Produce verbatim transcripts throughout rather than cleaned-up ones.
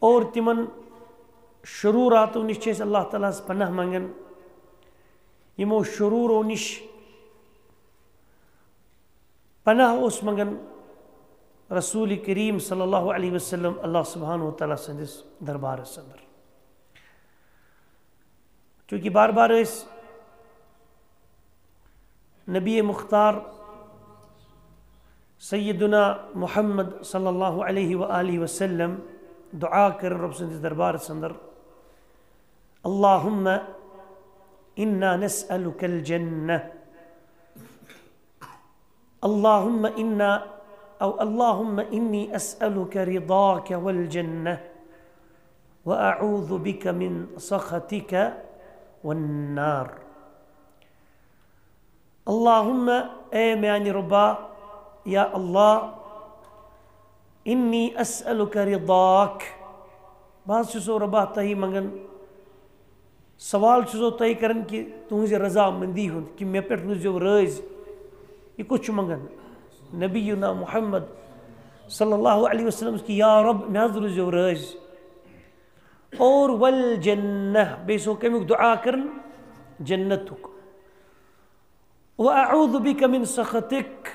اور تِمن شروراتو نِش چھِ أسۍ اللہ تعالیٰ ہس پناہ منگان۔ یِمو شرورو نِش پناہ اوس منگان رسول کریم صلی اللہ علیہ وسلم اللہ سبحانہ و تعالیٰ سٕنٛدِس دربارس اندر۔ چونکہ بار بار ٲسۍ نبی مختار سیدنا محمد صلی اللہ علیہ وآلہ وسلم دعا کران رب سٕنٛدِس دربارس اندر، اللهم إنا نسألك الجنة، اللهم إنا أو اللهم إني أسألك رضاك والجنة وأعوذ بك من سخطك والنار۔ اللهم، اے میانہِ رۄبا، یا اللہ، إني أسألك رضاك، بہٕ حظ چھُسو رۄبا تۄہہِ منگان، سوال چھُسو تۄہہِ کران کہِ تُہنٛزِ رضامندی ہُنٛد، کہِ مےٚ پٮ۪ٹھ روٗزِو رٲضۍ۔ یہِ کُس چھُ منگان؟ نبینا محمد صلی اللہ علیہ وسلم کہِ یا رب، مےٚ حظ روٗزِو رٲضۍ۔ اور والجنہ، بیٚیہِ سو کمیُک دعا کران؟ جنتُک۔ وأعوذ بك من سخطك،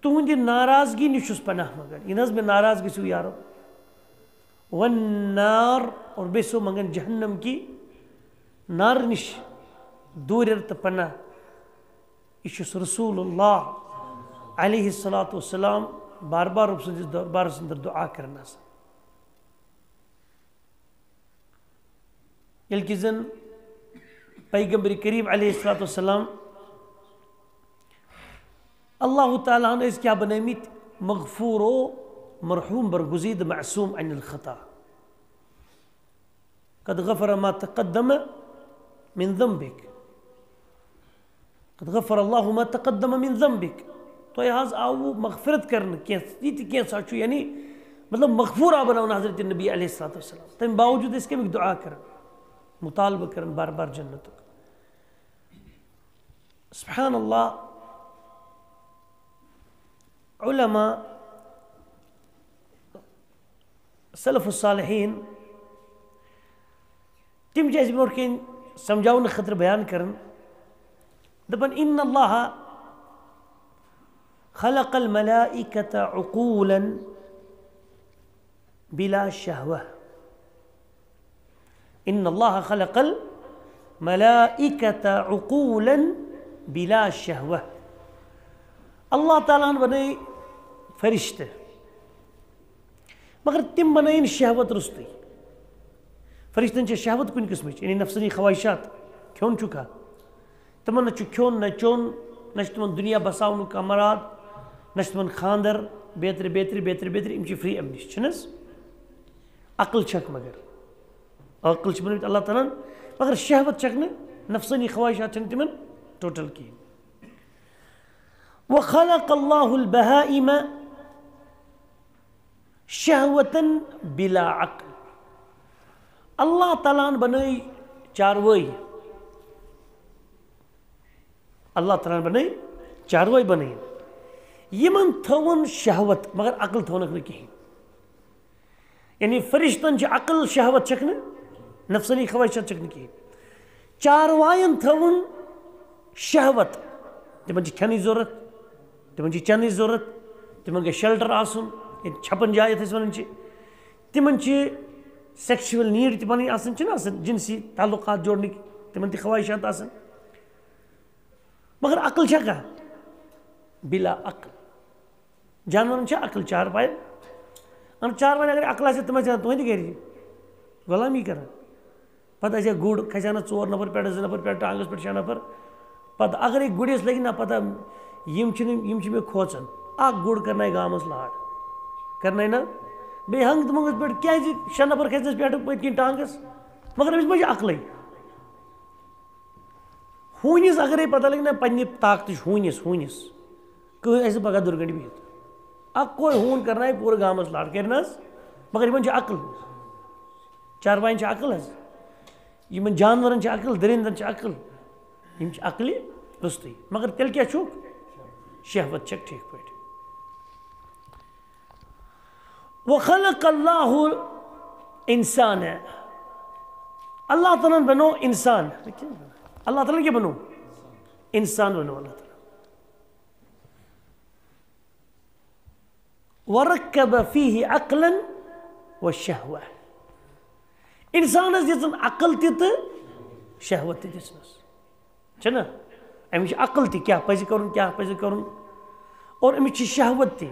تُہنٛدِ ناراضگی نِش چھُس پناہ منگان، یہِ نہ حظ مےٚ ناراض گٔژھِو یا رب۔ والنار، اور بیٚیہِ سو منگان جہنم کی نار نِش دوٗرٮ۪ر تہٕ پناہ۔ یہِ چھُس رسول اللہ علیہ الصلوۃ والسلام بار بار رب سٕنٛدِس دربارس اندر دعا کران آسان۔ ییٚلہِ کہِ زن پیغمبر کریم علیہ الصلوۃ والسلام اللہ تعالیٰ ہن ٲسۍ کیٛاہ بنٲومٕتۍ؟ مغفور و مرحوم، برگزیدٕ، معصوم عن الخطا۔ قد غفر ما تقدم من ذنبك۔ قد غفر الله ما تقدم من ذنبك۔ تۄہہِ حظ آوٕ مغفرت کرنہٕ، کینٛہہ، یہِ تہِ کینٛژھا چھُ، یعنی، مطلب، مغفورا بناونہٕ حضرت نبی علیہ الصلوۃ والسلام۔ تَمہِ باوجوٗد ٲسۍ کَمیُک دعا کران، مطالبہٕ کران بار بار جنتُک۔ سبحان اللہ، علماء، سلف الصالحین، تِم چھِ اَسہِ برونٛٹھ کَنۍ سمجھاونہٕ خٲطرٕ بیان کران، دَپان، إن الله خلق الملائكة عقولا بلا شهوة۔ إن الله خلق الملائكة عقولا بلا شهوة۔ اللہ تعالیٰ ہن بنٲے فرشتہٕ، مگر تِم بنٲیِن شہوت روٚستُے۔ فرشتن چھِ شہوت کُنہِ قٕسمٕچ، یعنی نفسانی خواہشات، کھیوٚن چھُکھا؟ تِمن نہ چھُ کھیوٚن، نہ چیوٚن، نہ چھُ تِمن دُنیا بساونُک کانٛہہ مراد، نہ چھُ تِمن خانٛدر، بیترِ، بیترِ، بیترِ، بیترِ، یِم چھِ free اَمہِ نِش، چھِنہٕ حظ؟ عقل چھکھ مگر۔ عقل چھِ بنٲومٕتۍ اللہ تعالیٰ ہن، مگر شہوت چھکھ نہٕ، نفسانی خواہشات چھنہٕ تِمن total کِہیٖنۍ۔ وخلق الله البهائم شهوة بلا عقل۔ اللہ تعالیٰ ہن بنٲے چاروٲے۔ اللہ تعالیٰ ہن بنٲے چاروٲے بنٲے۔ یِمن تھٲوٕن شہوت، مگر عقل تھٲونکھ نہٕ کِہیٖنۍ۔ یعنی فرشتن چھِ عقل، شہوت چھکھ نہٕ، نفسانی خواہشات چھکھ نہٕ کِہیٖنۍ۔ چاروایَن تھٲوٕن شہوت، تِمن چھِ کھٮ۪نٕچ ضروٗرت، تِمن چھِ چٮ۪نٕچ ضروٗرت، تِمن گژھِ shelter آسُن، ییٚتہِ چھپن جاے یَتھ أسۍ وَنان چھِ، تِمن چھِ sexual need تہِ پنٕنۍ آسان، چھِنہٕ آسان جنسی تعلقات جوڑنٕکۍ تِمن تہِ خواہشات آسان۔ مگر عقل چھا کانٛہہ؟ بلا عقل۔ جانورن چھا عقل؟ چارپاین؟ اَہَن، چارپاین اگر عقل آسہِ، تِم ٲسۍ تُہنٛدِ گرِ غۄلامی کران۔ پتہٕ آسہِ ہا گُر، کھسہِ ہا نہٕ ژور نفر پٮ۪ٹھ، زٕ نفر پٮ۪ٹھ، ٹانگس پٮ۪ٹھ شےٚ نفر۔ پتہٕ اگرے گُرِس لگہِ نہ پتہ، یِم چھِنہٕ، یِم چھِ مےٚ کھوژان۔ اکھ گُر کرنایہِ گامس لاڈ، کرنایہِ نہ؟ بیٚیہِ ہنٛگہٕ تہٕ منٛگس پٮ۪ٹھ کیازِ شےٚ نفر کھسنس پٮ۪ٹھ پٔتۍ کِنۍ ٹانگس؟ مگر أمِس ما چھِ عقلٕے؟ ہوٗنِس اگرے پتہ لگہِ نہ پننہِ طاقتٕچ، ہوٗنِس، ہوٗنِس، کٕہٕنۍ آسہِ نہٕ پگاہ دُرگنڈِ بِہِتھ۔ اکوے ہوٗن کرنایہِ پوٗرٕ گامس لڑ، کرِ نہ حظ؟ مگر یِمن چھِ عقل، چارواین چھِ عقل حظ، یِمن جانورن چھِ عقل، درندن چھِ عقل، یِم چھِ عقلہِ روٚستُے۔ مگر تیٚلہِ کیٛاہ چھُکھ؟ شہوت چھکھ ٹھیٖک پٲٹھۍ۔ وخلق الله انسان ہے۔ اللہ تعالیٰ ہن بنو انسان۔ اللہ تعالیٰ ہن کیا بنو؟ انسان بنو اللہ تعالیٰ۔ ورکب فیہ عقلا و شہوہ۔ انسانس دِژن عقل تہِ تہٕ شہوت تہِ دِژنس۔ چھنا؟ أمِس چھِ عقل تہِ، کیٛاہ پزِ کرُن، کیٛاہ پزِ کرُن، اور أمِس چھِ شہوت تہِ۔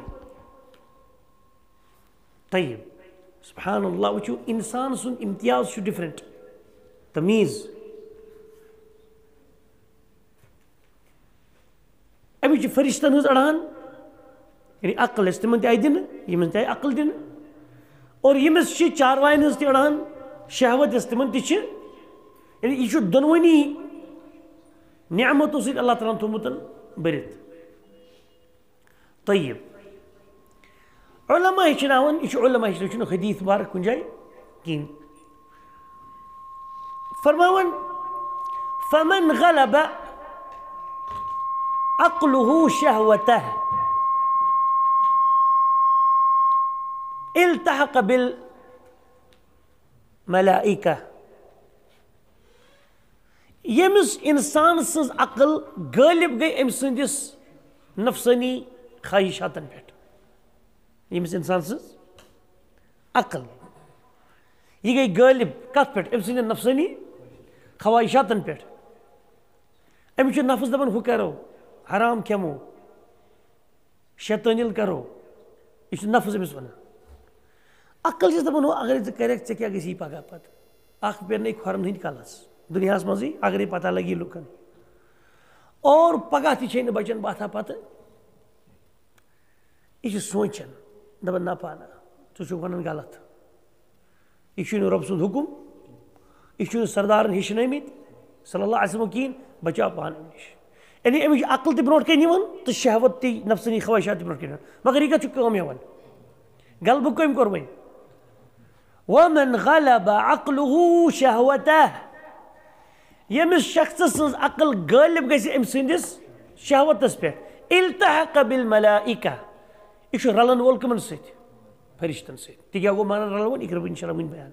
طیب۔ سبحان اللہ، وٕچھِو، انسان سُنٛد امتیاز چھُ ڈفرنٹ، تمیٖز۔ أمِس چھِ فرشتن ہٕنٛز اڑان، یعنی عقل یۄس تِمن تہِ آیہِ دِنہٕ، یِمن تہِ آیہِ عقل دِنہٕ، اور ییٚمِس چھِ چاروایَن ہٕنٛز تہِ اڑان، شہوت یۄس تِمن تہِ چھِ، یعنی یہِ چھُ دۄنوٕنی نعمتو سۭتۍ اللہ تعالیٰ ہن تھوٚومُت بٔرِتھ۔ طیب۔ علماء ہیٚچھناوان، یہِ چھُ علماء ہیٚچھناوان، یہِ چھُنہٕ حدیث مبارک کُنہِ جایہِ کِہیٖنۍ۔ فرماوان، فمن غلب عقله شهوته التحق بالملائكة۔ ییٚمِس انسان سٕنٛز عقل غٲلب گٔے أمۍ سٕنٛدِس نفسٲنی خواہشاتن پٮ۪ٹھ، ییٚمِس انسان سٕنٛز عقل یہِ گٔے غٲلب کتھ پٮ۪ٹھ؟ أمۍ سٕنٛدٮ۪ن نفسٲنی خواہشاتن پٮ۪ٹھ۔ أمِس چھُ نفس دپان، ہُہ کرو، حرام کھٮ۪مو، شیطٲنِل کرو۔ یہِ چھُ نفس أمِس ونان۔ عقل چھس دپان، ہُہ اگرے ژٕ کرکھ، ژےٚ کیٛاہ گژھی پگاہ پتہٕ؟ اکھ پھیرنے کھۄرن ہٕنٛدۍ کلس دُنیاہس منٛزٕے، اگرے پتہ لگی لُکن۔ اور پگاہ تہِ چھے نہٕ بچن باتھا پتہٕ۔ یہِ چھُ سونٛچان، دپان، نہ پانہ، ژٕ چھُکھ ونان غلط۔ یہِ چھُنہٕ رۄب سُنٛد حُکُم، یہِ چھُنہٕ سردارن ہیٚچھنٲومٕتۍ صلی اللہ علیہ وسلم کِہیٖنۍ، بچاو پانہٕ اَمہِ نِش۔ یعنی أمِس چھِ عقل تہِ برونٛٹھ کَنہِ یِوان تہٕ شہوت تہِ، نفسٲنی خواہشات تہِ برونٛٹھ کَنہِ یِوان۔ مگر یہِ کَتھ چھُ کٲم ہٮ۪وان؟ غلبہٕ کٔمۍ کوٚر وۄنۍ؟ ومن غلب عقله شهوته۔ ییٚمِس شخصہٕ سٕنٛز عقل غٲلب گژھِ أمۍ سٕنٛدِس شہوتس پٮ۪ٹھ، التحق بالملائکہ، یہِ چھُ رلن وول کٕمن سۭتۍ؟ فرشتن سۭتۍ۔ تہِ کیٛاہ گوٚو معنی رلوُن؟ یہِ کرٕ بہٕ انشاءاللہ وٕنۍ بیان۔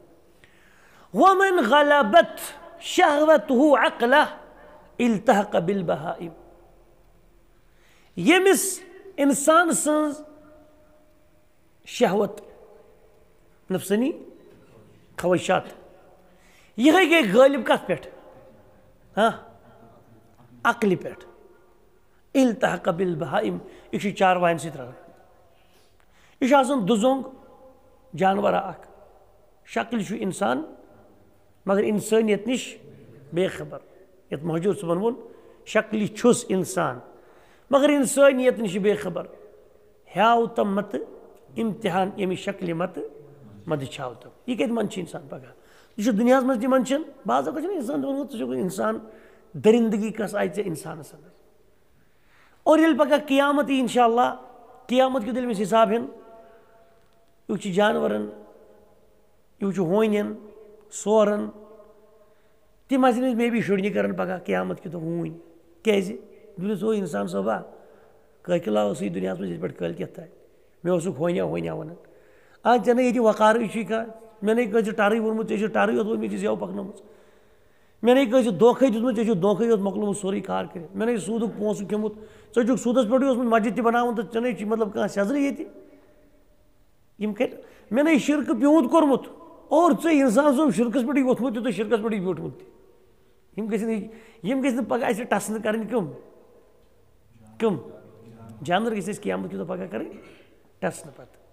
ومن غلبت شهوته عقله التحق بالبهائم۔ ییٚمِس انسان سٕنٛز شہوت، نفسٲنی خواہشات، یِہے گٔے غٲلب کتھ پٮ۪ٹھ؟ ہاں، عقلہِ پٮ۪ٹھ۔ التحق بالبهائم، یہِ چھُ چاروایَن سۭتۍ رلان۔ یہِ چھُ آسان دُزونٛگ جانورا اکھ، شکلہِ چھُ انسان، مگر انسٲنیت نِش بے خبر۔ یتھ مہجور صٲبن ووٚن، شکلہِ چھُس انسان، مگر انسٲنیت نِش بے خبر۔ ہیاو تم متہٕ امتحان، ییٚمہِ شکلہِ متہٕ مدٕ چھاو تم۔ یہِ کتہِ منٛد چھُ انسان پگاہ؟ یہِ چھُ دُنیاہس منٛز تہِ منٛد چھُنہٕ۔ بعض اوقات چھُنہٕ انسان دپان، ژٕ چھُکھ انسان، درندگی کس آیہِ ژےٚ انسانس اندر؟ اور ییٚلہِ پگاہ قیامت یی، انشاءاللہ، قیامت کیُتھ ییٚلہِ أمِس حساب ہٮ۪ن، یُتھ چھُ جانورن، یُتھ چھُ ہونٮ۪ن، سورن، تِم آسن أسۍ مے بی شُرنہِ کران پگاہ قیامت کہِ دۄہ ہوٗنۍ۔ کیازِ؟ دوٚپمَس، او انسان صٲبا، قٲقِلا اوسُے دُنیاہس منٛز یِتھ پٲٹھۍ کٲلۍ کٮ۪تھ تام۔ مےٚ اوسُکھ ہونیا ہونیا ونان۔ آ، ژےٚ نے ییٚتہِ وقارٕے چھُے کانٛہہ۔ مےٚ نے کٲنٛسہِ ٹرٕے ووٚنمُت، ژےٚ چھُ ٹرٕے یوت ووٚنمُت، یہِ چھِ زٮ۪و پکنٲومٕژ۔ مےٚ نے کٲنٛسہِ دھوکھَے دیُتمُت، ژےٚ چھُ دھوکھَے یوت مۄکلومُت سورُے کار کٔرِتھ۔ مےٚ نے سوٗدُک پونٛسہٕ کھیوٚمُت، ژٕ چھُکھ سوٗدَس پٮ۪ٹھٕے اوسمُت مسجد تہِ بناوان تہٕ ژےٚ نے چھُے مطلب کانٛہہ سیٚزرٕے ییٚتہِ۔ یِم کَتہِ؟ مےٚ نے شِرکہٕ پیوٗنٛت کوٚرمُت اور ژٕ انسان صٲب شِرکَس پٮ۪ٹھٕے ووٚتھمُت تہِ تہٕ شِرکَس پٮ۪ٹھٕے بیوٗٹھمُت تہِ۔ یِم گژھِ نہٕ، یِم گژھِ نہٕ پگاہ اَسہِ ٹَسنہٕ کَرٕنۍ کٕم؟ کٕم؟ جانوَر گژھِ اَسہِ قیامت کہِ دۄہ پگاہ کَرٕنۍ ٹَسنہٕ پَتہٕ۔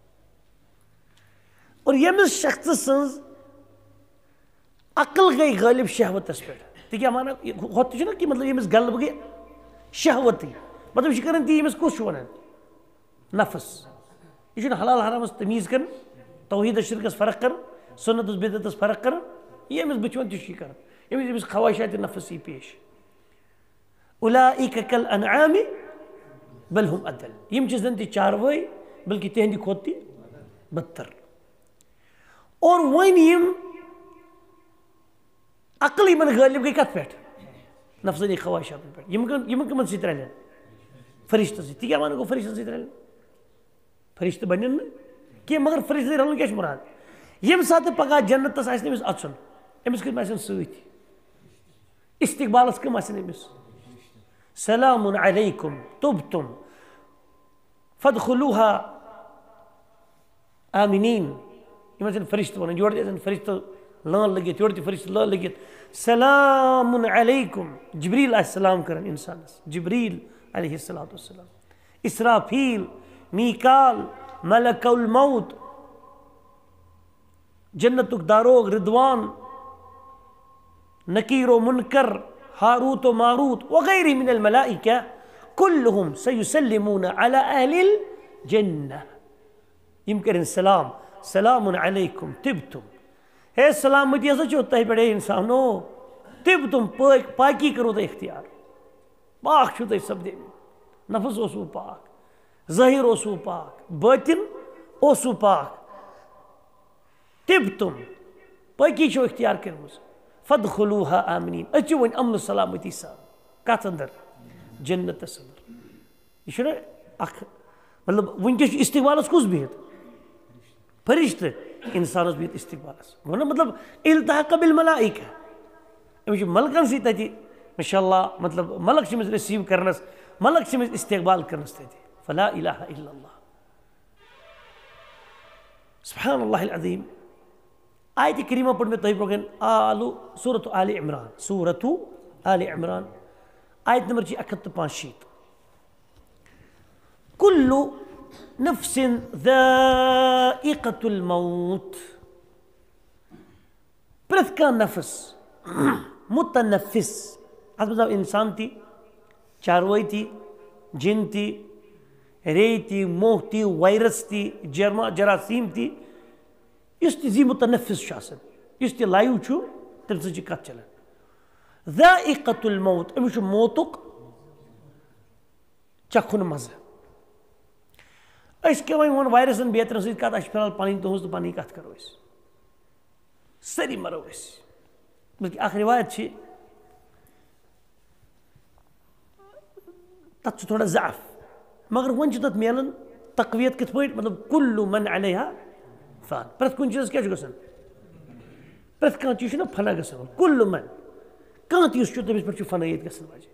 اور ییٚمِس شخصہٕ سٕنٛز عقل گٔے غٲلب شہوتس پٮ۪ٹھ۔ تہِ کیٛاہ وَنان؟ یہِ ہۄتھ تہِ چھُنہ کہِ مطلب ییٚمِس غلبہٕ گٔے شہوتٕے۔ مطلب یہِ چھُ کران تی ییٚمِس کُس چھُ وَنان؟ نفس۔ یہِ چھُنہٕ حلال حرامس تمیٖز کران، توحیٖدس شرکس فرق کران، سُنتس بدعتس فرق کران۔ یہِ ییٚمِس بہٕ چھُ وَنان تہِ چھُ یہِ کران۔ ییٚمِس، ییٚمِس خواہشات نفس یی پیش۔ اولئک کالانعام بل هم اضل۔ یِم چھِ زن تہِ چاروٲے، بلکہِ تِہنٛدِ کھۄتہٕ تہِ بدتر۔ اور وۄنۍ یِم عقل یِمن غٲلب گٔے کتھ پٮ۪ٹھ؟ نفسٲنی خواہشاتن پٮ۪ٹھ۔ یِم کٕم-، یِم کٕمن سۭتۍ رلن؟ فرشتن سۭتۍ۔ تہِ کیٛاہ وَنہٕ گوٚو فرشتن سۭتۍ رلن؟ فرشتہٕ بنن نہٕ کینٛہہ، مگر فرشتن سۭتۍ رلُن کیٛاہ چھُ مراد؟ ییٚمہِ ساتہٕ پگاہ جنتس آسہِ نہٕ أمِس اَژُن، أمِس کٕم آسن سۭتۍ؟ استقبالس کٕم آسن أمِس؟ سلام علیکم طبتم فادخلوها آمنین۔ یِم آسن فرشتہٕ وَنان، یورٕ تہِ آسن فرشتہٕ لٲن لٔگِتھ، یورٕ تہِ فرشتہٕ لٲن لٔگِتھ۔ سلام علیکم۔ جبریل آسہِ سلام کران انسانس، جبریل علیہ الصلوۃ والسلام، اسرافیل، میکال، ملک الموت، جنتک داروغ رضوان، نکیر و منکر، ہاروت و ماروت وغیرہ من الملائکہ، کلہم سیسلمون علی اہل الجنہ۔ یِم کرن سلام، سلام علیکم طبتم۔ ہے سلامتی ہسا چھو تۄہہِ پٮ۪ٹھ، ہے انسانو، طبتم، پٲکۍ، پاکی کرو تۄہہِ اختیار۔ پاک چھو تۄہہِ سپدیمٕتۍ۔ نفس اوسوٕ پاک، ظٲہر اوسوٕ پاک، باطن اوسوٕ پاک۔ طبتم، پٲکی چھو اختیار کٔرمٕژ۔ فادخلوها آمنین، أژِو وۄنۍ امن و سلامتی سان۔ کتھ اندر؟ جنتس اندر۔ یہِ چھُنہ اکھ، مطلب، وٕنکیٚس چھُ استقبالس کُس بِہِتھ؟ فرشتہٕ۔ انسانس بِہِتھ استقبالس۔ گوٚو نہ، مطلب، التحق بالملائکہ۔ أمِس چھُ ملکن سۭتۍ تتہِ، انشاءاللہ، مطلب، ملک چھِ أمِس receive کرنس، ملک چھِ أمِس استقبال کرنس تتہِ۔ فلا الہ الا اللہ۔ سبحان اللہ العظیم۔ آیت کریمہ پٔر مےٚ تۄہہِ برونٛہہ کنہِ آلو سورت آل عمران، سورت آل عمران، آیت نمبر چھِ اکھ ہتھ تہٕ پانٛژھ شیٖتھ۔ کل نفس ذائقة الموت۔ پرٛٮ۪تھ کانٛہہ نفس، متنفس، اتھ منٛز آو انسان تہِ، چاروٲے تہِ، جن تہِ، ریٚیہِ تہِ، موہ تہِ، وایرس تہِ، جرما-، جراثیم تہِ، یُس تہِ زی متنفس چھُ آسان، یُس تہِ live چھُ، تٔمۍ سٕنٛز چھِ کتھ چلان۔ ذائقة الموت، أمِس چھُ موتُک چکھُن مزٕ۔ أسۍ کیٛاہ وۄنۍ ووٚن وایرسن بیترن سۭتۍ کتھ، اَسہِ چھِ فی الحال پنٕنۍ تُہنٛز تہٕ پنٕنۍ کتھ کرو أسۍ۔ سٲری مرو أسۍ۔ بلکہ اکھ روایت چھِ، تتھ چھُ تھوڑا ضعف، مگر وۄنۍ چھُ تتھ میلان تقویت کِتھ پٲٹھۍ؟ مطلب، کل من علیہا فان، پرٛٮ۪تھ کُنہِ چیٖزس کیٛاہ چھُ گژھان؟ پرٛٮ۪تھ کانٛہہ چیٖز چھُنہ فنا گژھان، کل من، کانٛہہ تہِ یُس چھُ، تٔمِس پٮ۪ٹھ چھُ فنٲیت گژھان واجب۔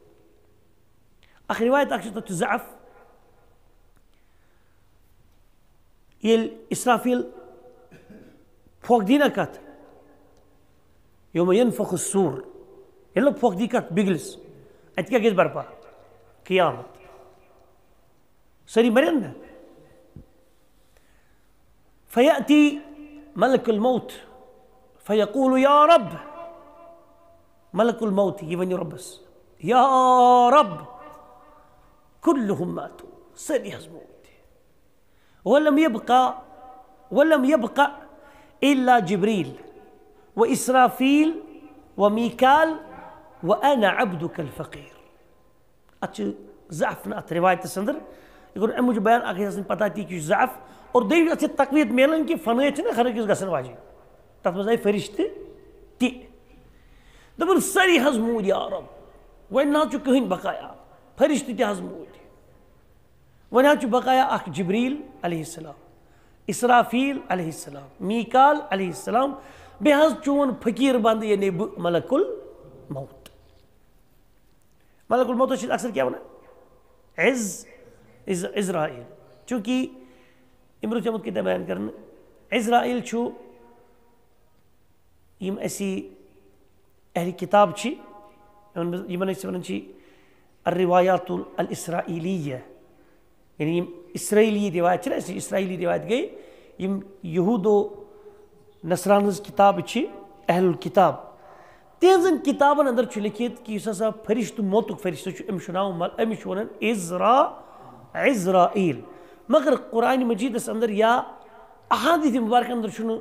اکھ روایت اکھ چھِ، تتھ چھُ ضعف۔ ییٚلہِ اسرافیل پھۄکھ دی نہ کتھ، یوم ینفخ الصور، ییٚلہِ نہٕ پھۄکھ دی کتھ بِگلِس، اتہِ کیٛاہ گژھِ برپا؟ قیامت۔ سٲری مرن نہ؟ فیأتی ملک الموت فیقول یا رب، ملک الموت یہِ ونہِ رۄبس، یا رب، کلہم ماتو، سٲری حظ موٗدۍ۔ ولم یبقا، ولم یبقا الا جبریل و اسرافیل و میکال و انا عبدک الفقیر۔ اتھ چھِ ضعف نہٕ اتھ روایتس اندر۔ یہِ کوٚر امہِ موٗجوٗب بیان، اکھ گژھِ آسٕنۍ پتہ تہِ، یہِ چھُ ضعف۔ اور دوٚیِم، اتھ چھِ تقویت میلان کہِ فنٲیت چھِنہٕ ہر أکِس گژھان واجِب۔ تتھ منٛز آیہِ فرشتہٕ تہِ۔ دوٚپُن، سٲری حظ موٗدۍ یا رب، وۄنۍ نہ حظ چھُ کٕہٕنۍ بقایا۔ فرشتہٕ تہِ حظ موٗدۍ۔ وۄنۍ حظ چھُ بقایا اکھ جبریل علیہ السلام، اسرافیل علیہ السلام، میکال علیہ السلام، بیٚیہِ حظ چون فقیٖر بندٕ، یعنی بہٕ ملک الموت۔ ملک الموتس چھِ اکثر کیٛاہ ونان؟ عز، عز، عزرائیل۔ چونکہ یِم برونٛہہ چھِ آمُت کِتاب بیان کرنہٕ، عزرائیل چھُ یِم اَسہِ اہل کتاب چھِ، یِمن منٛز، یِمن أسۍ ونان چھِ الروایات الاسرائیلیہ، یعنی یِم اسرائیلی روایت چھِ نہ، اَسہِ اسرائیلی روایت گٔے، یِم یہود و نصران ہٕنٛز کتاب چھِ، اہل الکتاب، تِہنٛزن کتابن اندر چھُ لیکھِتھ کہِ یُس ہسا فرشتہٕ، موتُک فرشتہٕ چھُ، أمِس چھُ ناو مل-، أمِس چھُ ونان عزرا-، عزرائیل۔ مگر قرآن مجیدس اندر یا احادیث مبارکہ اندر چھُنہٕ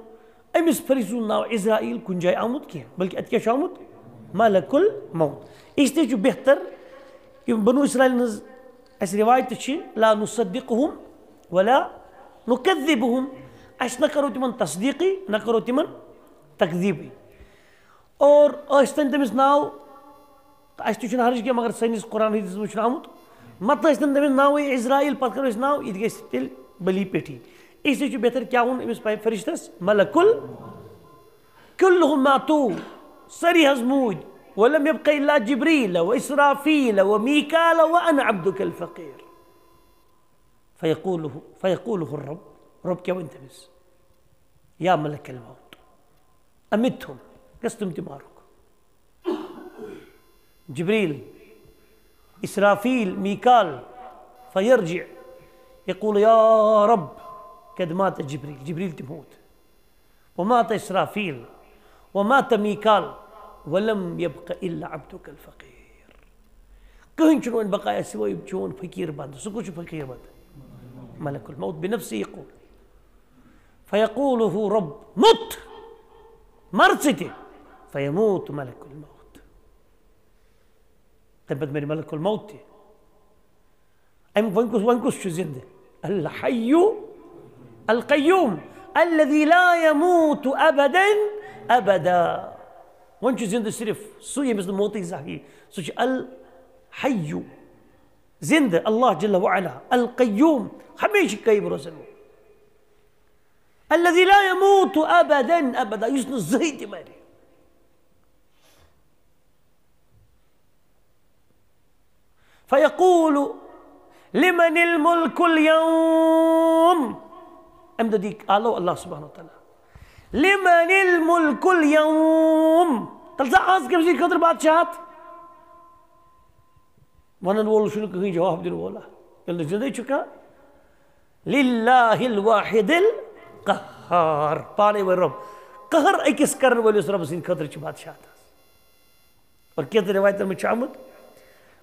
أمِس فرشتہٕ سُنٛد ناو عزرائیل کُنہِ جایہِ آمُت کینٛہہ، بلکہِ اَتہِ کیٛاہ چھُ آمُت؟ ملک الموت۔ اس لیے چھُ بہتر، یِم بنو اسرائیل ہٕنٛز اَسہِ روایتہٕ چھِ، لا نصدقہم ولا نکذبہم، اَسہِ نہ کرو تِمن تصدیٖقٕے، نہ کرو تِمن تکذیٖبٕے۔ اور ٲسۍتن تٔمِس ناو، تہٕ اَسہِ تہِ چھُنہٕ حرج کینٛہہ، مگر سٲنِس قرآن حدیثس منٛز چھُنہٕ آمُت، متہٕ ٲسۍتن تٔمِس ناوٕے عزرائیل، پتہٕ کرو أسۍ ناو، یہِ تہِ گژھِ تیٚلہِ بلی پیٹھی۔ اس لیے چھُ بہتر کیٛاہ ووٚن أمِس پے-، فرشتس؟ ملک ال-، كلهم ماتوا، سٲری حظ موٗدۍ۔ ولم يبق إلا جبريل وإسرافيل وميكال وأنا عبدك الفقير۔ فيقوله، فيقوله الرب، رب کیٛاہ وَنہِ تٔمِس؟ يا ملك الموت، أمتهم، گژھ تِم تہِ مارُکھ۔ جبريل، إسرافيل، ميكال، فيرجع، يقول: يا رب، قد مات جبريل، جبريل تہِ موٗد۔ ومات إسرافيل، ومات ميكال، ولم يبق إلا عبدك الفقير۔ کٕہٕنۍ چھُنہٕ وۄنۍ بقایا سوٲے چون فقیٖر بندٕ۔ سُہ کُس چھُ فقیٖر بندٕ؟ ملک الموت بنفسه يقول۔ فيقوله رب، مت، مر ژٕ تہِ۔ فيموت ملك الموت۔ تَمہِ پتہٕ مَرِ ملک الموت تہِ۔ أمۍ وۄنۍ کُس، وۄنۍ کُس چھُ زِندٕ؟ الحي القيوم الذي لا يموت أبدا أبدا۔ وۄنۍ چھُ زِندٕ صرف سُہ، ییٚمِس نہٕ موتٕے زانٛہہ یی۔ سُہ چھُ الحي، زِندٕ اللہ جل وعلا، القيوم، ہمیشہِ قٲیِم روزن وول۔ الذي لا يموت أبدا أبدا، یُس نہٕ زٕہٕے تہِ مَرِ۔ فيقول لمن الملك اليوم۔ اَمہِ دۄہ دی آلو اللہ سبحانہ و تعالیٰ۔ لمن الملك اليوم۔ تَلہٕ سا آز کٔمۍ سٕنٛدِ خٲطرٕ بادشاہت؟ وَنَن وول چھُنہٕ کٕہٕنۍ جواب دِنہٕ وولا۔ ییٚلہِ نہٕ زِندَے چھُ کانٛہہ۔ لله الواحد القهار۔ پانَے وۄنۍ رۄب۔ قہر أکِس کَرَن وٲلِس رۄبہٕ سٕنٛدِ خٲطرٕ چھِ بادشاہت۔ اور کینٛژن رِوایتن منٛز چھُ آمُت،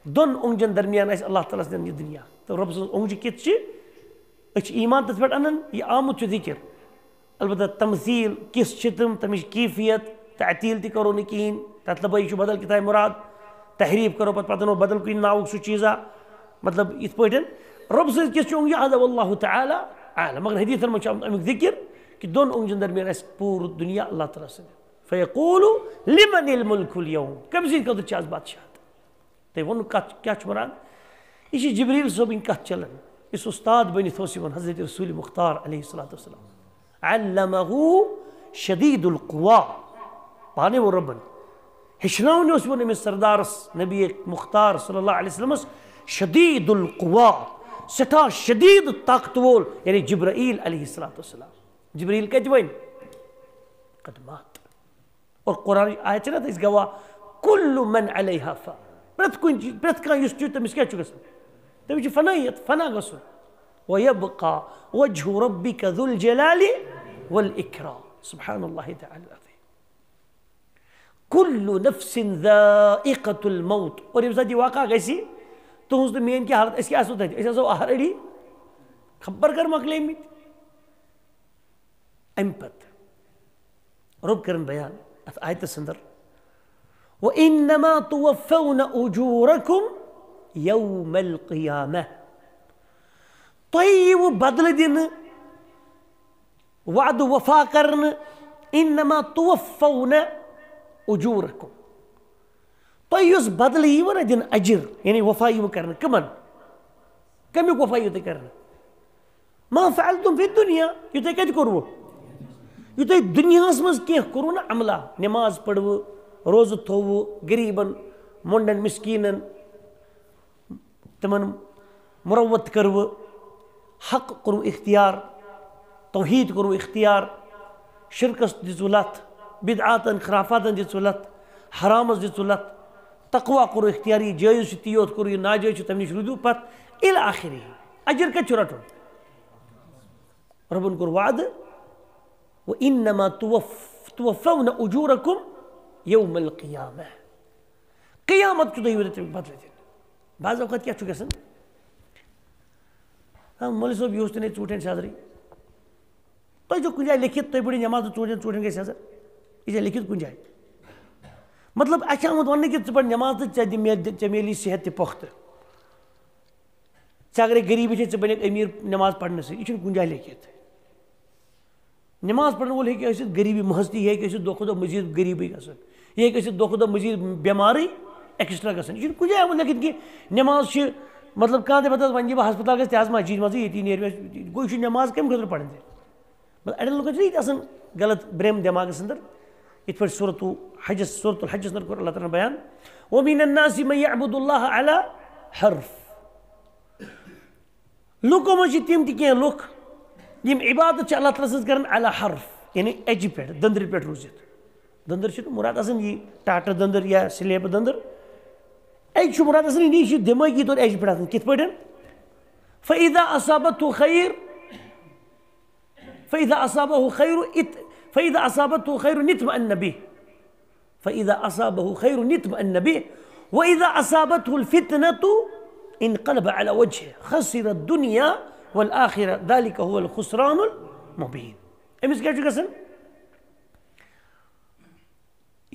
دۄن اونٛگجن درمیان آسہِ اللہ تعالیٰ سٕنٛدٮ۪ن یہِ دُنیا۔ تہٕ رۄب سٕنٛز اونٛگجہِ کِژھ چھِ؟ أسۍ چھِ ایٖمان تَتھ پٮ۪ٹھ اَنان، یہِ آمُت چھُ ذِکِر۔ البتہ تمثیٖل کِژھ چھِ تِم، تَمِچ کیفیت، تعطیٖل تہِ کَرو نہٕ کِہیٖنۍ۔ تَتھ لَبٲے چھُ بدل کِتابہِ مُراد، تحریٖف کَرو پَتہٕ، پَتہٕ اَنو بدل کُنہِ ناوُک سُہ چیٖزا۔ مطلب، یِتھ پٲٹھۍ رۄب سٕنٛز کِژھ چھِ اونٛگجہِ، هذا والله تعالى أعلم۔ مگر حدیثن منٛز چھُ آمُت اَمیُک ذِکِر کہِ دۄن اونٛگجن درمیان آسہِ پوٗرٕ دُنیا اللہ تعالیٰ سٕنٛدِ۔ فیقول لمن الملک الیوم، کٔمۍ سٕنٛدِ خٲطرٕ چھِ آز بادشاہت؟ تۄہہِ ووٚنُو کَتھ کیٛاہ چھُ وَنان؟ یہِ چھِ جبریٖل صٲبٕنۍ کَتھ چَلان، یُس اُستاد بٔنِتھ اوس یِوان حضرت رسول مختار علیہ الصلوۃ والسلام۔ علمہ شدید القوا، پانَے ووٚن رۄبَن، ہیٚچھناونہِ اوس یِوان أمِس سردارَس نبی مختار صلی اللہ علیہ وسلمَس شدید القوا، سٮ۪ٹھاہ شدید طاقت وول، یعنی جبرائیل علیہ الصلوۃ والسلام۔ جبریٖل کَتہِ وَنہِ؟ قد مات۔ اور قرآنٕچ آیت چھِ نہ تہٕ أسۍ گواہ، کل من علیہا فان۔ پرٛٮ۪تھ کُنہِ چیٖز، پرٛٮ۪تھ کانٛہہ یُس چھُ، تٔمِس کیٛاہ چھُ گژھان؟ تٔمِس چھُ فنٲیِتھ، فنا گژھُن۔ ویبقى وجہ ربک ذو الجلال والاکرام۔ سبحان اللہ تعالی العظیم۔ کل نفس ذائقة الموت۔ اور ییٚمہِ ساتہٕ یہِ واقعہ گژھِ، تُہٕنٛز تہٕ میٛٲنۍ کیٛاہ حالت؟ أسۍ کیٛاہ آسو تَتہِ؟ أسۍ آسو already خبر کر مۄکلیمٕتۍ۔ اَمہِ پتہٕ رۄب کرن بیان اتھ آیتس اندر، وَإِنَّمَا تُوَفَّوْنَ أُجُورَكُمْ يَوْمَ الْقِيَامَةِ۔ تۄہہِ یِیِوٕ بدلہٕ دِنہٕ، وعدٕ وفا کرنہٕ، اِنَّمَا تُوَفَّوْنَ أُجُورَكُمْ۔ تۄہہِ یُس بدلہٕ یِیِوٕ نہ دِنہٕ، اجر، یعنی وفا یِیِوٕ کرنہٕ، کٕمن؟ کمیُک وفا یِیِوٕ تۄہہِ کرنہٕ؟ ما فعلتم فی الدنیا، یہِ تۄہہِ کَتہِ کوٚروٕ؟ یہِ تۄہہِ دُنیاہَس منٛز کینٛہہ کوٚروٕ نہ عملہ، نماز پٔرٕوٕ، روزٕ تھوٚوٕ، غریٖبَن، مۄنڈَن، مِسکیٖنَن، تِمَن مُروت کٔروٕ، حق کوٚروٕ اختیار، توحیٖد کوٚروٕ اختیار، شرکَس دِژوٕ لَتھ، بدعاتَن، خرافاتَن دِژوٕ لَتھ، حرامَس دِژوٕ لَتھ، تقویٰ کوٚروٕ اختیار، یہِ جٲیِز چھُ تی یوت کوٚروٕ، یہِ ناجٲیِز چھُ تَمہِ نِش روٗدوٕ پَتھ، الی آخرہ۔ اجر کَتہِ چھُ رَٹُن؟ رۄبن کوٚر وعدٕ، وَإِنَّمَا تُوَفَّوْنَ أُجُورَكُمْ يَوْمَ الْقِيَامَةِ۔ قیامت چھُ دۄیہِ وِزِ تَمیُک بدلہٕ دِنہٕ۔ بعض اوقات کیٛاہ چھُ گژھان؟ ہاں، مولوی صٲب، یہِ اوس تہِ نے ژوٗنٛٹھٮ۪ن سیٚزرٕے۔ تۄہہِ چھُو کُنہِ جایہِ لیکھِتھ، تُہۍ پٔرِو نٮ۪ماز تہٕ ژوٗنٛٹھٮ۪ن، ژوٗنٛٹھٮ۪ن گژھِ سیٚزر۔ یہِ چھا لیکھِتھ کُنہِ جایہِ؟ مطلب، اَسہِ چھِ آمُت وَننہٕ کہِ ژٕ پَر نٮ۪ماز تہٕ ژےٚ دِ مےٚ، ژےٚ میلی صحت تہِ پۄختہٕ۔ ژےٚ اگرے غریٖبی چھے، ژٕ بنکھ أمیٖر نٮ۪ماز پرنہٕ سۭتۍ۔ یہِ چھُنہٕ کُنہِ جایہِ لیکھِتھ۔ نٮ۪ماز پرن وول ہیٚکہِ ٲسِتھ غریٖبی محض تہِ، یہِ ہیٚکہِ ٲسِتھ دۄہ کھۄتہٕ دۄہ مزید غریٖبٕے گژھُن۔ یہِ ہیٚکہِ ٲسِتھ دۄہ کھۄتہٕ دۄہ مزید بٮ۪مارٕے extra گژھُن۔ یہِ چھُنہٕ کُنہِ جایہِ آمُت لیکھِتھ کہِ نٮ۪ماز چھِ، مطلب، کانٛہہ دَپہِ، "ہتہٕ حظ، وۄنۍ یی بہٕ ہسپتال گژھِ تہِ حظ مسجد منٛزٕے، ییٚتی نیرِ مےٚ۔" گوٚو، یہِ چھُ نٮ۪ماز کَمہِ خٲطرٕ پرٕنۍ ژےٚ؟ مطلب، اڑٮ۪ن لُکن چھِ یہِ تہِ آسان غلط بریم دٮ۪ماغس اندر۔ یِتھ پٲٹھۍ سورتُ حجس، سورتُ الحجس اندر کوٚر اللہ تعالیٰ ہن بیان، "ومن الناس من يعبد الله على حرف۔" لُکو منٛز چھِ تِم تہِ کینٛہہ لُکھ، یِم عبادت چھِ اللہ تعالیٰ سٕنٛز کران على حرف، یعنی اٮ۪جہِ پٮ۪ٹھ، دٔنٛدرِ پٮ۪ٹھ روٗزِتھ۔ دٔنٛدٕر چھُنہٕ مُراد آسان یہِ ٹاٹہٕ دٔنٛدٕر یا سلیبہٕ دٔنٛدٕر۔ اٮ۪جہِ چھُ مُراد آسان، یہِ چھُ دٮ۪مٲغی طور اٮ۪جہِ پٮ۪ٹھ آسان۔ کِتھ پٲٹھۍ؟ فإذا أصابته خير، فإذا أصابه خير ات-، فإذا أصابته خير اطمأن به، فإذا أصابه خير اطمأن به، وإذا أصابته الفتنة انقلب على وجهه خسر الدنيا والآخرة ذلك هو الخسران المبين۔ أمِس کیٛاہ چھُ گژھان؟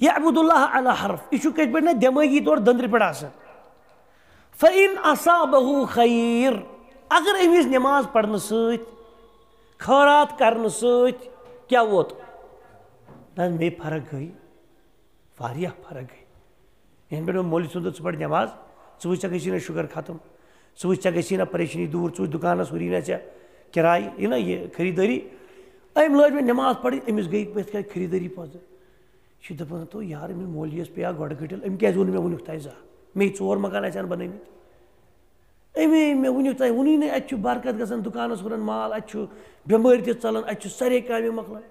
يعبد الله على حرف، یہِ چھُ کِتھ پٲٹھۍ نہ دٮ۪مٲغی طور دٔنٛدرِ پٮ۪ٹھ آسان۔ فإن أصابه خير، اگر أمِس نٮ۪ماز پرنہٕ سۭتۍ، خٲرات کرنہٕ سۭتۍ کیٛاہ ووت؟ نہ، مےٚ فرق گٔے، واریاہ فرق گٔے۔ یَنہٕ پٮ۪ٹھ مےٚ مولوی صٲبن دوٚپ، "ژٕ پَر نٮ۪ماز، ژٕ وٕچھ، ژےٚ گژھی نہ شُگر ختم، ژٕ وٕچھ، ژےٚ گژھی نہ پریشٲنی دوٗر، ژٕ وٕچھ، دُکانَس ہُری نہ ژےٚ کِراے، یہِ نہ یہِ خریٖدٲری۔" أمۍ لٲج وۄنۍ نٮ۪ماز پَرٕنۍ، أمِس گٔے پَتہٕ کَرِ خریٖدٲری پَتہٕ۔ یہِ چھُ دَپان، تو یار، أمِس مولویَس پیٚیہِ ہا گۄڈٕ گٔٹِل، أمۍ کیٛازِ ووٚن مےٚ وٕنیُک تام زانٛہہ؟ مےٚ ژور مکان آسہِ ہَن بَنٲومٕتۍ۔ أمۍ، مےٚ ؤنِو تۄہہِ، ووٚنُے نہٕ، اَتہِ چھُ برکت گژھان، دُکانَس ہُران مال، اَتہِ چھُ بٮ۪مٲرۍ تہِ ژَلان، اَتہِ چھُ سارے کامہِ مۄکلان۔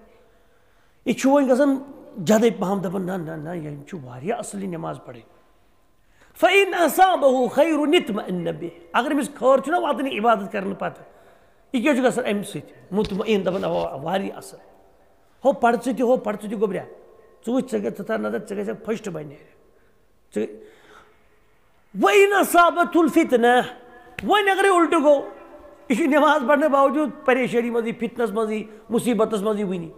یہِ چھُ وۄنۍ گژھان زیادَے پَہَم، دَپان، نہ، نہ، نہ، یِم چھِ واریاہ اَصٕل یہِ نٮ۪ماز پَرٕنۍ۔ فإن أصابه خير اطمأن به۔ اگر أمِس خٲر چھُنہ واتان یہِ عبادت کرنہٕ پتہٕ، یہِ کیٛاہ چھُ گژھان اَمہِ سۭتۍ؟ مطمئن، دَپان، اَوا، واریاہ اَصٕل۔ ہو پَر ژٕ تہِ، ہو پَر ژٕ تہِ، گوٚبریا۔ ژٕ وٕچھ، ژٕ گژھ، ژٕ تھاو نظر، ژٕ گژھکھ first بَنہِ۔ ژٕ، وَإِنْ أَصَابَتْهُ الْفِتْنَةُ، وۄنۍ اگرے اُلٹہٕ گوٚو، یہِ چھُ نٮ۪ماز پَرنہٕ باوجوٗد پریشٲنی منٛزٕے، فتنس منٛزٕے، مُصیٖبتس منٛزٕے وٕنہِ۔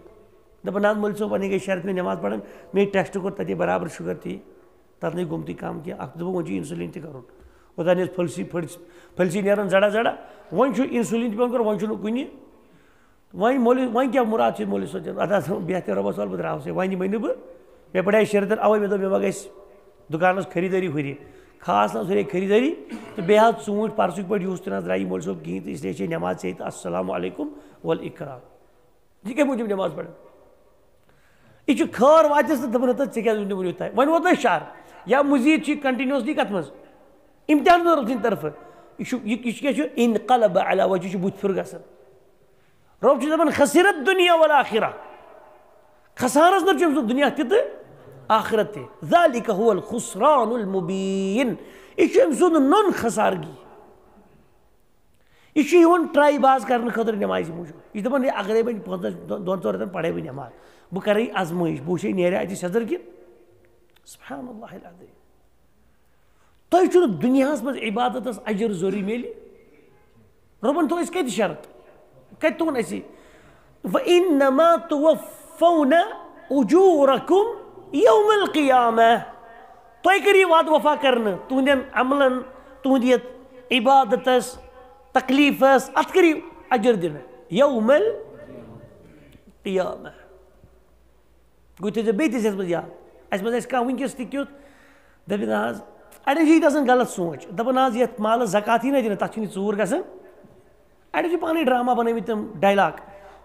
دَپان، نہ حظ مولوی صٲب، وۄنۍ گٔے شرط مےٚ نٮ۪ماز پَران، مےٚ test کوٚر تَتے برابر شُگر تی، تَتھ نَے گوٚمتُے کَم کینٛہہ۔ اَکھ دوٚپُکھ، وۄنۍ چھُ insulin تہِ کَرُن۔ اوٚتام ٲسۍ پھٔلۍ سی، پھٔلۍ، پھٔلۍ سی نیران زَڑا زَڑا، وۄنۍ چھُ insulin تہِ پٮ۪وان کَرُن، وۄنۍ چھُنہٕ کُنہِ۔ وۄنۍ مولوی، وۄنۍ کیٛاہ مُراد چھُ مولوی صٲب؟ اَدٕ حظ، بہتر رۄبَس حوالہٕ، بہٕ درٛاوسَے، وۄنۍ یِمَے نہٕ بہٕ۔ مےٚ پَرے شیرتَن، اَوَے مےٚ دوٚپ، مےٚ ما گژھِ دُکانَس خریٖدٲری ہُرِ۔ خاص نہ حظ ہُرے خریٖدٲری، تہٕ بیٚیہِ حظ ژوٗنٛٹھۍ پَرسُکۍ پٲٹھۍ یُس تہِ نہ حظ درٛاے یہِ مولوی صٲب کِہیٖنۍ، تہٕ اِسلیے چھے نٮ۪ماز ژےٚ تہٕ السلام علیکم والاکرام۔ یہِ کَمہِ موٗجوٗب نٮ۪ماز پَران؟ یہِ چھُ خٲر واتٮ۪س تہٕ دَپان، ہتا، ژےٚ کیٛازِ ووٚن نہٕ وٕنیُک تام؟ وۄنۍ ووت نہ شہر۔ یا مُزیٖد چھُ یہِ continuously کَتھ منٛز؟ اِمتحان منٛز رۄب سٕنٛدِ طرفہٕ۔ یہِ چھُ، یہِ، یہِ چھُ کیٛاہ چھُ؟ انقلب علی وجہہ، یہِ چھُ بُتھِ پھِر گژھان۔ رۄب چھُ دَپان، خسرت دنیا والآخرہ۔ خسارس نہ چھُ أمۍ سُنٛد دُنیا تہِ تہٕ آخرت تہِ۔ ذالک هو الخسران المبین۔ یہِ چھُ أمۍ سُنٛد نوٚن خسارگی۔ یہِ چھُ یِوان try باز کرنہٕ خٲطرٕ نٮ۪مازِ موٗجوٗب۔ یہِ چھُ دَپان، ہے، اگرے وۄنۍ پانٛژن، دۄن، دۄن ژۄن رٮ۪تن پرے بہٕ نٮ۪ماز، بہٕ کرٕ یہِ آزمٲیش، بہٕ وٕچھے نیرِ اَتہِ سیٚزر کِنہٕ۔ سبحان اللہ العظیم۔ تۄہہِ چھُنہٕ دُنیاہَس منٛز عبادتَس اجر ضروٗری میلہِ۔ رۄبَن تھوٚو اَسہِ کَتہِ شرط؟ کَتہِ تھوٚوُن اَسہِ؟ وَإِنَّمَا تُوَفَّوْنَ أُجُورَكُمْ يَوْمَ الْقِيَامَةِ۔ تۄہہِ کٔرِو وعدٕ وفا کرنہٕ تُہنٛدٮ۪ن عملن، تُہنٛدِ یَتھ عبادتَس، تکلیٖفَس، اَتھ کٔرِو اجر دِنہٕ یوم القیامہ۔ گوٚو تھٲیزیو بیٚیہِ تہِ ذہنَس منٛز یاد۔ اَسہِ منٛز آسہِ کانٛہہ وٕنکیٚس تہِ کیُتھ، دَپہِ نہ حظ، اَڑٮ۪ن چھِ یہِ تہِ آسان غلط سونٛچ، دَپان نہ حظ، یَتھ مالَس زکات یی نہ دِنہٕ، تَتھ چھُنہٕ یہِ ژوٗر گژھان۔ اَڑٮ۪ن چھِ پانَے ڈرٛاما بَنٲومٕتۍ تِم dialogue،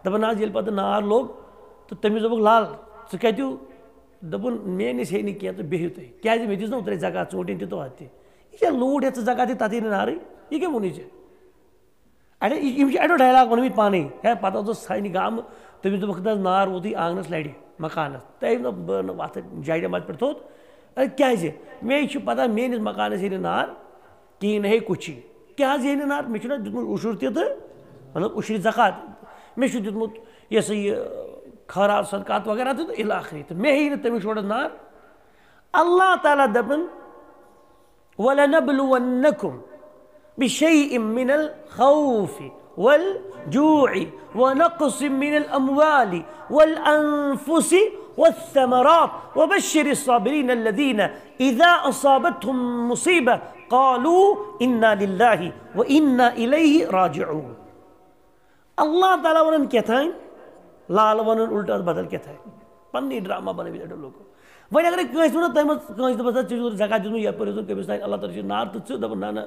دَپان نہ حظ، ییٚلہِ پَتہٕ نار لوٚگ تہٕ تٔمِس دوٚپُکھ، "لال، ژٕ کَتہِ یِو؟" دوٚپُن، "میٛٲنِس ہے نہٕ کینٛہہ تہٕ بِہِو تُہۍ، کیٛازِ مےٚ دِژ نہ اوترَے زکات ژوٗنٛٹھٮ۪ن تہِ تہٕ اَتھ تہِ۔ یہِ کیٛاہ لوٗٹھ ہٮ۪تھ ژٕ زکات دِتھ، تَتھ یی نہٕ نارٕے، یہِ کیٛاہ ووٚنُے ژےٚ؟" اَڑے، یہِ-، یِم چھِ اَڑیو dialogue وَنمٕتۍ پانَے۔ ہے، پَتہٕ اوس سانہِ گامہٕ، تٔمِس دوٚپُکھ، "نہ حظ، نار ووتُے آنٛگنَس لَرِ مکانَس۔" تٔمۍ دوٚپ، "بہٕ نہٕ وَتھٕ جایہِ نٮ۪مازِ پٮ۪ٹھ تھوٚد۔" اے، کیٛازِ؟ مےٚ چھُ پَتہ، میٛٲنِس مکانَس یی نہٕ نار کِہیٖنۍ، نہ ہے کُچھی۔ کیٛاہ حظ یی نہٕ نار؟ مےٚ چھُنہ دیُتمُت عُشُر تہِ تہٕ، مطلب، عُشرِ زکات۔ مےٚ چھُ دیُتمُت، یہِ ہسا یہِ، خٲرات صدقات وغیرہ تہِ تہٕ اِلی آخری۔ تہٕ مےٚ یی نہٕ تَمہِ شورٕ نار۔ اللہ تعالیٰ دَپان، وَلَنَبْلُوَنَّكُمْ بِشَيْءٍ مِّنَ الْخَوْفِ وَالْجُوعِ وَنَقْصٍ مِّنَ الْأَمْوَالِ وَالْأَنفُسِ وَالثَّمَرَاتِ وَبَشِّرِ الصَّابِرِينَ الَّذِينَ إِذَا أَصَابَتْهُمْ مُصِيبَةٌ قَالُوا إِنَّا لِلَّهِ وَإِنَّا إِلَيْهِ رَاجِعُونَ۔ اللہ تعالیٰ وَنان کیٛاہ تام، لال وَنان اُلٹہٕ، اَتھ بدل کیٛاہ تام۔ پَننُے ڈرٛاما بَنٲوِتھ اَڑیو لوٗکو۔ وۄنۍ اگرے کٲنٛسہِ وَنو، تۄہہِ منٛز کٲنٛسہِ دَپَس، "ژےٚ چھُ زکات دیُتمُت یَپٲرۍ اوس نہٕ کٔمِس تام، اللہ تعالیٰ چھُ نار تہٕ ژٕ"، دَپان، "نہ، نہ،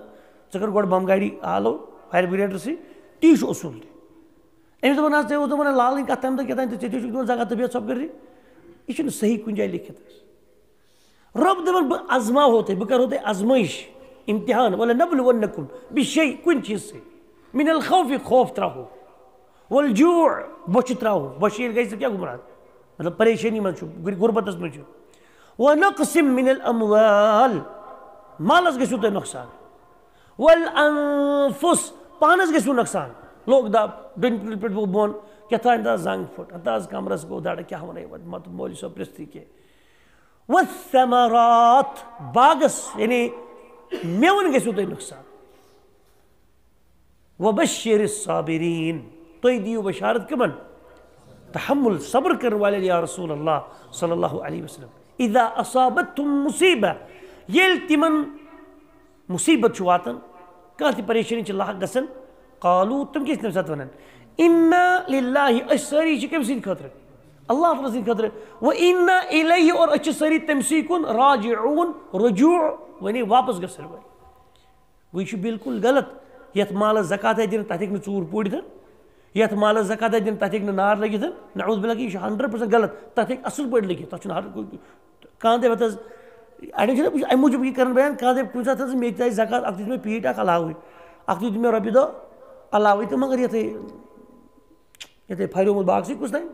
ژٕ کَر گۄڈٕ بم گاڑی آلو، fire brigade سٕے۔" تی چھُ اصوٗل تہِ۔ أمِس دوٚپُن، "حظ، ژےٚ اوس دوٚپُن لالٕنۍ کَتھ تَمہِ دۄہ کیٛاہ تام تہٕ ژےٚ تہِ چھُکھ دِوان زکات تہٕ بیٚیہِ ژھۄپہٕ کٔرِتھ؟" یہِ چھُنہٕ صحیح کُنہِ جایہِ لیکھِتھ حظ۔ رۄب دَپان، "بہٕ آزماوہو تُہۍ، بہٕ کَرہو تۄہہِ آزمٲیِش، اِمتِحان، وَلَنَبْلُوَنَّكُمْ بِشَيْءٍ، کُنہِ چیٖزٕ سۭتۍ، مِنَ الْخَوْفِ، خوف ترٛاوہو، وَالْجُوعِ، بۄچھِ ترٛاوہو۔" بۄچھِ ییٚلہِ گژھِ، ژٕ کیٛاہ گوٚو مُراد؟ مطلب، پریشٲنی منٛز چھُ، غُر-، غُربتَس منٛز چھُ۔ وَنَقْصٍ مِنَ الْأَمْوَالِ، مالَس گژھِو تۄہہِ نۄقصان۔ وَالْأَنفُسِ، پانَس گژھِو نۄقصان۔ لوگ دَب، ڈٔنۍ پٮ۪ٹھ پٮ۪ٹھ گوٚو بۄن، کیٛاہ تام انداز زنٛگ پھُٹ، انداز کمرَس گوٚو دَڑٕ، کیٛاہ وَنَے وۄنۍ، مطلب، مولوی صٲب پرٛژھ تہِ کینٛہہ۔ وَالثَّمَرَاتِ، باغَس، یعنی مٮ۪وَن گژھِو تۄہہِ نۄقصان۔ وَبَشِّرِ الصَّابِرِينَ، تُہۍ دِیِو بشارت کٕمَن؟ تحمل، صبر کرن والٮ۪ن، یا رسول اللہ صلی اللہ علیہ وسلم۔ اذا اصابتهم مصیبہ، ییٚلہِ تِمن مصیبت چھُ واتان، کانٛہہ تہِ پریشٲنی چھِ لاحق گژھان، قالوا، تِم کیٛاہ چھِ تَمہِ ساتہٕ وَنان؟ انا للہ، أسۍ سٲری چھِ کٔمۍ سٕنٛدِ خٲطرٕ؟ اللہ تعالیٰ سٕنٛدِ خٲطرٕ۔ و انا الیہ، اور أسۍ چھِ سٲری تٔمۍ سٕے کُن، راجعون، رجوع، یعنی واپس گژھن وٲلۍ۔ گوٚو، یہِ چھُ بالکل غلط۔ یَتھ مالَس زکات آسہِ دِنۍ، تَتھ ہیٚکہِ نہٕ ژوٗر پوٗرِتھ۔ یَتھ مالَس زکات آسہِ دِنۍ، تَتھ ہیٚکہِ نہٕ نار لٔگِتھ۔ نعوذ باللہ، یہِ چھُ ہنڈرڈ پٔرسنٹ غلط۔ تَتھ ہیٚکہِ اَصٕل پٲٹھۍ لٔگِتھ۔ تَتھ چھُنہٕ ہر کُنہِ، کانٛہہ دَپہِ ہَتہٕ حظ، اَڑٮ۪ن چھُنہ، بہٕ چھُس اَمہِ موٗجوٗب یہِ کَران بیان، کانٛہہ دَپہِ کُنہِ ساتہٕ حظ، مےٚ تہِ آسہِ زکات، اَکھ دیُت مےٚ پیٖٹ اَکھ علاوٕے، اَکھ دیُت مےٚ رۄپیہِ دَہ علاوٕے، تہٕ مگر یَتھٕے، یَتھٕے پھریومُت باغسٕے کُس تام۔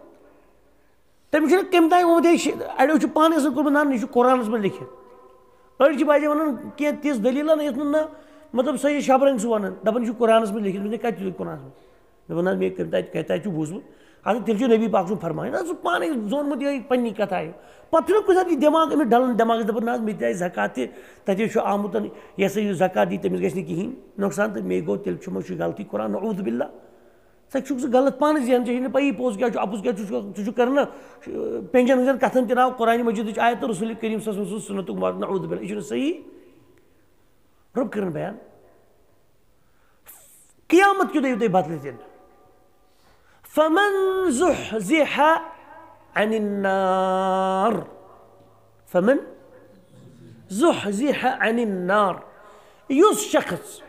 تٔمِس چھُنہٕ کَمہِ تام آمُت، ہے، شِ-، اَڑیو چھُ پانَے سۭتۍ کوٚرمُت، نہ، نہ، یہِ چھُ قرآنَس منٛز لیکھِتھ۔ أڑۍ چھِ بَجے وَنان کینٛہہ تِژھ دٔلیٖلہ نہ، یَتھ منٛز نہ، مطلب، سۄ چھِ شَبرنٛگ سُہ وَنان، دَپان، "یہِ چھُ قرآنَس منٛز لیکھِتھ۔" مےٚ دوٚپ، "کَتہِ چھُ قرآنَس منٛز؟" مےٚ ووٚن، "نہ حظ، مےٚ کَمہِ تَتہِ، کَتہِ، تَتہِ چھُ بوٗزمُت؟" اَدٕ تیٚلہِ چھُ نبی پاک سُنٛد فرمان، نہ، سُہ پانَے زونمُت یِہوٚے پنٛنی کَتھا یہِ۔ پَتہٕ چھُنہ کُنہِ ساتہٕ یہِ دٮ۪ماغ أمِس ڈَلان، دٮ۪ماغَس دَپان، "نہ حظ، مےٚ تہِ آسہِ زکات تہِ، تَتہِ چھُ آمُت، یہِ ہسا یہِ زکات دی، تٔمِس گژھِ نہٕ کِہیٖنۍ نۄقصان، تہٕ مے گوٚو، تیٚلہِ چھُ مےٚ چھُ غلطی قرآن، نعوذ باللہ۔" ژٕ چھُکھ سُہ غلط پانہٕ ذہن، ژےٚ چھے نہٕ پَیی پوٚز کیٛاہ چھُ، اَپُز کیٛاہ چھُ، ژٕ چھُکھ کران نہ، پٮ۪نجَن ہٕنٛزَن کَتھَن تہِ ناو، قرآنِ مجیٖدٕچ آیت تہٕ رسول کریٖم صلی اللہ علیہ وسلم سُنٛد سُنتُک مار، نعوذ باللہ، یہِ چھُنہٕ صحیح۔ رۄب کٔرِن بیان۔ قیامت کیُتھ یِیِو تۄہہِ بدلہٕ دِنہٕ۔ فمن زحزح عن النار۔ فمن زحزح عن النار۔ یُس شخص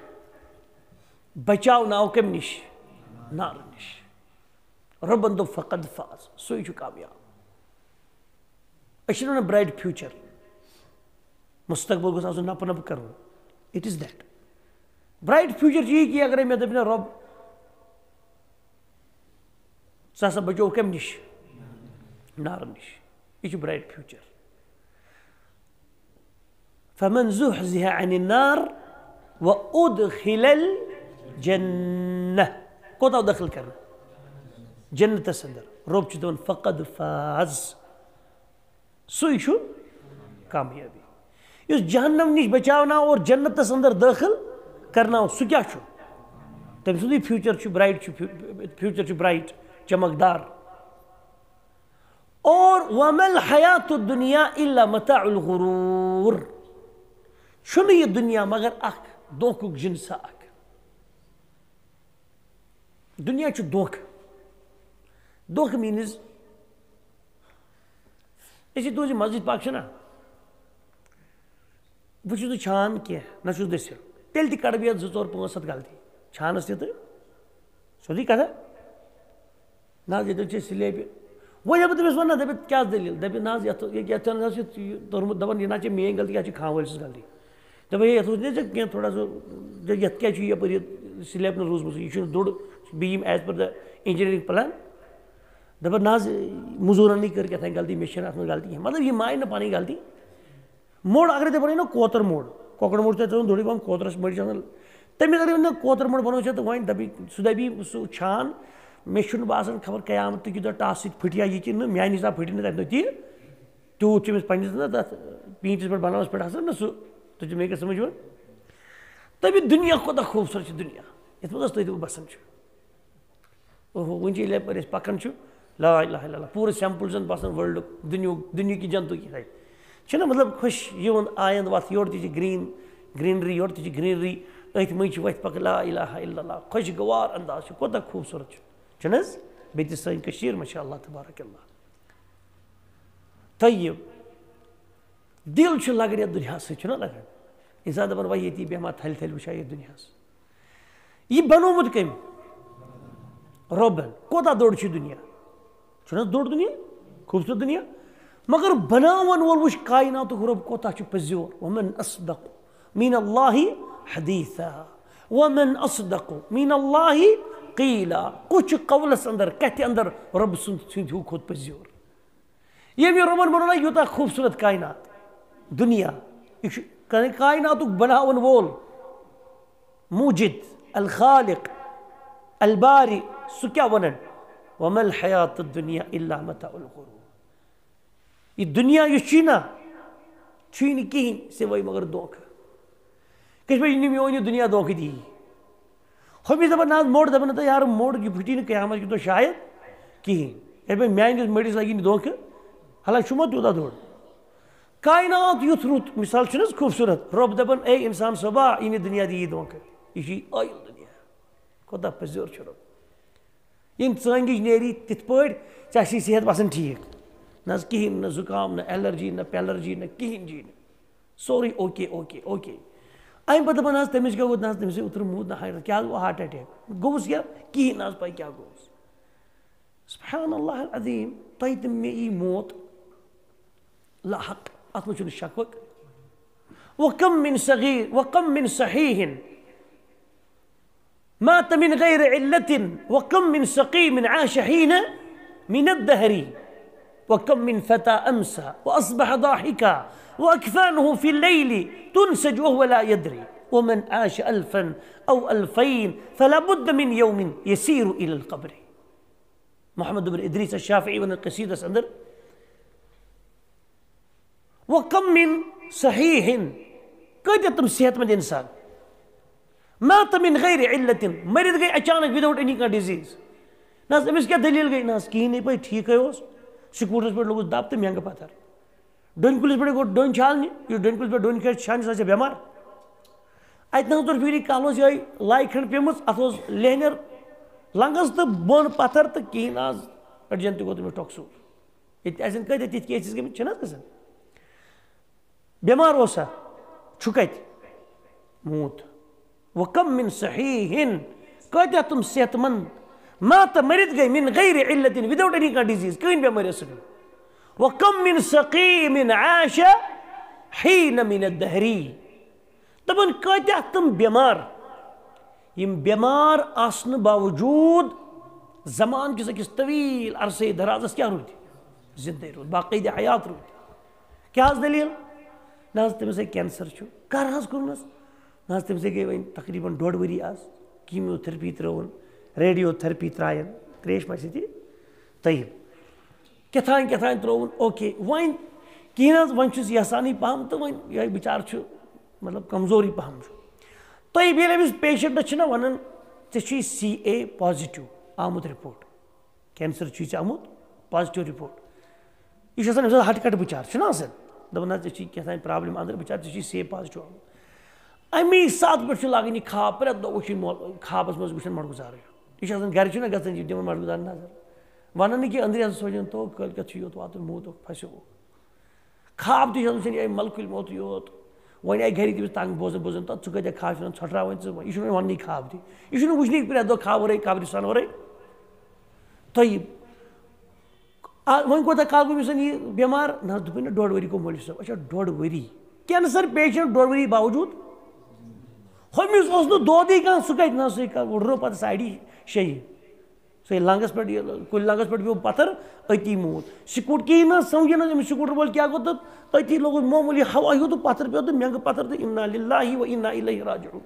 بچاوناو کمہِ نِش؟ نارٕ نِش۔ رۄبن دوٚپ، "فقد فاز"، سُے چھُ کامیاب۔ أسۍ چھِنہٕ وَنان bright future، مستقبل گوٚژھ آسُن نَپہٕ نَپہٕ کَرُن۔ It is that. Bright future چھُ یہِ کہِ اگرے مےٚ دَپہِ نہ رۄب، "ژٕ ہسا بچووُکھ کَمہِ نِش؟ نارٕ نِش۔" یہِ چھُ bright future۔ فمن زحزح عن النار وادخل الجنة۔ کوٚت آو دٲخل کرنہٕ؟ جنتس اندر۔ رۄب چھُ دَپان، "فقد فاز"۔ سُے چھُ کامیٲبی۔ یُس جہنم نِش بچاوناو اور جنتس اندر دٲخل کرناو، سُہ کیٛاہ چھُ؟ تٔمۍ سُنٛدُے future چھُ bright، چھُ فیو-، future چھُ bright، چمکدار۔ اور وما الحیات الدنیا الا متاع الغرور۔ چھُنہٕ یہِ دُنیا مگر اکھ دھوکُک جنسا اکھ۔ دُنیا چھُ دھوکہٕ۔ دھوکہٕ means، أسۍ یہِ تُہٕنٛزِ مسجد پاک چھِنہ، بہٕ چھُس نہٕ چھان کینٛہہ، نہ چھُس دٔسِل۔ تیٚلہِ تہِ کَڑٕ بہٕ یَتھ زٕ، ژور، پانٛژھ، سَتھ غلطی۔ چھانَس تہِ تہٕ سیوٚدُے کَتھا۔ نہ حظ، ییٚتٮ۪تھ چھِ سِلیبہِ۔ وۄنۍ ییٚلہِ بہٕ تٔمِس وَنہٕ نہ، دَپہِ، "کیٛاہ دٔلیٖل؟" دَپہِ، "نہ حظ، یَتھ، یہِ، یَتھ چھَنہٕ حظ یہِ، یہِ توٚرمُت"، دَپان، "یہِ نہ چھِ میٛٲنۍ غلطی، یَتھ چھِ خانہٕ وٲلۍ سٕنٛز غلطی۔" دَپان، "ہے، یَتھ وٕچھ نہ ژےٚ کینٛہہ تھوڑا سُہ، یَتھ کیٛازِ چھُ یَپٲرۍ یہِ سِلیب نہٕ روٗزمٕژ؟ یہِ چھُنہٕ دوٚر، بیٚیہِ یِم as per the engineering plan۔" دَپان، "نہ حظ، مٔزوٗرَنٕے کٔر کیٛاہ تام غلطی، مےٚ چھَنہٕ اَتھ منٛز غلطی کینٛہہ۔" مطلب، یہِ مانہِ نہٕ پَنٕنۍ غلطی۔ موٚڑ اگرے دَپان ہے نہ کوتر موٚڑ، کۄکر موٚڑ چھُ تَتہِ ترٛاوُن دوٚرُے پَہَم، کوترَس مٔڑ چھِ آسان۔ تٔمِس اگرے وَنہِ نہ کوتر موٚڑ بَنوو ژےٚ، تہٕ وۄنۍ دَپہِ، سُہ دَپہِ سُہ چھان، مےٚ چھُنہٕ باسان خبر قیامت تہِ کہِ دۄہ ٹاسہٕ سۭتۍ پھٕٹہِ یا یہِ کِنہٕ نہٕ، میٛانہِ حِساب پھٕٹہِ نہٕ تَمہِ دۄہ تہِ۔ تیوٗت چھُ أمِس پنٛنِس نہ تَتھ پیٖنٛتِس پٮ۪ٹھ بَناونَس پٮ۪ٹھ آسان نہ سُہ، تُہۍ چھِو مےٚ کیٛاہ سَمٕجھ یِوان؟ دَپہِ دُنیا کوٗتاہ خوٗبصوٗرت چھُ دُنیا، یَتھ منٛز حظ تُہۍ تہِ بَسان چھِو۔ اوہو، وٕنہِ چھِ ییٚلہِ یَپٲرۍ أسۍ پَکان چھِ، لا الہ الا اللہ، پوٗرٕ سیمپٕل زَن باسان ورلڈُک، دُنیُک، دُنیُک یہِ جنتُک یِتھَے۔ چھِنہ مطلب خۄش یِوان آیَنٛد وَتھ، یورٕ تہِ چھِ گرٛیٖن، گرٛیٖنری، یورٕ تہِ چھِ گرٛیٖنری، أتھۍ مٔنٛزۍ چھِ وَتھِ پَکان، لا الہ الا اللہ، خۄشگوار انداز چھُ، کوٗتاہ خوٗبصوٗرت چھُ، چھُنہٕ حظ؟ بیٚیہِ تہِ سٲنۍ کٔشیٖر، ماشاء اللہ تبارک اللہ۔ طیب۔ دِل چھُ لگان یَتھ دُنیاہَس سۭتۍ، چھُنہ لگان؟ اِنسان دَپان، "وۄنۍ ییٚتی بیٚہمہٕ ہا تھَلہِ تھَلہِ، وٕچھِ ہا یَتھ دُنیاہَس۔" یہِ بنوومُت کٔمۍ؟ رۄبن۔ کوتاہ دوٚر چھُ دُنیا؟ چھُنہٕ حظ دوٚر دُنیا؟ خوٗبصوٗرت دُنیا۔ مگر بناون وول وٕچھ کائناتُک رۄب کوتاہ چھُ پٔزیور۔ ومن اصدق من اللہ حدیثا، ومن اصدق من اللہ قیلا۔ کُس چھُ قولس اندر، کتھِ اندر رۄب سُنٛد، سٕنٛدِ ہیوٗ کھۄتہٕ پٔزیور؟ ییٚمۍ رۄبن بنوو نا یوٗتاہ خوٗبصوٗرت کائنات، دُنیا، یہِ چھُ کائناتُک بناون وول، موجد، الخالق، الباری، سُہ کیٛاہ وَنان؟ وما الحیات الدنیا الا متاع الغرور۔ یہِ دُنیا یُس چھُے نا، چھُے نہٕ کِہیٖنۍ سوٲے مگر دھوکہٕ۔ کٔژِ بجہِ نِم یہِ دُنیا دھوکہٕ دی؟ ہُمِس دَپان، نہ حظ، موٚڑ۔ دَپان، نہ تہٕ یارٕ، موٚڑ، یہِ پھٕٹی نہٕ قیامت کہِ دۄہ شاید کِہیٖنۍ۔ ییٚلہِ وۄنۍ میٛانہِ دِژ مٔڑِس لَگی نہٕ دھوکہٕ، حالانکہِ چھُ ما تیوٗتاہ دوٚر؟ کائنات یُتھ رُت، مثال چھُنہٕ حظ خوٗبصوٗرت؟ رۄب دَپان، اے اِنسان صٲبا، یہِ نہٕ دُنیا دی یہِ دھوکہٕ، یہِ چھُے ٲیُل دُنیا۔ کوٗتاہ پٔزیور چھُ رۄب۔ ییٚمہِ ژٲنٛگِج نیری تِتھ پٲٹھۍ، ژےٚ آسی صحت باسان ٹھیٖک۔ نہ حظ کِہیٖنۍ، نہ زُکام، نہ الرجی، نہ پیلرجی، نہ کِہیٖنۍ جی نہٕ۔ سورُے اوکے، اوکے، اوکے۔ اَمہِ پَتہٕ دَپان حظ، تٔمِس کیٛاہ گوٚو؟ نہ حظ، تٔمِس ہے اوترٕ موٗد نہ ہاے، کیٛاہ گوٚو؟ ہارٹ اٹیک گوٚوُس یا کِہیٖنۍ نہ حظ پَے کیٛاہ گوٚوُس۔ سبحان اللہ العظیم، تۄہہِ تہٕ مےٚ یی موت لاحق، اَتھ منٛز چھُنہٕ شک وک۔ وَكَم مِّن صَغِيرٍ، وَكَم مِّن صَحِيحٍ مَاتَ مِن غَيْرِ عِلَّةٍ، وَكَم مِّن سَقِيمٍ عَاشَ حِينًا مِنَ الدَّهْرِ، وَكَم مِّن فَتًى أَمْسَى وَأَصْبَحَ ضَاحِكًا، وَأَكْفَانُهُ فِي اللَّيْلِ تُنْسَجُ وَهُوَ لَا يَدْرِ، وَمَنْ عَاشَ أَلْفًا أَوْ أَلْفَيْنِ فَلَا بُدَّ مِنْ يَوْمٍ يَسِيرُ إِلَى الْقَبْرِ۔ محمد بن ادریس الشافعی ونان قصیدس اندر، وَكَم مِّن صَحِيحٍ، کۭتیاہ تِم صحت مند انسان، مَاتَ مِن غَيْرِ عِلَّةٍ، مٔرِتھ گٔے اچانک، without any کانٛہہ disease۔ نہ حظ، أمِس کیٛاہ دٔلیٖل گٔے؟ نہ حظ، کِہیٖنۍ نہٕ، یہِ پَے ٹھیٖک اوس، سکوٗٹرس پٮ۪ٹھ لوٚگُس دَب تہٕ مٮ۪نٛگہٕ پَتھر۔ ڈوٗنۍ کُلِس پٮ۪ٹھ گوٚو ڈوٗنۍ چھالنہِ، یُس ڈوٗنۍ کُلِس پٮ۪ٹھ ڈوٗنۍ کھسہِ چھالنہِ، سُہ آسہِ بٮ۪مار۔ اَتہِ نہ حظ توٚر فِکرِ، کَلہٕ اوس یِہوٚے لایہِ کھنٛڈ پیٚمٕژ، اَتھ اوس لینٮ۪ر لنٛگَس تہٕ بۄن پَتھر تہٕ کِہیٖنۍ نہ حظ، أڈجَن تہِ گوٚو تٔمِس ٹۄکھ سوٗر۔ ییٚتہِ آسن کۭتیاہ تِتھۍ cases گٔمٕتۍ، چھِنہٕ حظ گژھان؟ بٮ۪مار اوسا؟ چھُ کَتہِ؟ موٗد۔ وَكَم مِّن صَحِيحٍ، کۭتیاہ تِم صحت مند، مَاتَ، مٔرِتھ گٔے، مِن غَيْرِ عِلَّةٍ، without any کانٛہہ disease، کٕہٕنۍ بٮ۪مٲرۍ ٲسٕکھ نہٕ۔ وَكَم مِّن سَقِيمٍ عَاشَ حِينًا مِنَ الدَّهْرِ، دَپان کۭتیاہ تِم بٮ۪مار، یِم بٮ۪مار آسنہٕ باوجوٗد زمان کِس أکِس طویل عرصے درازس کیٛاہ روٗدۍ؟ زِندَے روٗدۍ، باقٲعدٕ حیات روٗدۍ۔ کیٛاہ حظ دٔلیٖل؟ نہ حظ، تٔمِس ہے cancer چھُ۔ کر حظ کوٚرنَس؟ نہ حظ، تٔمِس ہے گٔے وۄنۍ تقریٖباً ڈۄڈ ؤری آز۔ Chemotherapy ترٲوٕن، radiotherapy ترٛایَن، ترٛیش ما آسہِ تی؟ طیب۔ کیٛاہ تام، کیٛاہ تام ترٛووُن، اوکے۔ وۄنۍ کِہیٖنۍ حظ، وۄنۍ چھُس یَژھانٕے پَہَم تہٕ وۄنۍ یِہوٚے بِچارٕ چھُ، مطلب، کمزورٕے پَہَم چھُ۔ طیب، ییٚلہِ أمِس patientس چھِنہ وَنان، "ژےٚ چھُے C A positive آمُت report، cancer چھُے ژےٚ آمُت positive report"، یہِ چھُ آسان أمِس آسان ہَٹہٕ کَٹہٕ بِچارٕ، چھُنہ آسان؟ دَپان، "نہ، ژےٚ چھُے کیٛاہ تام problem اَندَر، بِچارٕ، ژےٚ چھُے C A positive آمُت"۔ اَمی ساتہٕ پٮ۪ٹھ چھُ لاگان یہِ خواب، پرٛٮ۪تھ دۄہ وٕچھُن مول-، خوابَس منٛز وٕچھُن مۄٹہٕ گُزارٕے۔ یہِ چھُ آسان گَرِ چھُنہ گژھان، یہِ دِوان مۄٹہٕ گُزارَن نظر۔ وَنان نہٕ کینٛہہ، أنٛدرِ آسان سونٛچان، تو کٲلۍ کٮ۪تھ چھُ یوت واتُن، موٗدُک پھَسیووُکھ۔ خواب تہِ چھُ آسان وٕچھان، یہِ آیہِ ملکُل موت یوت۔ وۄنۍ آیہِ گَرِکۍ تٔمِس تنٛگ بوزان بوزان، تَتھ ژٕ کۭتیٛاہ خواب چھُنہ ژھۄٹراوان ژٕ، یہِ چھُنہٕ وۄنۍ وَننٕے خواب تہِ۔ یہِ چھُنہٕ وٕچھنٕے پرٛٮ۪تھ دۄہ خواب وَرٲے، قبرِستان وَرٲے۔ طیب۔ آ، وۄنۍ کوٗتاہ کال گوٚو أمِس یہِ بٮ۪مار؟ نہ حظ، دوٚپُن نہ، ڈۄڈ ؤری گوٚو مٲلِس صٲب۔ اچھا، ڈۄڈ ؤری۔ Cancer patient ڈۄڈ ؤری باوجوٗد؟ ہُمِس اوس نہٕ دودٕے کانٛہہ، سُہ کَتہِ نہ سُہ کَتہِ وُڈرو پَتہٕ ساڑی شیٚیہِ۔ سُے لنٛگَس پٮ۪ٹھ یہِ، کُلۍ لنٛگَس پٮ۪ٹھ پیوٚو پَتھر، أتی موٗد۔ سکوٗٹ کِہیٖنۍ نہ حظ سَمجھے نہٕ حظ أمِس سکوٗٹر وٲلۍ کیٛاہ گوٚو تہٕ أتی لوٚگُس معموٗلی ہوا ہیوٗ تہٕ پَتھر پیوٚو تہٕ مٮ۪نٛگہٕ پَتھر تہٕ اِنا لِلّٰہِ و اِنا اِلَیہِ راجِعوٗن۔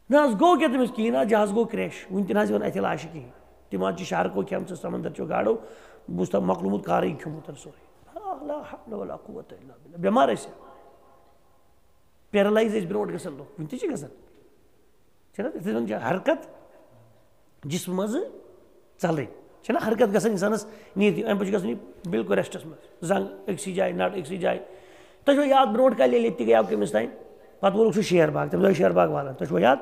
نہ حظ گوٚو کیٛاہ تٔمِس کِہیٖنۍ، نہ حظ جہاز گوٚو crash، وٕنہِ تہِ نہ حظ یِوان اَتھِ لاشہِ کِہیٖنۍ۔ تِمو حظ چھِ شَہرکو کھٮ۪مژٕ، سمندر چو گاڈو، بہٕ چھُس تَتھ مۄکلومُت کارٕے کھیوٚمُت سورُے۔ لا حول ولا قوة الا باللہ۔ بٮ۪مار ٲسۍ، paralyze ٲسۍ برونٛٹھ گژھان لُکھ، وٕنہِ تہِ چھِ گژھان۔ چھِنہ حظ؟ یِتھَے کٔنۍ چھِ حرکت جسمہٕ منٛزٕ ژَلٕنۍ۔ چھِنہ حرکت گژھان اِنسانَس نیٖرِتھ، اَمہِ پَتہٕ چھِ گژھان یہِ بالکل restس منٛز، زنٛگ أکسٕے جایہِ، نَڈ أکسٕے جایہِ۔ تۄہہِ چھُوا یاد برونٛٹھ کالہِ ییٚلہِ ییٚتہِ تہِ گٔیاو کٔمِس تام، پَتہٕ ووٚنُکھ سُہ شیر باغ، تٔمِس آیہِ شیر باغ والان، تۄہہِ چھُوا یاد؟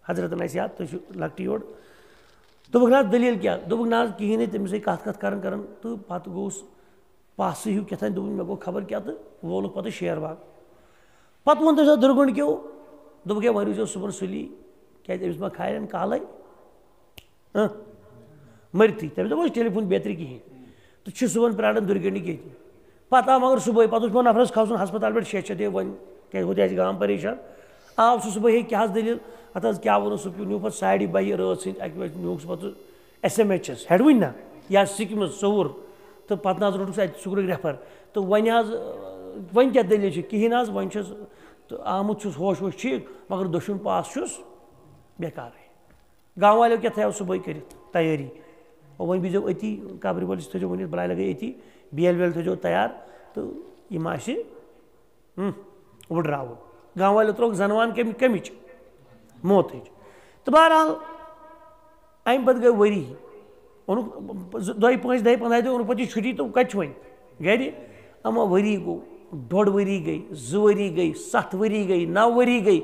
حضرتَن آسہِ یاد، تُہۍ چھِو لۄکٹی یوٚڑ۔ دوٚپُکھ، "نہ حظ، دٔلیٖل کیٛاہ؟" دوٚپُکھ، "نہ حظ، کِہیٖنۍ نہٕ۔" تٔمِس گٔے کَتھ کَتھ کَران کَران تہٕ پَتہٕ گوٚوُس پاسہٕ ہیوٗ کیٛاہ تام، دوٚپُن، "مےٚ گوٚو خبر کیٛاہ"، تہٕ وولُکھ پَتہٕ شیر باغ۔ پَتہٕ ووٚن تٔمِس اَتھ دُرگنٛڈ کیو، دوٚپُکھ، "ہے، وۄنۍ روٗزِو صُبحن سُلی، کیٛازِ أمِس ما کھالن کالَے؟" ہاں، مٔرتھٕے۔ تٔمِس دوٚپ، "أسۍ ٹیلی فون بیترِ کِہیٖنۍ۔" تہٕ چھِ صُبحن پرٛاران دُرگٔنڈِ ییٚتہِ۔ پَتہٕ آو مگر صُبحٲے، پَتہٕ اوس پٮ۪وان نفرَس کھسُن ہسپتال پٮ۪ٹھ شےٚ شےٚ دۄہ، وۄنۍ کیٛازِ ہوٚتہِ آسہِ گام پریشان۔ آو سُہ صُبحٲے، ہے، کیٛاہ حظ دٔلیٖل؟ اَتھ حظ کیٛاہ ووٚنُس؟ سُہ پیوٚو، نیوٗ پَتہٕ ساڑِ بَہہِ رٲژ سٕنٛدِ اَکہِ بَجہِ نیوٗکھ سُہ پَتہٕ ایس ایم ایچ اٮ۪س، ہٮ۪ڈوٕنۍ نہ، یا سِکمٕز ژوٚوُر۔ تہٕ پَتہٕ نہ حظ روٚٹُکھ سُہ اَتہِ، سُہ کوٚرُکھ ریفر۔ تہٕ وۄنۍ حظ، وۄنۍ کیٛاہ دٔلیٖل چھِ؟ کِہیٖنۍ حظ، وۄنۍ چھُس تہٕ آمُت چھُس ہوش ووش ٹھیٖک، مگر دۄشوٕنۍ پاس چھُس بیکارٕے۔ گامہٕ والیو کیٛاہ تھایو صُبحٲے کٔرِتھ تیٲری؟ وۄنۍ بِہزیو أتی، قبرِ وٲلِس تھٲیزیو ؤنِتھ، بَلاے لَگے أتی، بیل ویل تھٲیزیو تیار تہٕ یِم آسہِ، ہُم، وٕڈراوُن۔ گامہٕ والیو ترٛووُکھ زَنوان کَمہِ، کَمِچ؟ موتٕچ۔ تہٕ بہرحال، اَمہِ پَتہٕ گٔے ؤری۔ اوٚنُکھ زٕ، دۄیہِ پانٛژھِ، دَہہِ پنٛداہہِ دۄہہِ اوٚنُکھ پَتہٕ یہِ چھُٹی، تہٕ کَتہِ چھُ وۄنۍ؟ گَرِ۔ اَما ؤری گوٚو، ڈۄڈ ؤری گٔے، زٕ ؤری گٔے، سَتھ ؤری گٔے، نَو ؤری گٔے،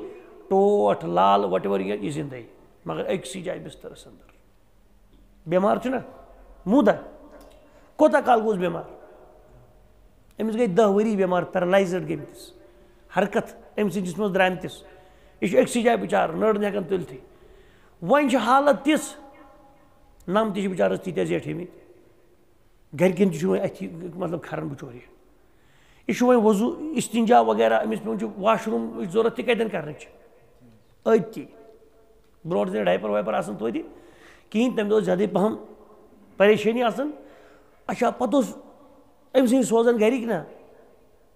ٹوٹھ لال whatever یہِ، یہِ زِندَے۔ مگر أکسٕے جایہِ بِستَرَس اَندَر۔ بٮ۪مار چھُنہ؟ موٗدا۔ کوٗتاہ کال گوٚوس بٮ۪مار؟ أمِس گٔے دَہ ؤری بٮ۪مار، پیرالایزٕڈ گٔمتِس۔ حرکت أمۍ سٕنٛدِ جسمَس درٛامتِس۔ یہِ چھُ أکسٕے جایہِ بِچارٕ، نٔر نہٕ ہٮ۪کان تُلتھٕے۔ وۄنۍ چھِ حالت تِژھ، نَم تہِ چھِ بِچارَس تیٖتیٛاہ زیٹھیمٕتۍ۔ گَرِکٮ۪ن تہِ چھُ وۄنۍ اَتھِ، مطلب، کھَران بِچور یہِ۔ یہِ چھُ وۄنۍ وضوٗ، استنجا وغیرہ، أمِس پٮ۪وان چھُ واش روٗمٕچ ضوٚرَتھ تہِ کَتٮ۪ن کَرنٕچ؟ أتی۔ برونٛٹھ ٲسۍ نہٕ ڈایپر وایپر آسان توتہِ کِہیٖنۍ، تَمہِ دۄہ ٲس زیادَے پَہَم پریشٲنی آسان۔ اچھا، پَتہٕ اوس أمۍ سٕنٛدۍ سوزان گَرِکۍ نہ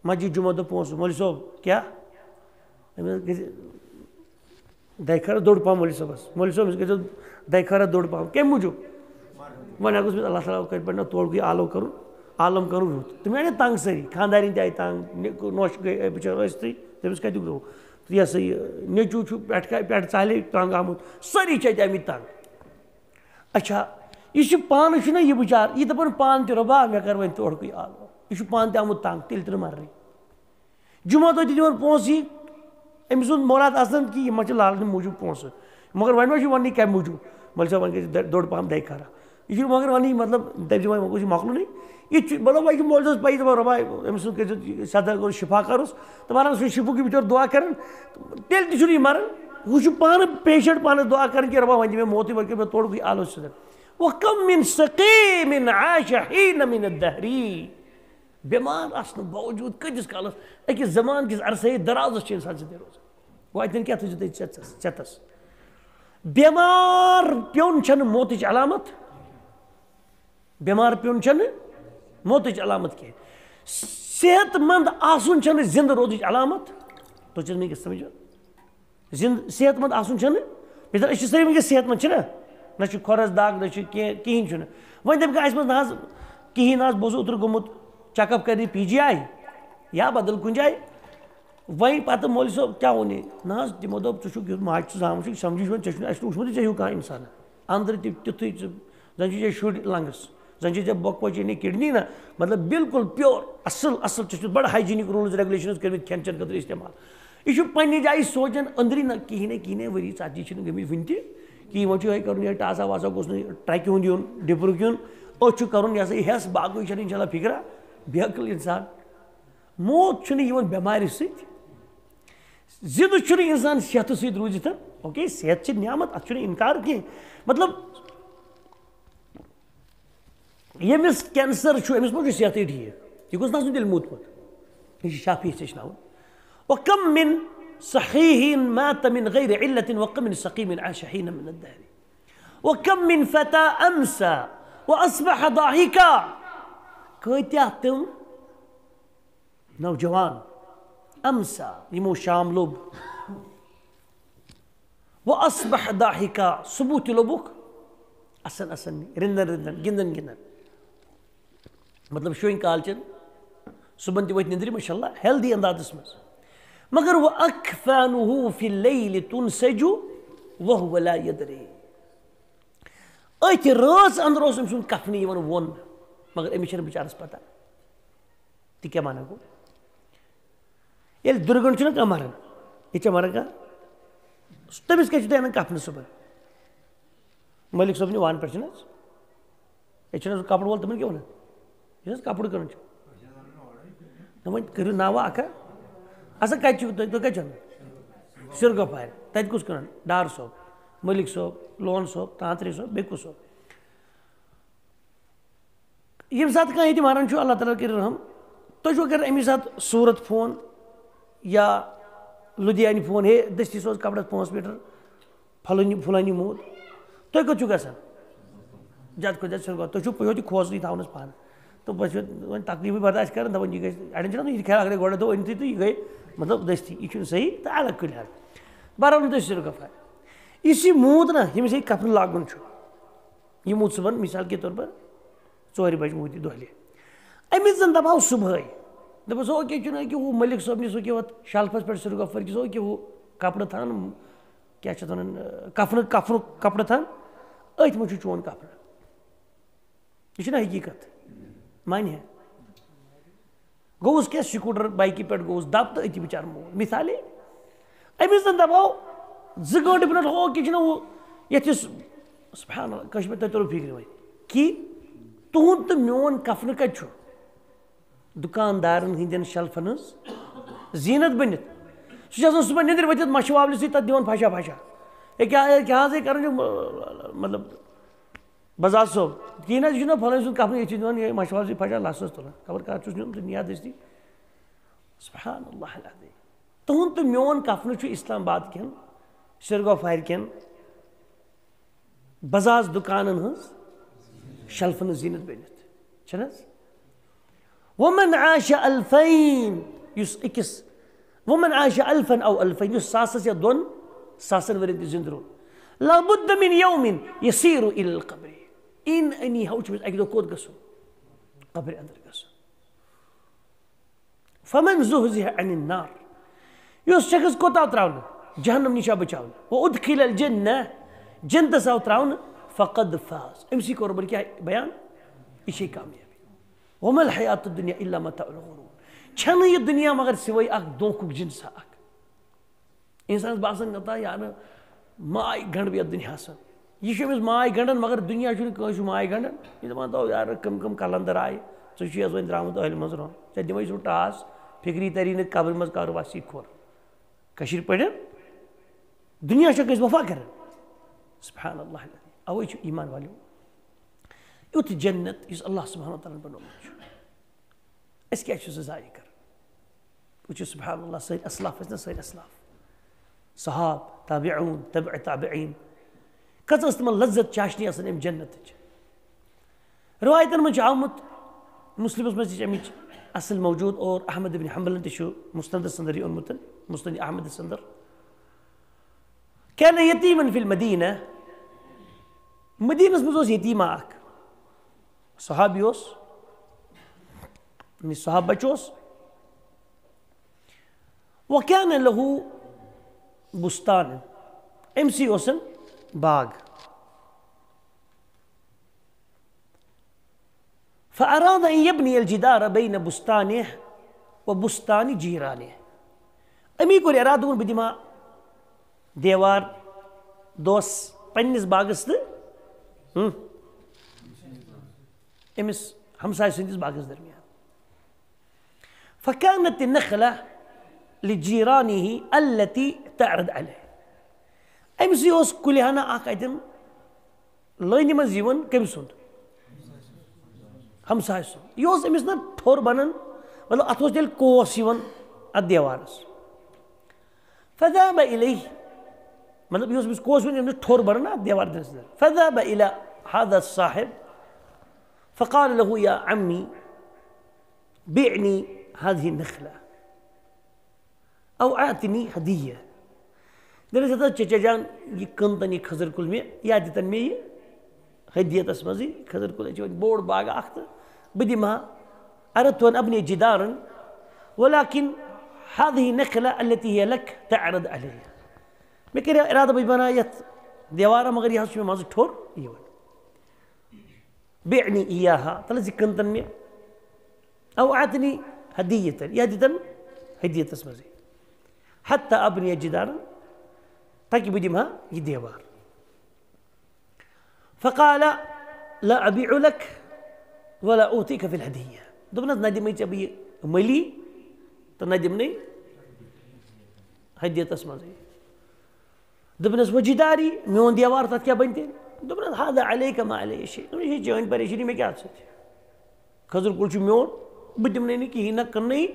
مسجد جمعہ دۄہ پونٛسہٕ، "مولوی صٲب، کیٛاہ؟" أمِس گژھِ دَہہِ خٲرا دوٚر پَہَم مولوی صٲبَس۔ مولوی صٲب، أمِس گژھِ دَہہِ خٲرا دوٚر پَہَم۔ کَمہِ موٗجوٗب؟ وۄنۍ اگر اوس مےٚ اللہ تعالیٰ کَرِ پَتہٕ نہ تورکُے عالم کَرُن، عالم کَرُن یُتھ۔ تِم آیہِ نہ تنٛگ سٲری، خانٛدارِنۍ تہِ آیہِ تنٛگ، نہِ-، نوٚش گٔے بِچٲر ٲسۍتٕے، تٔمِس کَتیُک گوٚو؟ تہٕ یہِ ہسا یہِ نیٚچوٗ چھُ پٮ۪ٹھ کا-، پٮ۪ٹھ ژالے تنٛگ آمُت، سٲری چھِ اَتہِ آمٕتۍ تنٛگ۔ اچھا، یہِ چھُ پانہٕ چھُنہ یہِ بِچار، یہِ دَپان پانہٕ تہِ، "رۄبا، مےٚ کَر وۄنۍ تورکُے آلو۔" یہِ چھُ پانہٕ تہِ آمُت تنٛگ، تیٚلہِ تہِ نہٕ مَرنٕے۔ جمعہ دۄہ تہِ دِوان پونٛسہٕ یہِ، أمِس اوس مولاد اصلاً کہِ یہِ ما چھِ لالنہٕ موٗجوٗب پونٛسہٕ، مگر وۄنۍ ما چھُ وَننٕے کَمہِ موٗجوٗب؟ مولوی صٲب، وۄنۍ گژھِ دَ-، دوٚر پَہَم دَہہِ خٲرا۔ یہِ چھُ مگر وَنٕے، مطلب، دَپہِ وۄنۍ گوٚژھ یہِ مۄکلُنٕے۔ یہِ تہِ چھُ، مطلب، وۄنۍ چھُ مولوی صٲبَس پَیی، دَپان، "رۄبا، أمِس سۭتۍ کٔرۍزیو صدقہ، کٔرِو شفا کَرُس۔" تہٕ وَنان سُہ چھُ شفُک بِچور دُعا کَران، تیٚلہِ تہِ چھُنہٕ یہِ مَران۔ ہُہ چھُ پانہٕ پیشَنٹ، پانَس دُعا کَران کہِ، "رۄبا، وۄنۍ دِ مےٚ موتٕے، وۄنۍ کٔرۍ مےٚ تورکُے آلو سۭتۍ۔" وَكَم مِّن سَقِيمٍ عَاشَ حِينًا مِّنَ الدَّهْرِ۔ بٮ۪مار آسنہٕ باوجوٗد کۭتِس کالَس أکِس زمانہٕ کِس عرصے درازَس چھِ اِنسان زِندٕ روزان۔ وۄنۍ اَتٮ۪ن کیٛاہ تھٲیِو تُہۍ ژٮ۪تَس، ژٮ۪تَس؟ بٮ۪مار پیوٚن چھَنہٕ موتٕچ علامت۔ بٮ۪مار پیوٚن چھَنہٕ موتٕچ علامت کینٛہہ۔ صحت مند آسُن چھَنہٕ زِندٕ روزٕچ علامت۔ تُہۍ چھِو وٕنکیٚس سمجھان؟ زِندٕ، صحت مند آسُن چھَنہٕ، مثال، أسۍ چھِ سٲری وٕنکیٚس صحت مند، چھِنہ؟ نہ چھُ کھۄرَس دَگ، نہ چھُ کینٛہہ، کِہیٖنۍ چھُنہٕ۔ وۄنۍ دَپہِ کانٛہہ، اَسہِ منٛز نہ حظ کِہیٖنۍ، نہ حظ، بہٕ اوسُس اوترٕ گوٚمُت check up کَرنہِ پی جی آی یا بدل کُنہِ جایہِ۔ وۄنۍ پَتہٕ مولوی صٲب کیٛاہ ووٚن یہِ؟ نہ حظ، تِمو دوٚپ، "ژٕ چھُکھ یُتھ ماجہِ ژٕ زامُت چھُکھ، سَمجھِی چھُنہٕ، ژےٚ چھُنہٕ اَسہِ چھُنہٕ وٕچھمُتٕے ژےٚ ہیوٗ کانٛہہ اِنسان۔ أنٛدرٕ تہِ تیُتھُے ژٕ، زَن چھِ ژےٚ شُرۍ lungs، زَن چھِ ژےٚ بۄکہٕ وَچہِ یعنی kidney نہ، مطلب، بالکل pure، اَصٕل، اَصٕل، ژےٚ چھُتھ بَڑٕ hygienic rules regulations کٔرمٕتۍ کھٮ۪ن چٮ۪ن خٲطرٕ استعمال۔" یہِ چھُ پنٛنہِ جایہِ سونٛچان أنٛدری نہ کِہیٖنۍ نہ، کِہیٖنۍ نہ، ؤری ژَتجی چھِنہٕ گٔمٕتۍ وٕنہِ تہِ، کِہیٖنۍ۔ وۄنۍ چھُ یِہوٚے کَرُن، یِہوٚے ٹاسا واسا گوٚژھ نہٕ ٹرٛکہِ ہُنٛد یُن، ڈِپرُک یُن، أتھۍ چھُ کَرُن، یہِ ہسا یہِ ہٮ۪س، باقٕے چھَنہٕ اِنشاء اللہ فِکرا۔ بے عقل اِنسان۔ موت چھُنہٕ یِوان بٮ۪مارِ سۭتۍ، زِندٕ چھُنہٕ اِنسان صحتہٕ سۭتۍ روٗزِتھ۔ اوکے، صحت چھِ نعمت، اَتھ چھُنہٕ اِنکار کینٛہہ۔ مطلب، ییٚمِس cancer چھُ، أمِس ما چھُ صحتٕے ٹھیٖک؟ یہِ گوٚژھ نہ آسُن تیٚلہِ موٗدمُت۔ یہِ چھُ شافعی ہیٚچھناوان۔ وَكَم مِّن صَحِيحٍ مَاتَ مِنْ غَيْرِ عِلَّةٍ وَكَم مِّن سَقِيمٍ عَاشَ حِينًا مِنَ الدَّهْرِ۔ وَكَم مِّن فَتَى أَمْسَى وَأَصْبَحَ ضَاحِكًا۔ کۭتیٛاہ تِم نوجوان، أَمْسَى، یِمو شام لوٚب، وَأَصْبَحَ ضَاحِكًا، صُبح تہِ لوٚبُکھ اَسَن اَسَن، رِنٛدَن رِنٛدَن، گِنٛدَن گِنٛدَن۔ مطلب، شوٚنٛگۍ کالچَن، صُبحَن تہِ ؤتھۍ نِنٛدرِ، ماشاء اللہ، healthy اندازَس منٛز۔ مگر وَأَكْفَانُهُ فِي اللَّيْلِ تُنْسَجُ وَهُوَ لَا يَدْرِي۔ أتھۍ رٲژ اندر اوس أمۍ سُنٛد کفنہٕ یِوان ووننہٕ، مگر أمِس چھَنہٕ بِچارَس پَتہ۔ تہِ کیٛاہ معنہ گوٚو؟ ییٚلہِ دُرگنڈ چھُنہ کانٛہہ مَران، یہِ چھا مَران کانٛہہ؟ تٔمِس کیٛاہ چھُ تُہۍ اَنان کفنہٕ صُبحن؟ مٲلِک صٲبنہِ وان پٮ۪ٹھ چھُنہٕ حظ؟ ییٚتہِ چھُنہٕ حظ کَپُر وول، تِمَن کیٛاہ وَنان؟ یُس حظ کَپُر کٕنان چھُ۔ نہ، وۄنۍ کٔرِو ناوٕ اَکھا۔ اَسا کَتہِ چھُو تُہۍ، تُہۍ کَتہِ چھُو اَنان؟ سِرگَفارِ۔ تَتہِ کُس کٕنان؟ ڈار صٲب۔ ملک صٲب، لون صٲب، تانترے صٲب، بیٚیہِ کُس صٲب؟ ییٚمہِ ساتہٕ کانٛہہ ییٚتہِ مران چھُ، اللہ تعالیٰ کٔرِنۍ رحم، تُہۍ چھِو کران اَمی ساتہٕ صوٗرت فون یا لُدھیانہِ فون، ہے، دٔستی سوز قبرس پانٛژھ میٖٹر، فلٲنی، فلٲنی موٗد۔ تُہۍ کوٚت چھِو گژھان؟ زیادٕ کھۄتہٕ زیادٕ سرگوفا۔ تُہۍ چھِو یوٚت یہِ کھوژنٕے تھاوان حظ پانہٕ۔ تہٕ بہٕ چھُس وۄنۍ تکلیٖفٕے برداش کران، دَپان، یہِ گژھِ، اَڑٮ۪ن چھُنہ یہِ خیال، اگر گۄڈٕ دوٚپ أنۍتھٕے تہٕ یہِ گٔے، مطلب، دٔستی، یہِ چھُنہٕ صحیح۔ تہٕ الگ کُلہِ حال، برابر تُہۍ سرگوفا۔ یُس یہِ موٗد نہ، ییٚمِس یہِ کفنہٕ لاگُن چھُ، یہِ موٗد صُبحن، مثال کے طور پر، ژورِ بجہِ موٗد یہِ دۄہلہِ۔ أمِس زَن دَپہو صُبحٲے، دَپَس، "ہو، کیٛاہ چھُنہٕ أکیٛاہ ہُہ مٔلِک صٲبنِس، ہُہ کیٛاہ ہُتھ شَلفَس پٮ۪ٹھ سرگوفا کِس، ہُہ کیٛاہ ہُہ کَپرٕ تھاوان، کیٛاہ چھِ اَتھ وَنان، کَفنہٕ، کَفنُک کَپرٕ تھاوان، أتھۍ منٛز چھُ چون کَفنہٕ۔" یہِ چھُنہ حقیٖقت؟ مانہِ ہے۔ گوٚوُس کیٛاہ، سکوٗٹر بایکہِ پٮ۪ٹھ گوٚوُس دَب تہٕ أتی بِچارٕ موٗد۔ مثالے، أمِس زَن دَپہو زٕ گٲنٛٹہٕ برونٛٹھ، ہُہ کیٛاہ چھُنہ ہُہ، یَتھ یُس، سبحان اللہ، کٲشِر پٲٹھۍ تۄہہِ توٚرُو فِکرِ وۄنۍ، کہِ تُہُنٛد تہٕ میون کفنہٕ کَتہِ چھُ؟ دُکاندارَن ہٕنٛدٮ۪ن شَلفَن ہٕنٛز زیٖنت بٔنِتھ۔ سُہ چھُ آسان صُبحن نِندرِ ؤتھِتھ مَچھِ واولہِ سۭتۍ تَتھ دِوان پھَشا پھَشا۔ ہے کیٛاہ، ہے کیٛاہ حظ ہے کَران چھُ، مطلب، بزاز صٲب، کِہیٖنۍ نہ حظ، یہِ چھُنہ فلٲنۍ سُنٛد کفنہٕ، ییٚتہِ چھِ دِوان یِہوٚے مَچھِ وال سۭتۍ پھَشا، لَسَس تُلان، خبر کَر چھُس نیوٗمُت تہٕ نِیَتھ دٔستی۔ سبحان اللہ العظیم۔ تُہُنٛد تہٕ میون کفنہٕ چھُ اسلام آباد کٮ۪ن، سرگوفارِ کٮ۪ن، بزاز دُکانَن ہٕنٛز شَلفَن ہٕنٛز زیٖنت بٔنِتھ۔ چھَنہٕ حظ؟ ومن عاش الفین، یُس أکِس، ومن عاش الفن او الفین، یُس ساسَس یا دۄن ساسَن ؤرِین تہِ زِندٕ روٗد، لابد من یوم یسیر الی القبر، ان انی ہو چھُ أمِس اَکہِ دۄہ کوٚت گژھُن؟ قبرِ اندر گژھُن۔ فمن زحزح عن النار، یُس شخص کوٚت آو تراونہٕ؟ جہنم نِش آو بچاونہٕ۔ وادخل الجنہ، جنتس آو تراونہٕ، فقد فاز، أمۍ سٕے کوٚر بلکہِ بیان، یہِ چھے کامیابی۔ وما الحیات الدنیا الا متاع الغرور، چھنہٕ یہِ دُنیا مگر سوے اکھ دھوکُک جنسا اکھ۔ انسانس باسان، نتہٕ یارٕ ماے گنڈٕ یتھ دُنیاہس۔ یہِ چھُ أمِس ماے گنڈان، مگر دُنیا چھُنہٕ کٲنٛسہِ ماے گنڈان۔ یہِ دپان، تو یارٕ کم کم قلندر آیہِ، ژٕ چھُے یس وۄنۍ درامُت أہلہِ منٛز رۄن، ژےٚ دِمے سُہ ٹاس، فکری تری نہٕ قبرِ منٛز کر وسی کھوٚر۔ کٔشیٖرِ پٲٹھۍ دُنیا چھا کٲنٛسہِ وفا کران؟ سبحان اللہ العظیم۔ اوے چھُ ایمان والیو یُتھ جنت یُس اللہ سبحانہ و تعالیٰ ہن بنوومُت چھُ۔ أسۍ کیٛازِ چھِ سُہ ضایع کران؟ وٕچھِو سبحان اللہ، سٲنۍ اسلاف ٲسۍ نہ سٲنۍ اسلاف، صحاب، تابعون، تبع تابعین، کٔژ ٲس تِمن لذت چاشنی آسان امہِ جنتٕچ۔ رِوایتن منٛز چھُ آمُت، مسلمس منٛز تہِ چھِ امِچ اصل موجود، اور احمد ابن حنبلن تہِ چھُ مسندس اندر یہِ اوٚنمُت، مسند احمدس اندر۔ كان يتيما في المدينة، مدینس منٛز اوس یتیٖما اکھ۔ صحابی اوس، یعنی صحابہ بچہٕ اوس۔ وكان له بستان، أمۍ سٕے اوسن باغ۔ فأراد أن يبني الجدار بين بستانه وبستان جيرانه۔ أمی کوٚر ارادٕ، دوٚپُن، بہٕ دِمہٕ ہا دیوار دوس پننِس باغس تہٕ، ہم، أمِس ہمسایہِ سٕنٛدِس باغس درمیان۔ فكانت النخلة لجيرانه التي تعرض عليه۔ أمۍ سٕے اوس کُلہِ ہنا اکھ اتٮ۪ن لٲنہِ منٛز یِوان۔ کٔمۍ سُنٛد؟ ہمسایہِ سُنٛد۔ یہِ اوس أمِس نہ ٹھوٚر بنان، مطلب، اتھ اوس تیٚلہِ کوس یِوان اتھ دیوارس۔ فذهب إليه، مطلب، یہِ اوس أمِس کوس یِوان، أمِس ٹھوٚر بنان اتھ دیوار دِنس اندر۔ فذهب إلى هذا الصاحب فقال له: يا عمي، بعني هذه النخلة أو أعطني هدية۔ دَپٮ۪س، ہتا چچا جان، یہِ کٕنتن یہِ کھٔزٕر کُل مےٚ، یا دِتن مےٚ یہِ ہدیتس منٛزٕے کھٔزٕر کُل۔ أسۍ چھِ وۄنۍ بوٚڑ باغ اکھ تہٕ بہٕ دِمہٕ ہا۔ أردت أن أبني جدارا ولكن هذه النخلة التي هي لك تعرض علي۔ مےٚ کَرے ارادٕ، بہٕ بناوٕ یتھ دیوارا، مگر یہِ حظ چھُ مےٚ منٛزٕ ٹھوٚر یِوان۔ بعني إياها، تلہٕ زِ کٕنتن مےٚ، أو أعطني هدية، یا دِتن ہدیتس منٛزٕے، حتى أبني جدارا، تاکہِ بہٕ دِمہٕ ہا یہِ دیوار۔ فقال: لا أبيع لك ولا أعطيك في الهدية۔ دوٚپنس، نہ دِمے ژےٚ بہٕ یہِ مٔلی تہٕ نہ دِمنے ہدیتس منٛزٕے۔ دوٚپنَس، "وجداری، میون دیوار، تَتھ کیٛاہ بَنہِ تیٚلہِ؟" دوٚپنَس، "هذا عليك ما علي شيء"، دوٚپنَس، "یہِ چھِ چٲنۍ پریشٲنی، مےٚ کیٛاہ اَتھ سۭتۍ؟ کھٔزٕر کُل چھُ میون، بہٕ دِمہٕ نہٕ کِہیٖنۍ، نہ کٕنہٕ یہِ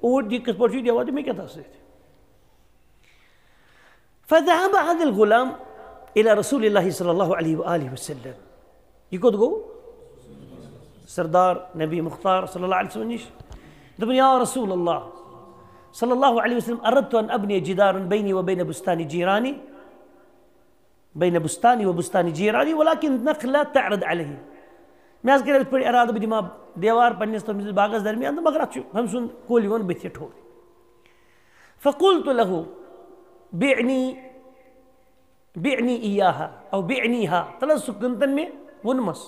اوٗرۍ، یہِ کِتھ پٲٹھۍ چھُ یہِ دیوار، تہٕ مےٚ کیٛاہ تَتھ سۭتۍ؟" فذهب هذا الغلام إلى رسول الله صلى الله عليه وآله وسلم۔ یہِ کوٚت گوٚو؟ سردار نبی مختار صلی اللہ علیہ وسلم نِش۔ دوٚپُن، "یا رسول اللہ صلی اللہ علیہ وسلم، أردت أن أبني جدارا بيني وبين بستان جيراني، بين بستاني وبستان جيراني، ولكن النخلة تعرض علي۔" مےٚ حظ کٔر یِتھ پٲٹھۍ اِرادٕ، بہٕ دِمہٕ ہا دیوار پنٛنِس تہٕ أمۍ سٕنٛدِس باغَس درمیان، تہٕ مگر اَتھ چھُ أمۍ سُنٛد کُل یِوان بٕتھِ ٹھوٚل۔ فقلت له، "بعني، بعني إياها أو بعنيها"، تَلہٕ حظ سُہ کٕنتَن مےٚ ووٚنمَس،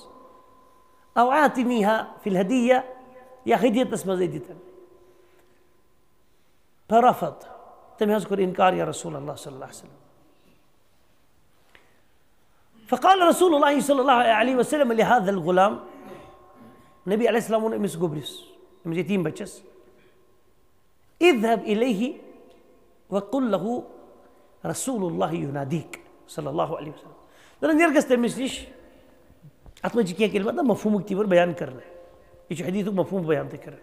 "أو أعطنيها في الهدية"، یا ہدیتَس منٛز دِتَن۔ فرفض، تٔمۍ حظ کوٚر اِنکار، یا رسول اللہ صلی اللہ علیہ وسلم۔ فقال رسول الله صلى الله عليه وسلم لهذا الغلام، نبی علیہ السلام ووٚن أمِس گوٚبرِس، أمِس یتیٖم بَچَس، "اذهب إليه وقل له رسول الله يناديك صلى الله عليه وسلم"۔ دَپان، "نیر گژھ تٔمِس نِش۔" اَتھ منٛز چھِ کینٛہہ کلمات نہ مفہوٗمٕکۍ تہِ یِوان بیان کرنہٕ۔ یہِ چھُ حدیثُک مفہوٗم بیان تہِ کران۔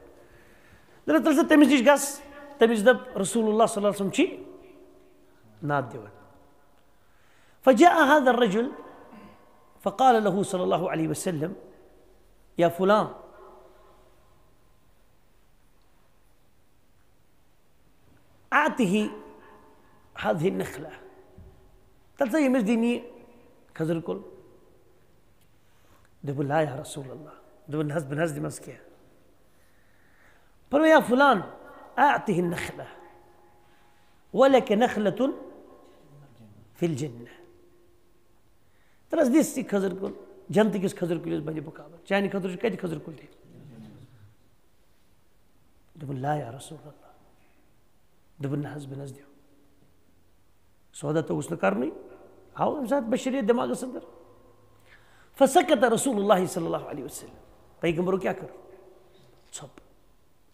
دَپان، "تیٚلہِ ژٕ تٔمِس نِش گژھ، تٔمِس دَپ، رسول اللہ صلی اللہ علیہ وسلم چھِ ناد دِوان۔" فجاء هذا الرجل فقال له صلى الله عليه وسلم، "يا فلان، أعطه هذه النخلة"، تَلہٕ سا ییٚمِس دِنۍ یہِ کھٔزٕر کُل۔ دوٚپُن، "لا یا رسول اللہ"، دوٚپُن، "نہ حظ، بہٕ نہ حظ دِمَس کینٛہہ۔" فرموو، "يا فلان، أعطه النخلة، ولك نخلة في الجنة"۔ تَلہٕ حظ دِس یہِ کھٔزٕر کُل، جنتہٕ کِس کھٔزٕر کُلِس بَنہِ مُقابلہٕ۔ چانہِ خٲطرٕ چھُ کَتہِ کھٔزٕر کُل تیٚلہِ؟ دوٚپُن، "لا یا رسول اللہ"۔ دوٚپُن، "نہ حظ، بہٕ نہ حظ دِمہٕ۔" سودا توٚگُس نہٕ کرنُے، آو اَمہِ ساتہٕ بشریت دٮ۪ماغس اندر۔ فسکت رسول اللہ صلی اللہ علیہ وسلم، پیغمبرو کیٛاہ کٔر؟ ژھۄپ۔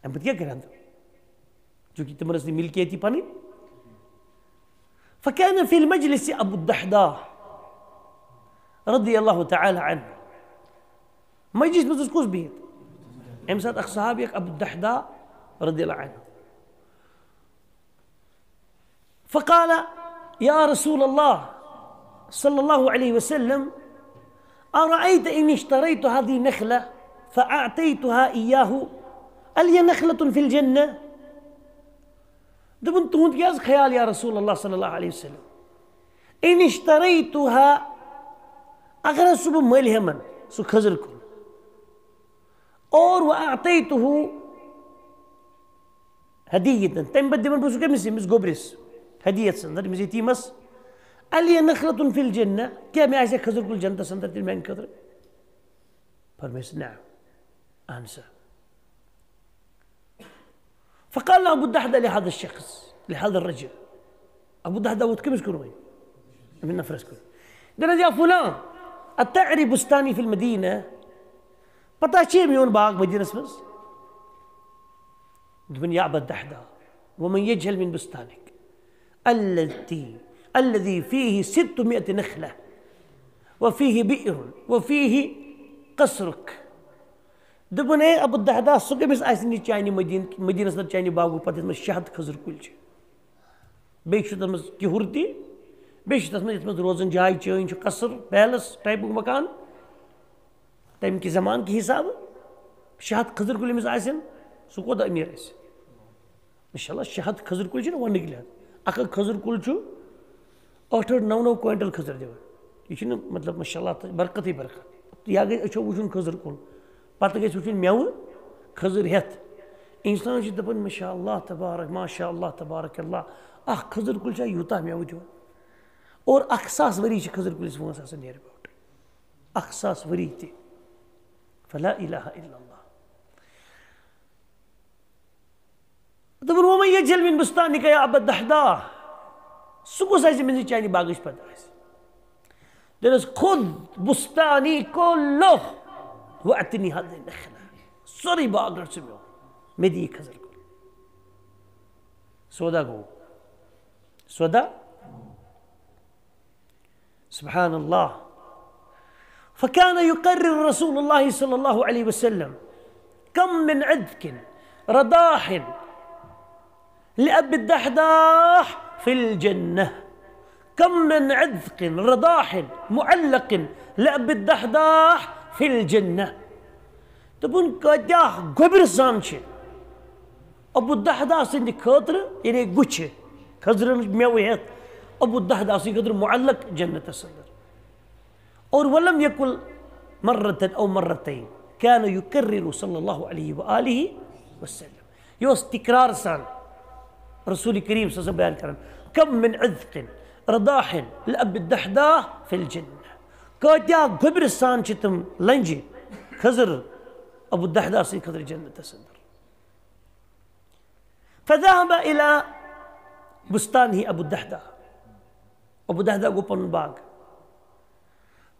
اَمہِ پتہٕ کیٛاہ کرِ ہن تِم؟ چونکہ تِمن ٲس نہٕ ملکیتی پنٕنۍ۔ فكان في المجلس أبو الدحداح رضي الله تعالى عنه۔ مجلس منٛز اوس کُس بِہِتھ؟ اَمہِ ساتہٕ اکھ صحابی اکھ ابو الدحداح رضی اللہ عنہ۔ فقال، يا رسول الله صلى الله عليه وسلم، أرأيت إن اشتريت هذه النخلة فأعطيتها إياه، ألي نخلة في الجنة؟ دوٚپُن، "تُہُنٛد کیٛاہ حظ خیال، یا رسول اللہ صلی اللہ علیہ وسلم؟ إن اشتريتها، اگر حظ سُہ بہٕ مٔلۍ ہٮ۪من، سُہ کھٔزٕر کُل، اور وأعطيته هدية، تَمہِ پتہٕ دِمن بہٕ سُہ کٔمِس؟ أمِس گوٚبرِس، ہدیت سَندر، أمِس یتیٖمس۔ ألي نخلة في الجنة، کیٛاہ مےٚ آسہِ کھٔزٕر کُل جنتس اندر تیٚلہِ میانہِ خٲطرٕ؟" فرمٲیس، "نعم، اہن سا۔" فقال أبو الدحداح لهذا الشخص، لهذا الرجل۔ ابو الدحداح ووٚتھ کٔمِس کُن وۄنۍ؟ أمِس نفرس کُن۔ دوٚپنس، "يا فلان، أتعرف بستاني في المدينة؟ پتہ چھے میون باغ مدینس منٛز؟" دوٚپُن، "يا أبا الدحداح، ومن يجهل من بستانك التي، الذي فيه ستمائة نخلة وفيه بئر وفيه قصرك؟" دوٚپُن، "اے ابو الدحداح، سُہ کٔمِس آسہِ نہٕ یہِ چانہِ مدیٖن-، مدیٖنس منٛز چانہِ باغُک پتہٕ یَتھ منٛز شےٚ ہتھ کھٔزٕر کُلۍ چھِ؟ بیٚیہِ چھُ تَتھ منٛز کِہُر تہِ، بیٚیہِ چھُ تَتھ منٛز یَتھ منٛز روزان جاے چٲنۍ چھُ، قصر، پیلس ٹایپُک مکان، تَمہِ کہِ زمانہٕ کہِ حسابہٕ شےٚ ہتھ کھٔزٕر کُلۍ أمِس آسن، سُہ کوٗتاہ أمیٖر آسہِ؟" ماشاء اللہ، شےٚ ہتھ کھٔزٕر کُلۍ چھِنہٕ وَننٕکۍ لحاظ۔ اَکھ اَکھ کھٔزٕر کُل چھُ ٲٹھ ٲٹھ نَو نَو کویِنٹَل کھٔزٕر دِوان۔ یہِ چھُنہٕ، مطلب، ماشاء اللہ، برکتٕے برکت۔ یا گٔے أچھو وٕچھُن کھٔزٕر کُل، پَتہٕ گژھِ وٕچھُن مٮ۪وٕ کھٔزٕر ہٮ۪تھ۔ اِنسان چھُ دَپان، "ماشاء اللہ تبارک، ماشاء اللہ تبارک اللہ، اَکھ کھٔزٕر کُل چھا یوٗتاہ مٮ۪وٕ دِوان؟" اور اَکھ ساس ؤری چھِ کھٔزٕر کُلِس وٲنٛس آسان near about۔ اَکھ ساس ؤری تہِ۔ فلا الہ الا اللہ۔ دوٚپُن، "ومن یجہل من بستانک یا ابا الدحداح"، سُہ کُس آسہِ، ییٚمِس نہٕ چانہِ باغٕچ پتہ آسہِ؟ دوٚپنَس، "خذ بستانی کلہ واعطنی هذه النخلة"، سورُے باغ رَٹ ژٕ میون، مےٚ دِ یہِ کھٔزٕر کُل۔ سودا گوٚو، سودا۔ سبحان الله. فكان يقرر رسول الله صلى الله عليه وسلم: كم من عذق رضاح لأبي الدحداح في الجنة. كم من عذق رضاح معلق لأبي الدحداح في الجنة. دوٚپُن، کۭتیٛاہ گوٚبرِ سان چھِ ابو الدحداح سٕنٛدِ خٲطرٕ، یعنی گُچھِ، کھٔزرَن مٮ۪وٕ ہٮ۪تھ، ابو الدحداح سٕنٛدِ خٲطرٕ معلق جنتَس اندر۔ اور ولم يقل مرة أو مرتين، كان يكرر صلى الله عليه وآله وسلم۔ یہِ اوس تکرار سان رسول کریم صلی اللہ علیہ وسلم بیان کران، كم من عذق رضاح لأبي الدحداح في الجنة۔ کۭتیٛاہ گوٚبرِ سان چھِ تِم لنجہِ، کھٔزٕر، ابو الدحداح سٕنٛدِ خٲطرٕ جنتَس اندر۔ فذهب إلى بستانه أبو الدحداح۔ ابو الدحداح گوٚو پنُن باغ۔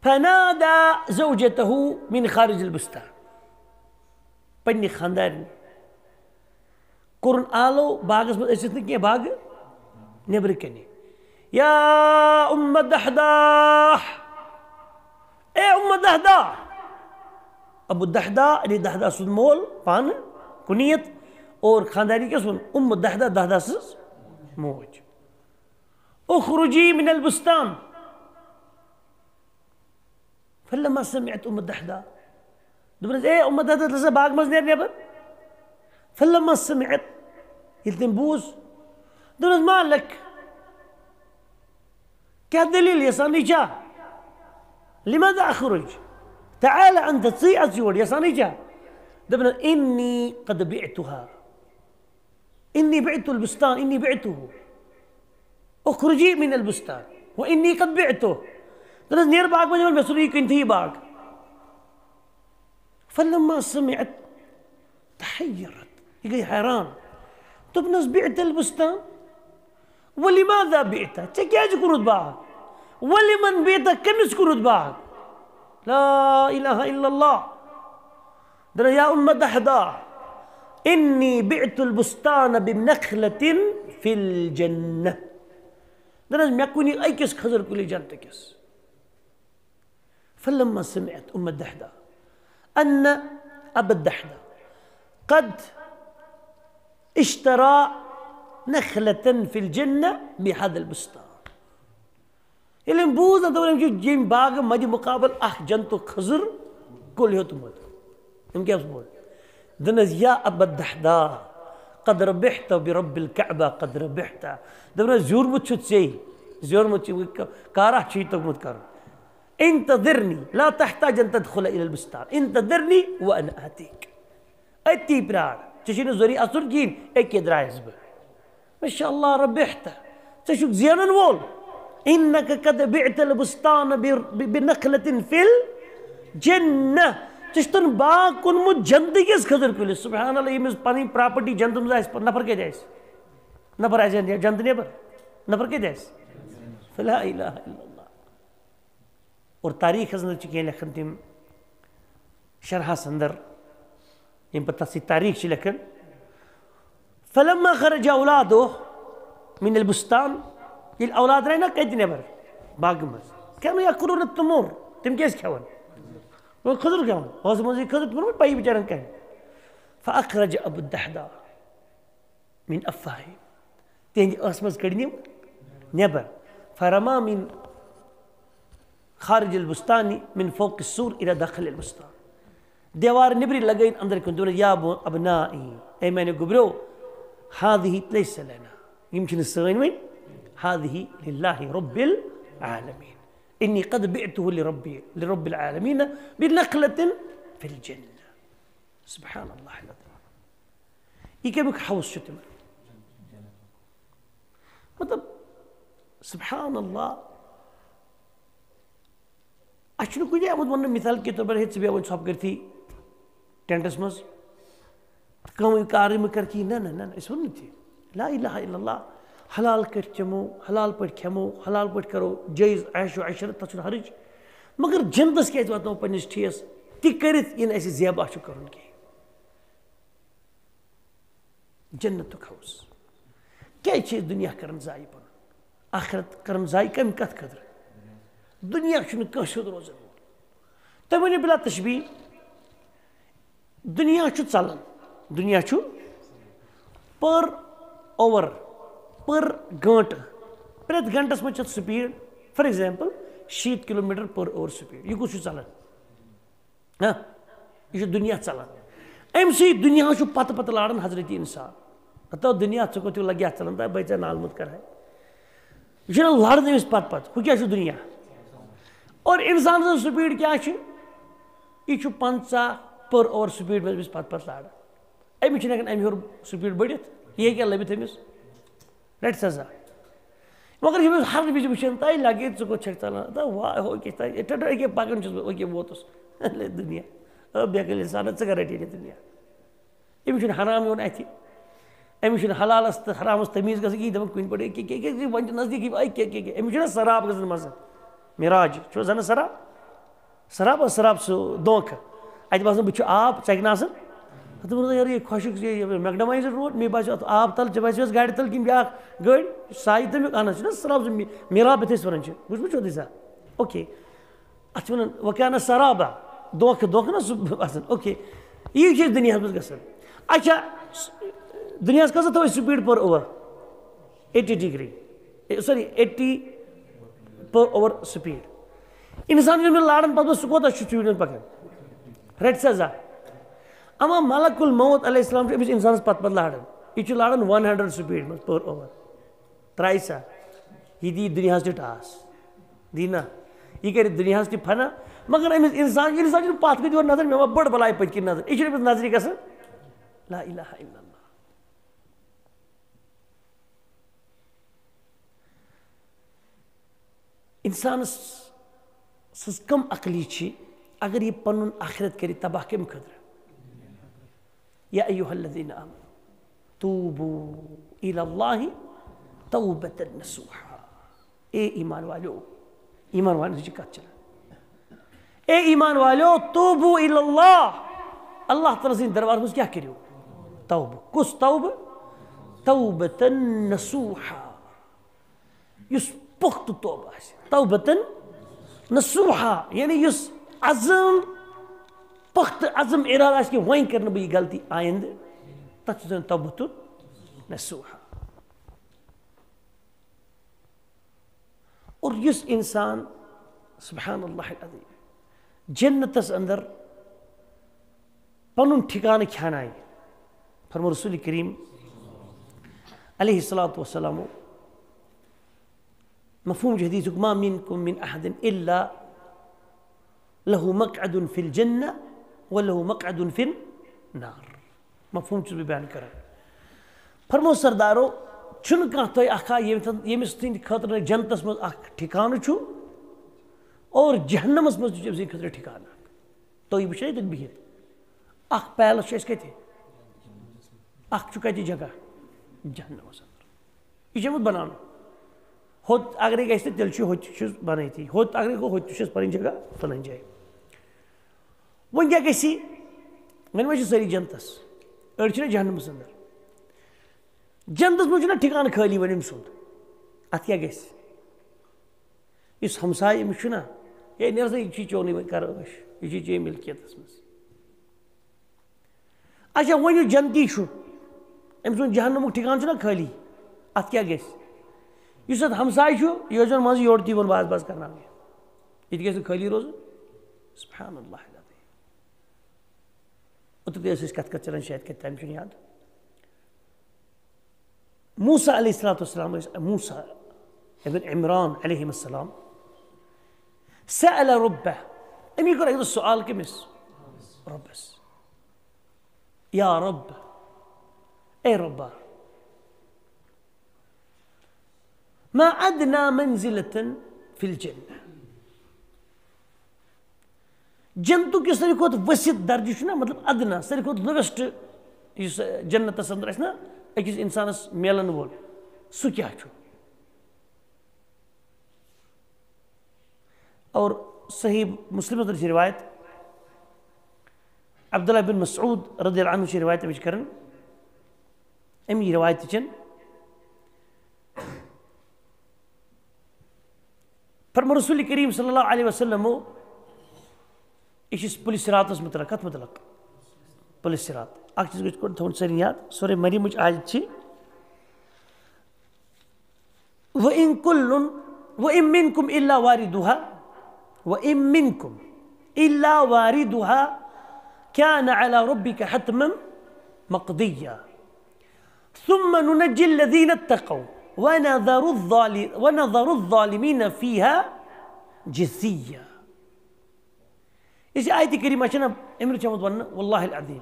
فنادى زوجته من خارج البستان۔ پننہِ خاندارنہِ کوٚرُن آلو باغس منٛز، أژِتھ نہٕ کینٛہہ، باغہٕ نیٚبرٕ کنہِ۔ یا ام الدحداح، اے ام الدحداح۔ ابو الدحداح، علی دحداح سُنٛد مول پانہٕ، کنیت، اور خانداری کیٛاہ اوس وَنان؟ ام الدحداح، دحداح سٕنٛز موج۔ اخرجی من البستان۔ فلما سمعت ام الدحداح، دوٚپنَس، اے ام الدحداح، لَسا باغہٕ منٛز نیر نٮ۪بر۔ فلما سمعت، ییٚلہِ تٔمۍ بوٗز، دوٚپنَس، ما لک؟ کیٛاہ دٔلیٖل، یژھانٕے چھا؟ لماذا اخرج؟ تعال انت، ژٕے اَژ یور، یژھانٕے چھا؟ دوٚپنَس، انی قد بعتها۔ انی بعت البستان، انی بعته۔ اخرجی من البستان۔ وانی قد بعته۔ دوٚپنَس، نیر باغہٕ منٛز نٮ۪بر، مےٚ ژھُن یہِ کٕنتھٕے یہِ باغ۔ فلما سمعت تحیرت، یہِ گٔے حیران۔ دوٚپنَس، بعت البستان؟ ولماذا بعت؟ ژےٚ کیٛازِ کوٚرُتھ باغ؟ ولمن بعت؟ کٔمِس کوٚرُتھ باغ؟ لا اله الا اللہ۔ دوٚپنَس، یا ام الدحداح، انی بعت البستان بنخلة فی الجنہ۔ دوٚپنَس، مےٚ کُن یہِ أکِس کھٔزٕر کُلِس جنتہٕ کِس۔ فلما سمعت ام الدحداح ان ابا الدحداح قد اشترى نخلة في الجنة بهذا البستان۔ ییٚلہِ أمۍ بوٗز نہ، دوٚپُن، أمۍ چھُ ییٚمہِ باغہٕ مدِ مقابل اکھ جنتُک کھٔزٕر کُل ہیوٚتمُت۔ أمۍ کیٛاہ اوس بوٗزمُت؟ دوٚپنَس، یا ابا الدحداح، قد ربحت برب الكعبة قد ربحت۔ دوٚپنَس، زیوٗرمُت چھُ ژےٚ، زیوٗرمُت چھُ، کارا چھُے توٚگمُت کرُن۔ انتظرنی لا تحتاج ان تدخل الى البستان، انتظرنی وانا آتیک۔ أتی پرٛار، ژےٚ چھُے نہٕ ضروٗری اَژُن کِہیٖنۍ، أکے درٛایَس بہٕ۔ ماشاء اللہ، ربحت، ژٕ چھُکھ زینن وول۔ انک قد بعت البستان ب-، ب-، بنخلة فی الجنہ۔ ژےٚ چھُتھ باغ کُنمُت جنتہٕ کِس کھٔزٕر کُلِس۔ سبحان اللہ، ییٚمِس پنٕنۍ پراپرٹی جنتہٕ منٛز آسہِ، نفر کتہِ آسہِ؟ نفر آسہِ جنتہٕ نٮ۪بر، نفر کتہِ آسہِ؟ فلا الہ الا اللہ۔ اور تاریخس اندر چھِ کینٛہہ لیکھان تِم شرحس اندر، ییٚمہِ پتہٕ تتھ سۭتۍ تاریخ چھِ لیکھان، فلما خرج اولاده من البستان، ییٚلہِ اولاد درٛاے نہ کتہِ نٮ۪بر؟ باغہٕ منٛز۔ کانوا یاکلون التمور، تِم کیٛازِ کھٮ۪وان؟ وۄنۍ کھٔزٕر کھٮ۪وان، اوس منٛزٕے کھٔزٕر، تِمن ما پَیی بِچارٮ۪ن کَمہِ۔ فأخرج أبو الدحداح من أفواههم، تِہنٛدِ ٲسہٕ منٛز کٔڑۍ نِم نٮ۪بر۔ فرمى من خارج البستان من فوق السور إلى داخل البستان۔ دیوار نیبرِ لگٲوِتھ اندر کُن، دوٚپُن، یا بو-، ابنائی، اے میانہِ گوٚبریو، هذه ليس لنا، یِم چھِنہٕ سٲنۍ وۄنۍ، هذه لله رب العالمين، إني قد بعته لربي، لرب العالمين بنخلة في الجنة۔ سبحان الله العظيم۔ یہِ کَمیُک ہوس چھُ تِمن؟ مطلب، سبحان اللہ، اَسہِ چھُنہٕ کُنہِ آمُت وَننہٕ مثال کے طور پر، ہے، ژٕ بیٚہہ وۄنۍ ژھۄپہٕ کٔرتھٕے ٹینٹَس منٛز، کٲمٕے کارٕے مہٕ کَر کِہیٖنۍ۔ نہ، نہ، نہ، نہ، أسۍ ووٚن نہٕ تہِ۔ لا الہ الا اللہ۔ حلال کٔٹھۍ چٮ۪مو، حلال پٲٹھۍ کھٮ۪مو، حلال پٲٹھۍ کَرو جٲیِز عیش و عشرت، تَتھ چھُنہٕ حرج۔ مگر جنتَس کیٛازِ واتناوو پنٛنِس ٹھیس؟ تہِ کٔرِتھ یہِ نہٕ اَسہِ زیبا چھُ کَرُن کِہیٖنۍ۔ جنتُک ہوس۔ کیٛازِ چھِ أسۍ دُنیا کران ضایع پنُن؟ آخرت کران ضایع کَمہِ کَتھ خٲطرٕ؟ دُنیا چھُنہٕ کٲنٛسہِ ہُنٛد روزن وول۔ تُہۍ ؤنِو بلا تشبیہ، دُنیا چھُ ژلان، دُنیا چھُ per hour، per گٲنٛٹہٕ، پرٛٮ۪تھ گھنٹس منٛز چھِ اَتھ speed، for example، شیٖتھ kilometre per hour speed۔ یہِ کُس چھُ ژلان؟ ہاں، یہِ چھُ دُنیا ژلان۔ أمۍ سٕے دُنیاہَس چھُ پتہٕ پتہٕ لاران حضرت انسان۔ ہتو دُنیا، ژٕ کوٚت ہیوٗ لگہِ یَتھ ژلان، تہٕ بہٕ ژےٚ نالہٕ موٚت کرٕ ہا۔ یہِ چھُنہ لاران أمِس پتہٕ پتہٕ، ہُہ کیٛاہ چھُ دُنیا؟ اور انسان سٕنٛز speed کیٛاہ چھِ؟ یہِ چھُ پنٛژاہ per hour speed منٛز أمِس پتہٕ پتہٕ لاران۔ أمِس چھِنہٕ ہٮ۪کان اَمہِ ہیوٚر speed بٔڑِتھ، یہِ ہیٚکہِ ہا لٔبِتھ أمِس۔ رٹہِ سزا۔ مگر ییٚمِس ہر وِزِ وٕچھان، تۄہہِ لگہِ، ژٕ کوٚت چھکھ ژلان؟ تہٕ واے، ہو کیٛاہ تۄہہِ، یہِ ٹٹر أکیٛاہ پکان چھُس بہٕ، أکیٛاہ ووتُس۔ لے دُنیا، او بے عقل انسانا، ژٕ کر رٹہِ یہِ دُنیا؟ أمِس چھُنہٕ حرام یِوان اَتھِ، أمِس چھُنہٕ حلالس تہٕ حرامس تمیٖز گژھان کِہیٖنۍ، دپان کُنہِ پٲٹھۍ، کیٛاہ، کیٛاہ، کیٛاہ، وۄنۍ چھُ نزدیٖکٕے، آے، کیٛاہ، کیٛاہ، کیٛاہ، أمِس چھُنہ سراب گژھان مزٕ، معراج چھُ زنہٕ سراب۔ سراب، سراب سُہ دھوکہٕ۔ اَتہِ باسان بہٕ چھُ آب، ژَکہِ نہٕ آسان۔ تہٕ ووٚن، "یارٕ، یہِ خۄشک، یہِ، یہِ میکڈمایزڈ روڈ، مےٚ باسیو اَتھ آب تل، ژےٚ باسیوس گاڑِ تل کِنۍ بیٛاکھ گٲڑۍ، سایہِ تَمیُک اَنان چھُنہ سراب سُہ می-، میٖراب یَتھ أسۍ وَنان چھِ، بوٗزمُت چھُو تُہۍ سا؟ اوکے۔ اَتھ چھِ وَنان وَکانہ سرابا، دھوکہٕ، دھوکہٕ نہ سُہ آسان، اوکے۔ یی چھِ أسۍ دُنیاہَس منٛز گژھان۔ اچھا، س-، دُنیاہَس کۭژاہ تھاوو أسۍ speed per hour؟ Eighty degree۔ A, sorry، eighty per hour speed۔ انسان ییٚلہِ مےٚ لاران پتہٕ، سُہ کوٗتاہ چھُ speed منٛز پکان؟ رٹہِ سا زانٛہہ۔ اما ملک الموت علیہ السلام چھُ أمِس انسانس پتہٕ پتہٕ لاران۔ یہِ چھُ لاران one hundred speed منٛز per hour۔ ترٛایہِ سا۔ یہِ دِیہِ دُنیاہس تہِ ٹاس۔ دی نا؟ یہِ کرِ دُنیاہس تہِ فنا۔ مگر أمِس انسان، انسان چھُنہٕ پتھ کُن دِوان نظر، مےٚ ما بٔڑ بلاے پٔتۍ کِنۍ نظر۔ یہِ چھُنہٕ أمِس نظرِ گژھان۔ لا الہ الا اللہ۔ انسانس سٕنٛز کم عقلی چھِ، اگر یہِ پنُن آخرت کرِ تباہ کمہِ خٲطرٕ؟ یا ایھا الذین آمنوا توبوا الی اللہ توبۃ نصوحا۔ اے ایمان والیو، ایمان والٮ۪ن ہٕنٛز چھِ کتھ چلان۔ اے ایمان والیو، توبوا الی اللہ، اللہ تعالیٰ سٕنٛدِ دربارس منٛز کیٛاہ کٔرِو؟ توبہٕ۔ کُس توبہٕ؟ توبۃ نصوحا۔ یُس پُختہٕ توبہٕ آسہِ، توبتن نصوحا، یعنی یُس عزم، پُختہٕ عزم، ارادٕ آسہِ کہِ وۄنۍ کرٕ نہٕ بہٕ یہِ غلطی آیندٕ، تتھ چھِ وَنان توبتن نصوحا۔ اور یُس انسان، سبحان اللہ العظیم، جنتس اندر پنُن ٹھکانہٕ کھیانایہِ، فرمو رسول کریم علیہ الصلوۃ والسلام، مفہوم چھُ حدیثُک، "ما منکم من احد الا لہ مقعد فی الجنہ و لہ مقعد فی النار۔" مفہوم چھُس بہٕ بیان کران۔ فرمو سردارو، چھُنہٕ کانٛہہ تۄہہِ اکھ ہا ییٚمہِ ساتہٕ، ییٚمِس سٕنٛدِ خٲطرٕ نہٕ جنتس منٛز اکھ ٹھکانہٕ چھُ اور جہنمس منٛز تہِ چھُ أمۍ سٕنٛدِ خٲطرٕ ٹھکانہٕ اکھ۔ تُہۍ وٕچھِو ییٚتٮ۪ن بِہِتھ، اکھ پیلس چھُ اَسہِ کتہِ؟ اکھ چھُ کتہِ جگہ؟ جہنمس اندر۔ یہِ چھُ آمُت بناونہٕ۔ ہوٚت اگرے گژھِ تہٕ تیٚلہِ چھُ ہوٚتہِ چھُس بنٲیتھٕے، ہوٚت اگرے گوٚو، ہوٚتہِ تہِ چھُس پنٕنۍ جگہ، پنٕنۍ جاے۔ وۄنۍ کیٛاہ گژھِ؟ وۄنۍ ما چھِ سٲری جنتس؟ أڑۍ چھِنہ جہنمس اندر۔ جنتس منٛز چھُنہ ٹھکانہٕ خٲلی وۄنۍ أمۍ سُنٛد۔ اتھ کیٛاہ گژھِ؟ یُس ہمسایہِ أمِس چھُنہ، ہے، نیر سا، یہِ چھُے چونٕے، وۄنۍ کرو أسۍ، یہِ چھُے چے ملکیتس منٛز۔ اچھا، وۄنۍ یُس جنتی چھُ، أمۍ سُنٛد جہنمُک ٹھکان چھُنہ خٲلی، اتھ کیٛاہ گژھِ؟ یُس اتھ ہمسایہِ چھُ، یہِ ٲسۍ زن منٛزٕ یورٕ تہِ یِوان باز باز کرناونہِ۔ یہِ تہِ گژھِ نہٕ خٲلی روزُن۔ سبحان اللہ العظیم۔ اوترٕ تہِ ٲسۍ أسۍ کتھ کتھ چلان، شاید کتہِ تام، چھُنہٕ یاد۔ موسیٰ علیہ الصلوۃ والسلام ٲسۍ، موسیٰ ابن عمران علیہ السلام سأل ربہ، أمی کوٚر اَکہِ دۄہ سوال کٔمِس؟ رۄبس۔ یا رب، اے رۄبا، ما ادنی منزلۃ فی الجنہ۔ جنتُک یُس ساروی کھۄتہٕ ؤسیت درجہٕ چھُ نہ، مطلب ادنی، ساروی کھۄتہٕ lowest یُس جنتس اندر آسہِ نہ أکِس انسانس میلن وول، سُہ کیٛاہ چھُ؟ اور صحیح مسلمس اندر چھِ روایت، عبداللہ بن مسعود رضی اللہ عنہ چھِ روایت امِچ کران، امی روایت چن۔ فرمو رسول کریم صلی اللہ علیہ وسلمو، یہِ چھِ پُلہِ صراطس متعلق۔ کتھ متعلق؟ پُلہِ صراط۔ اکھ چیٖز گژھِ گۄڈٕ تھاوُن سٲرِن یاد، سورہ مریمٕچ آیت چھِ، "وَإِن كُلٌّ، وَإِن مِّنكُمْ إِلَّا وَارِدُهَا، وَإِن مِّنكُمْ إِلَّا وَارِدُهَا كَانَ عَلَى رَبِّكَ حَتْمًا مَّقْضِيًّا." ثم ننجي الذين اتقوا ونذر الظال-، ونذر الظالمين فيها جثيا۔ یُس یہِ آیتِ کریمہ چھےٚ نا، أمۍ رُت چھےٚ آمُت وَننہٕ، واللہ العظیم۔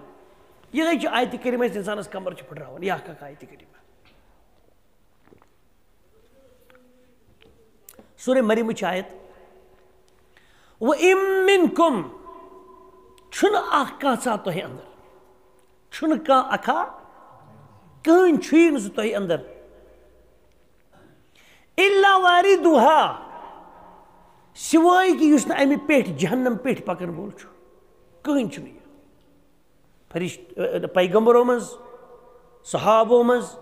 یِہوٚے چھِ آیتِ کریمہ یۄس اِنسانَس کمر چھِ پھٕٹراوان، یہِ اکھ اکھ آیتِ کریمہ۔ سورہ مریمٕچ چھِ آیت، "وَإِن مِّنكُمْ"، چھُنہٕ اکھ کانٛژھا تۄہہِ اندر، چھُنہٕ کانٛہہ اکھا، کٕہٕنۍ چھُیی نہٕ سُہ تۄہہِ اندر۔ "إِلَّا وَارِدُهَا"، سوائے کہِ یُس نہٕ اَمہِ پیٚٹھۍ، جہنم پیٚٹھۍ پکن وول چھُ، کٕہٕنۍ چھُنہٕ یہِ۔ فرشت-، پیغمبرو منٛز، صحابو منٛز،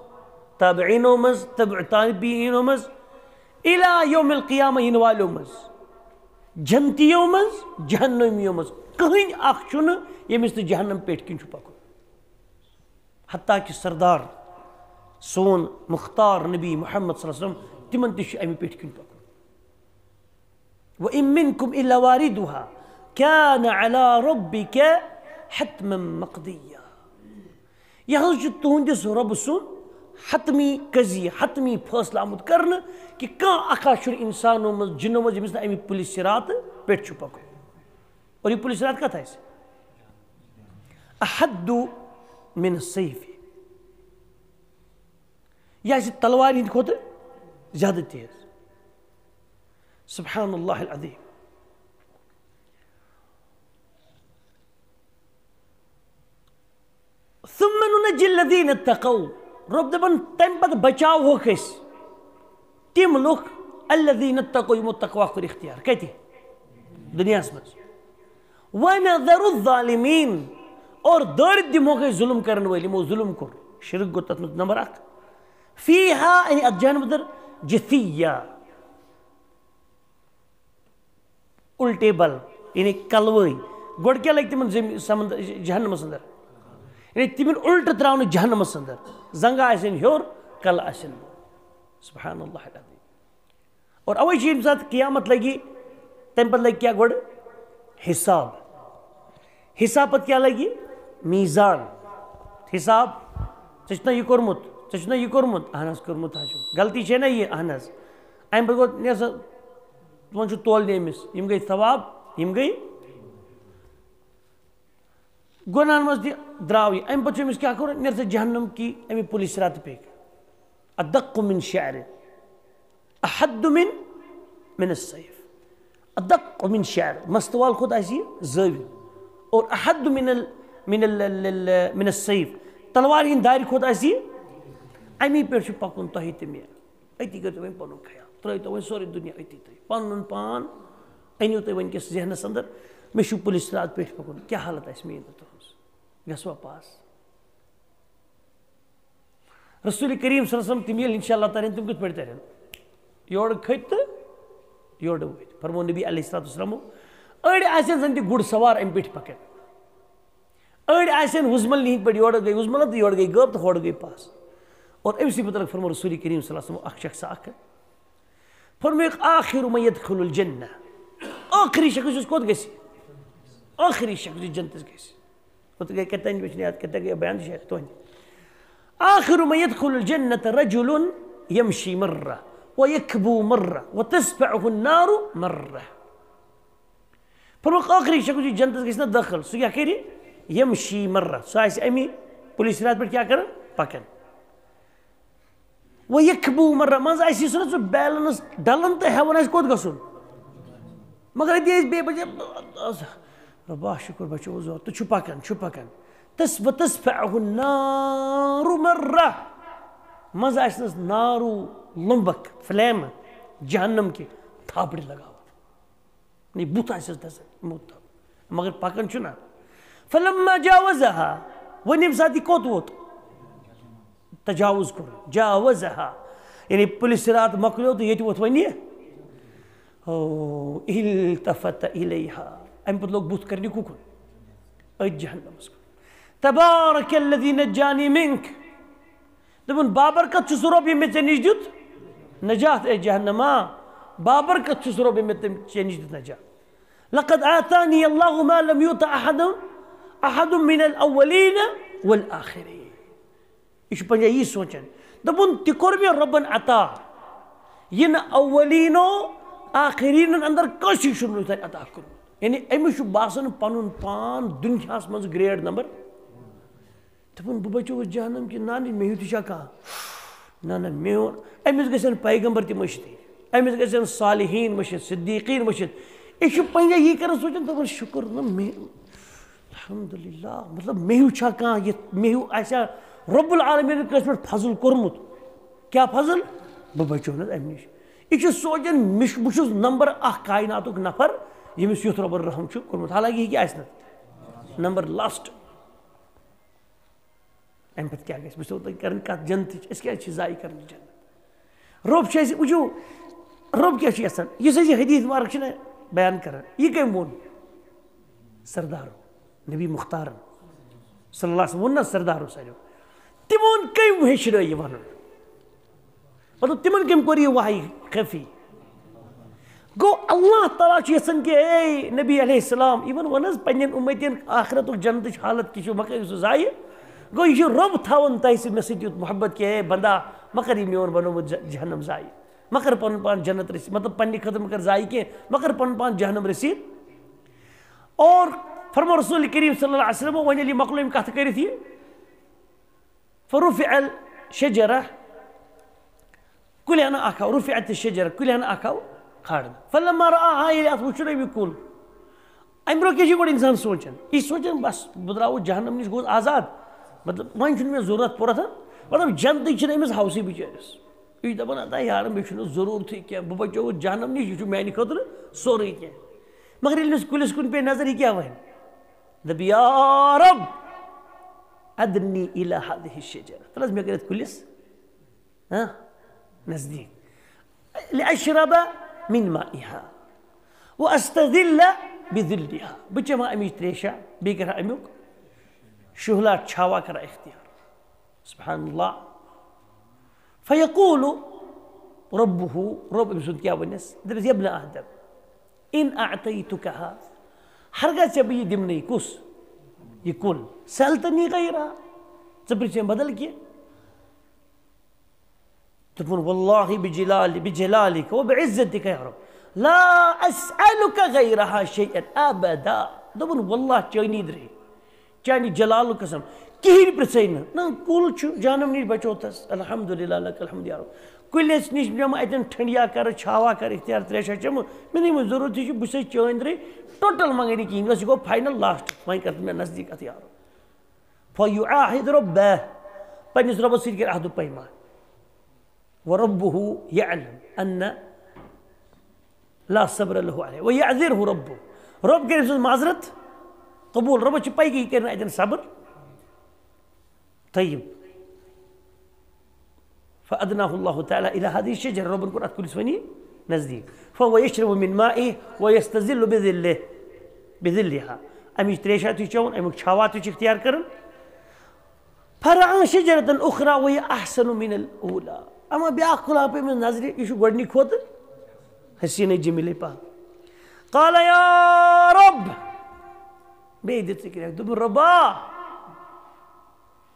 تابعینو منٛز، تبع تابعینو منٛز، الی یوم القیامہ یِنہٕ والیو منٛز، جنتیو منٛز، جہنمیو منٛز، کٕہٕنۍ اکھ چھُنہٕ ییٚمِس نہٕ جہنم پیٚٹھۍ کِنۍ چھُ پکُن۔ حتیٰ کہ سردار سون مختار نبی محمد صلی اللہ علیہ وسلم، تِمن تہِ چھُ اَمہِ پیٚٹھۍ کِنۍ پکُن۔ "وَإِن مِّنكُمْ إِلَّا وَارِدُهَا كَانَ عَلَى رَبِّكَ حَتْمًا مَّقْضِيًّا"۔ یہِ حظ چھُ تُہنٛدِس رۄبہٕ سُنٛد حتمی قضیہ، حتمی فٲصلہٕ آمُت کرنہٕ کہِ کانٛہہ اکھا چھُنہٕ اِنسانو منٛز، جِنو منٛز، ییٚمِس نہٕ اَمہِ پُلہِ صراط پٮ۪ٹھ چھُ پکُن۔ اور یہِ پُلہِ صراط کتھ آسہِ؟ احد من السیف۔ یہِ آسہِ تلوارِ ہٕنٛدِ کھۄتہٕ زیادٕ تیز۔ سبحان اللہ العظیم۔ ثم ننجی الذین اتقوا۔ رۄب دپان، تمہِ پتہٕ بچاوہوکھ أسۍ تِم لُکھ، الذین اتقوا، یِمو تقوا کوٚر اختیار۔ کتہِ؟ دُنیاہس منٛز۔ ونذر الظالمین، اور دٲرِتھ دِمہوکھ أسۍ ظُلم کرن وٲلۍ، یِمو ظُلم کوٚر۔ شرک گوٚو تتھ منٛز نمبر اکھ۔ فیہا، یعنی اتھ جہنمس اندر، جثیا، الٹے بل، یعنی کلوٲے۔ گۄڈٕ کیٛاہ لگہِ تِمن زمین، سمندر، جہنمس اندر؟ یعنی تِمن الٹہٕ تراونہٕ جہنمس اندر۔ زنگہٕ آسن ہیوٚر، کلہٕ آسن بۄن۔ سبحان اللہ العظیم۔ اور اوے چھُ ییٚمہِ ساتہٕ قیامت لگہِ، تمہِ پتہٕ لگہِ کیٛاہ گۄڈٕ؟ حساب۔ حساب پتہٕ کیٛاہ لگہِ؟ میزان۔ حساب، ژےٚ چھُنا یہِ کوٚرمُت؟ ژےٚ چھُنا یہِ کوٚرمُت؟ اہن حظ، کوٚرمُت حظ چھُ۔ غلطی چھے نا یہِ؟ اہن حظ۔ امہِ پتہٕ گوٚو، نیر سا، وۄنۍ چھُ تولنہِ أمِس۔ یِم گٔے ثواب، یِم گٔے گۄناہن منٛز تہِ درٛاو یہِ۔ امہِ پتہٕ چھُ أمِس کیٛاہ کوٚرمُت؟ نیر سا جہنم کی، امی پُلہِ صراط پہ۔ ادق من شعر، احد من، من السیف۔ ادق من شعر، مستوال کھۄتہٕ آسہِ یہِ زٲویُل۔ اور احد من ال-، من ال-، ال-، ال-، من السیف، تلوارِ ہٕنٛدِ دارِ کھۄتہٕ آسہِ یہِ۔ امی پٮ۪ٹھ چھُ پکُن تۄہہِ تہِ مےٚ۔ أتی کٔرۍتو وۄنۍ پنُن خیال، ترٛٲیتو وۄنۍ سورُے دُنیا أتی تۄہہِ۔ پنُن پان أنِو تُہۍ وۄنۍ کِس ذہنس اندر، مےٚ چھُ پُلہِ صراط پٮ۪ٹھ پکُن، کیٛاہ حالت آسہِ میٛٲنۍ تہٕ تُہنٛز؟ گژھوا پاس؟ رسول کریم صلی اللہ علیہ وسلم تِم ییٚلہِ انشاءاللہ ترن، تِم کِتھ پٲٹھۍ ترن؟ یورٕ کھٔتۍ تہٕ یورٕ ؤتھۍ۔ فرموو نبی علیہ الصلوۃ والسلام، أڑۍ آسن زن تہِ گُر سوار امہِ پیٹھۍ پکان، أڑۍ آسن وُزمل نِہِنٛدۍ پٲٹھۍ، یورٕ گٔے وُزمل تہٕ یورٕ گٔے غٲب تہٕ ہورٕ گٔے پاس۔ اور أمۍ سٕے متعلق فرموو رسول کریم صلی اللہ علیہ وسلم اکھ شخص اکھ۔ فرمووُکھ، آخر من یدخل الجنہ، ٲخری شخص یُس کوٚت گژھِ؟ ٲخری شخص یُس جنتس گژھِ۔ کوٚت گٔے، کتہِ تانۍ مےٚ چھُنہٕ یاد، کتہِ گٔے بیان شیخ تُہنٛدِ۔ آخر من یدخل الجنہ رجل یمشی مرہ ویکبو مرہ وتسفعہ النار مرہ۔ فرمووُکھ، ٲخری شخص یُس جنتس گژھِ نا دٲخل، سُہ کیٛاہ کرِ؟ یمشی مرہ، سُہ آسہِ امی پُلہِ صراط پٮ۪ٹھ کیٛاہ کران؟ پکان۔ ویکبو مرہ، منٛزٕ آسہِ یہِ سُہ نہ سُہ بیلنس ڈلان تہٕ ہٮ۪وان آسہِ کوٚت گژھُن۔ مگر أتی ٲسۍ بیٚیہِ بچے، رۄبا شُکر بچووُس زور، تہٕ چھُ پکان، چھُ پکان۔ تس وتسفعہ النار مرہ، منٛزٕ آسہِ نس نارو لُمبک، فلیم، جہنم کہِ تھاپڑِ لگاوان۔ نی بُتھ آسٮ۪س دَزان، موٗد تھاو۔ مگر پکان چھُ نا۔ فلما جاوزها، وۄنۍ ییٚمہِ ساتہٕ یہِ کوٚت ووت؟ تجاوز کوٚر۔ جاوزها، یعنی پُلہِ صراط مۄکلیو تہٕ ییٚتہِ ووت وۄنۍ یہِ۔ او التفت الیہا، امہِ پتہٕ لوگ بُتھ کرنہِ کُکُن؟ أتھۍ جہنمس کُن۔ تبارک الذی نجانی منک۔ دوٚپُن، بابرکت چھُ سُہ رۄب، ییٚمۍ مےٚ ژےٚ نِش دیُت نجات، اے جہنما۔ بابرکت چھُ سُہ رۄب، ییٚمۍ مےٚ تٔمۍ ژےٚ نِش دیُت نجات۔ لقد آتانی اللہ ما لم یؤت احدا، احدا من الاولین والآخرین۔ یہِ چھُ پنجہ یی سونچان۔ دوٚپُن، تہِ کوٚر مےٚ رۄبن عطا، یہِ نہٕ اولینو آخرینن اندر کٲنٛسی چھُنہٕ وُنیُک تام عطا کوٚرمُت۔ یعنی أمِس چھُ باسان پنُن پان دُنیاہس منٛز گریڈ نمبر۔ دوٚپُن، بہٕ بچووُس جہنم کہِ نانہِ، مےٚ ہیوٗ تہِ چھا کانٛہہ؟ نہ، نہ، میون، أمِس گژھن پیغمبر تہِ مٔشتٕے، أمِس گژھن صالحین مٔشِتھ، صدیقین مٔشِتھ۔ یہِ چھُ پنجہ یی کران سونچان، دپان، شُکر نہ مےٚ، الحمدللہ، مطلب، مےٚ ہیوٗ چھا کانٛہہ یہِ، مےٚ ہیوٗ آسیا رب العالمین کٲنٛسہِ پٮ۪ٹھ فضل کوٚرمُت؟ کیٛاہ فضل؟ بہٕ بچوونس امہِ نِش۔ یہِ چھُ سونچان، مےٚ چھُ، بہٕ چھُس نمبر اکھ کائناتُک نفر، ییٚمِس یُتھ رۄبن رحم چھُ کوٚرمُت، حالانکہ یہِ کیٛاہ آسہِ نہٕ نمبر لاسٹ۔ امہِ پتہٕ کیٛاہ گژھِ؟ بہٕ چھُسو تۄہہِ کران کتھ جنتٕچ، أسۍ کیٛازِ چھِ ضایع کران یہِ جنت؟ رۄب چھُ اَسہِ، وٕچھِو، رۄب کیٛاہ چھُ یژھان؟ یُس اَسہِ یہِ حدیث مبارک چھُنہ بیان کران، یہِ کٔمۍ ووٚن؟ سردارو، نبی مختارن صلی اللہ علیہ وسلم ووٚن نہ سردارو سانیو؟ تِمو ووٚن، کٔمۍ ہیٚچھنٲو یہِ وَنُن؟ مطلب، تِمن کٔمۍ کوٚر یہِ وحی خفی؟ گوٚو، اللہ تعالیٰ چھُ یژھان کہِ، اے نبی علیہ السلام، یِمن وَن حظ پننٮ۪ن اُمتین آخرتُک جنتٕچ حالت کیٛاہ چھُ، مہ کٔرِو سُہ ضایع۔ گوٚو، یہِ چھُ رۄب تھاوان تۄہہِ سۭتۍ، مےٚ سۭتۍ یُتھ محبت کہِ، اے بندہ، مہ کر یہِ میون بنومُت ج-، جہنم ضایع۔ مہ کر پنُن پان جنت رسید، مطلب، پننہِ خٲطرٕ مہ کر ضایع کینٛہہ، مہ کر پنُن پان جہنم رسید۔ اور فرمو رسول کریم صلی اللہ علیہ وسلم، وۄنۍ ییٚلہِ یہِ مۄکلو أمۍ کتھٕ کٔرِتھ یہِ، فرفع الشجرة، کُلٮ۪ن اکھ آو، رفعت الشجرة، کُلٮ۪ن اکھ آو کھارنہٕ۔ فلما رآها، ییٚلہِ اتھ وٕچھُن أمۍ یہِ کُل، امہِ برونٛہہ کیٛاہ چھُ گۄڈٕ انسان سونٛچان؟ یہِ چھُ سونٛچان، بس، بہٕ درٛاوُس جہنم نِش، گوٚوُس آزاد، مطلب، وۄنۍ چھُنہٕ مےٚ ضروٗرت پوٚرتھ، مطلب، جنتٕچ چھِنہٕ أمِس ہوسٕے بِچٲرِس۔ یہِ چھُ دپان، ادا یارٕ، مےٚ چھُنہٕ ضروٗرتھٕے کینٛہہ، بہٕ بچووُس جہنم نِش، یہِ چھُ میانہِ خٲطرٕ سورُے کینٛہہ۔ مگر ییٚلہِ أمِس کُلِس کُن پیٚیہِ نظر، یہِ کیٛاہ وَنہِ؟ دَپہِ، یا رب، ادنی الی هذه الشجرة۔ تَلہٕ حظ مےٚ کٔرِتھ کُلِس، ہاں، نزدیٖک۔ لأشرب من مائها وأستظل بظلها۔ بہٕ چٮ۪مہٕ ہا اَمِچ تریشا، بیٚیہِ کرٕ ہا اَمیُک شُہلا چھاوا کرٕ ہا اختیار۔ سبحان اللہ۔ فیقول ربہ، رب أمۍ سُنٛد کیٛاہ وَنٮ۪س؟ دَپٮ۪س، یا ابن آدم، ان اعطیتکہا، ہرگاہ ژےٚ بہٕ یہِ دِمنَے، کُس؟ یہِ کُل۔ سألتنی غیرہا، ژٕ پرٛژھ مےٚ بدل کینٛہہ؟ دوٚپُن، واللہ بجلال، بجلالک و بعزتک یا رب، لا اسألک غیرہا شیئا ابدا۔ دوٚپُن، واللہ چٲنی درے، چانہِ جلالُک قسم، کِہیٖنۍ پرٛژھے نہٕ۔ نہ، کُل چھُ جہنم نِش بچوتس، الحمدللہ لک الحمد یا رب۔ کُلِس نِش نِمہٕ اَتٮ۪ن ٹھنڈیا کرٕ، چھاوا کرٕ، اختیار تریشا چٮ۪مہٕ، مےٚ نہٕ یِمن ضروٗرت چھُ، بہٕ چھُسے چٲنۍ درے، ٹوٹل منگے نہٕ کِہیٖنۍ، بس یہِ گوٚو فاینل لاسٹ، وۄنۍ کر تہٕ مےٚ نزدیٖک اتھ یا رب۔ فیعاہد ربہ، پننِس رۄبس سۭتۍ کرِ عہد و پیمان۔ وربہ یعلم ان لا صبر لہ علیہ ویعذرہ ربہ۔ رب کرِ أمۍ سٕنٛز معذرت قبول۔ رۄبس چھِ پَے کہِ یہِ کرِ نہٕ اَتٮ۪ن صبر۔ طیب۔ فأدناه الله تعالى إلى هذه الشجرة، رۄبن کوٚر اَتھ کُلِس وۄنۍ نزدیٖک۔ فهو يشرب من مائه ويستظل بظله، بظلها۔ اَمِچ تریشا تہِ چٮ۪وان، اَمیُک چھاوا تہِ چھُ اختیار کران۔ فرعى شجرة أخرى وهي أحسن من الأولى۔ اما بیٛاکھ کُل آو أمِس نظرِ، یہِ چھُ گۄڈٕنِکۍ کھۄتہٕ حسیٖنٕے جمیٖلٕے پہن۔ قال يا رب، بیٚیہِ دِژ ژٕ کرٛٮ۪کھ، دوٚپُن، رۄبا،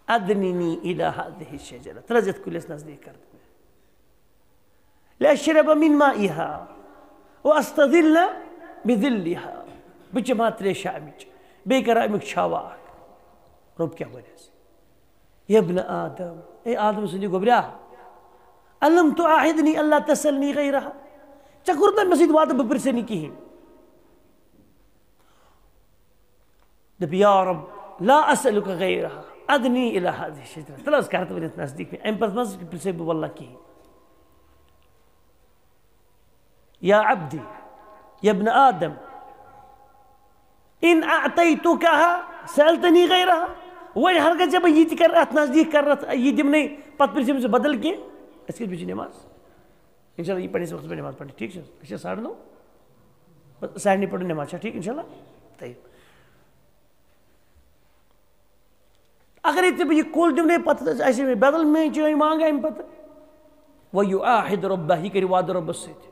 أدنني إلى هذه الشجرة، ترٛٲوزِ یَتھ کُلِس نزدیٖک کر تہٕ مےٚ۔ لأشرب من مائها وأستظل بظلها۔ بہٕ چٮ۪مہٕ ہا تریشا اَمِچ، بیٚیہِ کرٕ ہا اَمیُک چھاوا اکھ۔ رۄب کیٛاہ وَنٮ۪س؟ یا ابن آدم، اے آدم سٕنٛدِ گوٚبریا، ألم تعاهدني ألا تسألني غيرها؟ ژےٚ کوٚرُتھ نہ مےٚ سۭتۍ وعدٕ بہٕ پرٛژھے نہٕ کِہیٖنۍ؟ دَپہِ، یا رب، لا أسألك غيرها، أدنني إلى هذه الشجرة۔ تَلہٕ حظ کر تہٕ وۄنۍ یَتھ نزدیٖک مےٚ۔ اَمہِ پتہٕ ما حظ پرٛژھے بہٕ واللہ کِہیٖنۍ؟ یا عبدی، یا ابن آدم، ان اعطیتکہا سألتنی غیرہا۔ وۄنۍ ہرگاہ ژےٚ بہٕ یہِ تہِ کرٕ، اَتھ نزدیٖک کرٕ، اَتھ، یہِ دِمہٕ نَے، پتہٕ پرٛژھِم ژٕ بدل کینٛہہ۔ أسۍ کِتھ پٲٹھۍ چھِ نٮ۪ماز؟ انشاءاللہ، یہِ پننِس وقتس پٮ۪ٹھ نٮ۪ماز پرنہِ، ٹھیٖک چھِ حظ؟ أسۍ چھِ ساڑٕ نَو۔ سارنٕے پٔرِو نٮ۪ماز، چھا ٹھیٖک؟ اِنشاء اللہ۔ طیب۔ اگرے تہِ بہٕ یہِ کُل دِمہٕ نے پتہٕ، اَسہِ یہِ بدل میٚنٛچ چٲنۍ مانٛگہٕ اَمہِ پتہٕ۔ وَیُعَاہِدُ رَبَّهُ، یہِ کَرِ وعدٕ رۄبَس سۭتۍ۔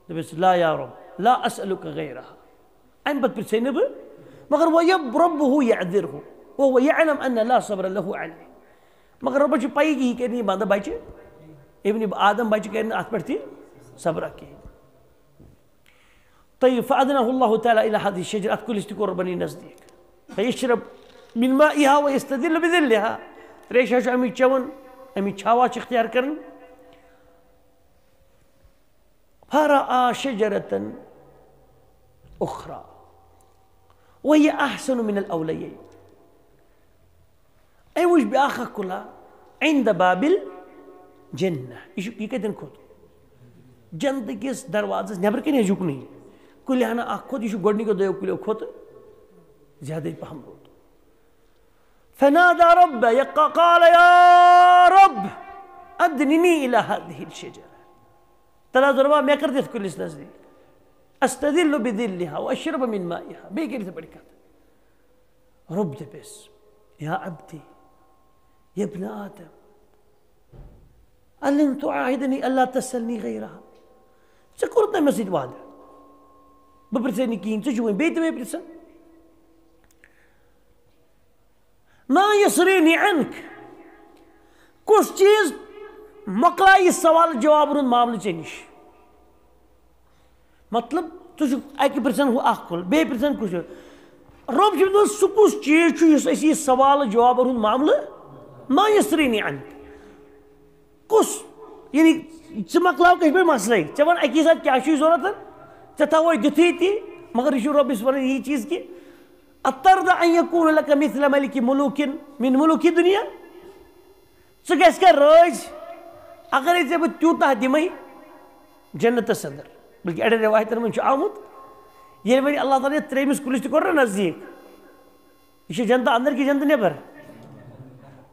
دَپٮ۪س، لا یا رب، لا اسألک غیرہ۔ اَمہِ پتہٕ پرٛژھے نہٕ بہٕ، مگر وَیَبْ رَبُّهُ یَعْذِرْهُ وَهُوَ یَعْلَمُ أَنَّ لا صَبْرَ لَهُ عَلَیہ۔ مگر رۄبَس چھِ پَیی کہِ یہِ کَرِ نہٕ یہِ بنٛدٕ بَچہِ، ابن آدم بَچہِ کَرِ نہٕ اَتھ پٮ۪ٹھ تہِ صبرا کِہیٖنۍ۔ طیب، فأدناه الله تعالى إلى هذه الشجرة، اتھ کُلِس تہِ کوٚر رۄبن یہِ نزدیٖک۔ فیشرب من مائها ویستدل بظلها، تریشہِ ہا چھُ اَمِچ چٮ۪وان، اَمِچ چھاوا چھِ اختیار کران۔ فرآ شجرة أخرى وهي أحسن من الأوليين۔ أمۍ وٕچھ بیٛاکھ اکھ کُلا عند باب الجنة۔ یہِ چھُ، یہِ کَتٮ۪ن کھوٚت؟ جنتہٕ کِس دروازس نٮ۪برٕ کَنہِ ٲسۍ یُکنُے۔ کُلہِ ہنا اکھ کھوٚت، یہِ چھُ گۄڈٕنِکیو دۄیو کُلیو کھۄتہٕ زیادَے پہم روٚت۔ فنادى ربه، یہِ ق-، قال يا رب أدنني إلى هذه الشجرة۔ تَلہٕ حظ رۄبا، مےٚ کر دِتھ کُلِس نزدیٖک۔ أستظل بظلها وأشرب من مائها۔ بیٚیہِ کٔرِتھ پٲٹھۍ کَتھ۔ رۄب دَپٮ۪س، یا عبدی، یا ابن آدم، ألم تعاهدني ألا تسألني غيرها؟ ژےٚ کوٚرُتھ نہ مےٚ سۭتۍ وعدٕ؟ بہٕ پرٛژھے نہٕ کِہیٖنۍ، ژٕ چھُکھ وۄنۍ بیٚیہِ تہِ مےٚ پرٛژھان؟ ما يصرفني عنك؟ کُس چیٖز مۄکلایہِ یہِ سوال جواب ہُنٛد معاملہٕ ژےٚ نِش؟ مطلب، ژٕ چھُکھ اَکہِ پرٛژھان ہُہ اَکھ کُل، بیٚیہِ پرٛژھان کُس چھُ۔ رۄب چھُ دَپان، سُہ کُس چیٖز چھُ یُس اَسہِ یہِ سوال جواب ہُنٛد معاملہٕ ما يصرفني عنك؟ کُس؟ یعنی، ژٕ مۄکلاو کٲشِر پٲٹھۍ مسلے۔ ژےٚ وَن اَکی ساتہٕ کیٛاہ چھُے ضوٚرَتھ، ژےٚ تھاوَے دِتھٕے تی، مگر یہِ چھُ رۄبَس وَنان یی چیٖز کہِ أترضى أن يكون لك مثل ملك ملوك من ملوك الدنيا؟ ژٕ گژھِ کھا رٲضۍ، اگرے ژےٚ بہٕ تیوٗتاہ دِمَے جنتَس اندر؟ بلکہِ اَڑٮ۪ن رِوایتَن منٛز چھُ آمُت، ییٚلہِ وۄنۍ اللہ تعالیٰ یَتھ ترٛیٚیِمِس کُلِس تہِ کوٚر نہ نزدیٖک، یہِ چھُ جنتہٕ اندر کہِ جنتہٕ نٮ۪بر؟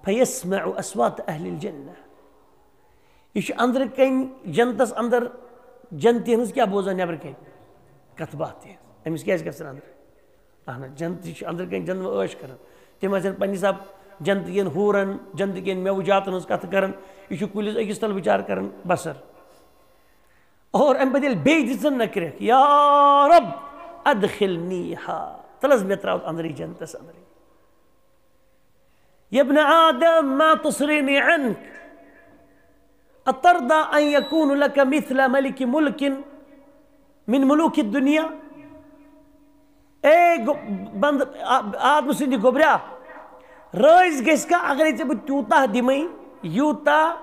فيسمع أصوات أهل الجنة۔ یہِ چھُ أنٛدرٕ کَنۍ جنتَس اندر جنتیَن ہٕنٛز کیٛاہ بوزان نٮ۪برٕ کَنۍ؟ کَتھ باتھ تہِ۔ أمِس کیٛازِ گژھن اندر؟ اہن حظ، جنتی چھِ أنٛدرٕ کَنۍ جنت عٲش کران۔ تِم آسن پننہِ حساب جنتہٕ کٮ۪ن حوٗرن، جنتہٕ کٮ۪ن مٮ۪وٕ جاتَن ہٕنٛز کَتھٕ کران۔ یہِ چھُ کُلِس أکِس تَل بِچارٕ کران بسر۔ اور اَمہِ پتہٕ ییٚلہِ بیٚیہِ دِژٕن نہ کرٛٮ۪کھ، یا رب ادخلنیہا، تَلہٕ حظ مےٚ ترٛاو أنٛدرٕے جنتَس اندرٕے۔ يا ابن آدم ما تصرفني عنك؟ أترضى أن يكون لك مثل ملك ملك من ملوك الدنيا؟ اے گو-، بند-، آ-، آدم سٕنٛدِ گوٚبریا، رٲضۍ گژھِ کھا اگرے ژےٚ بہٕ تیوٗتاہ دِمے، یوٗتاہ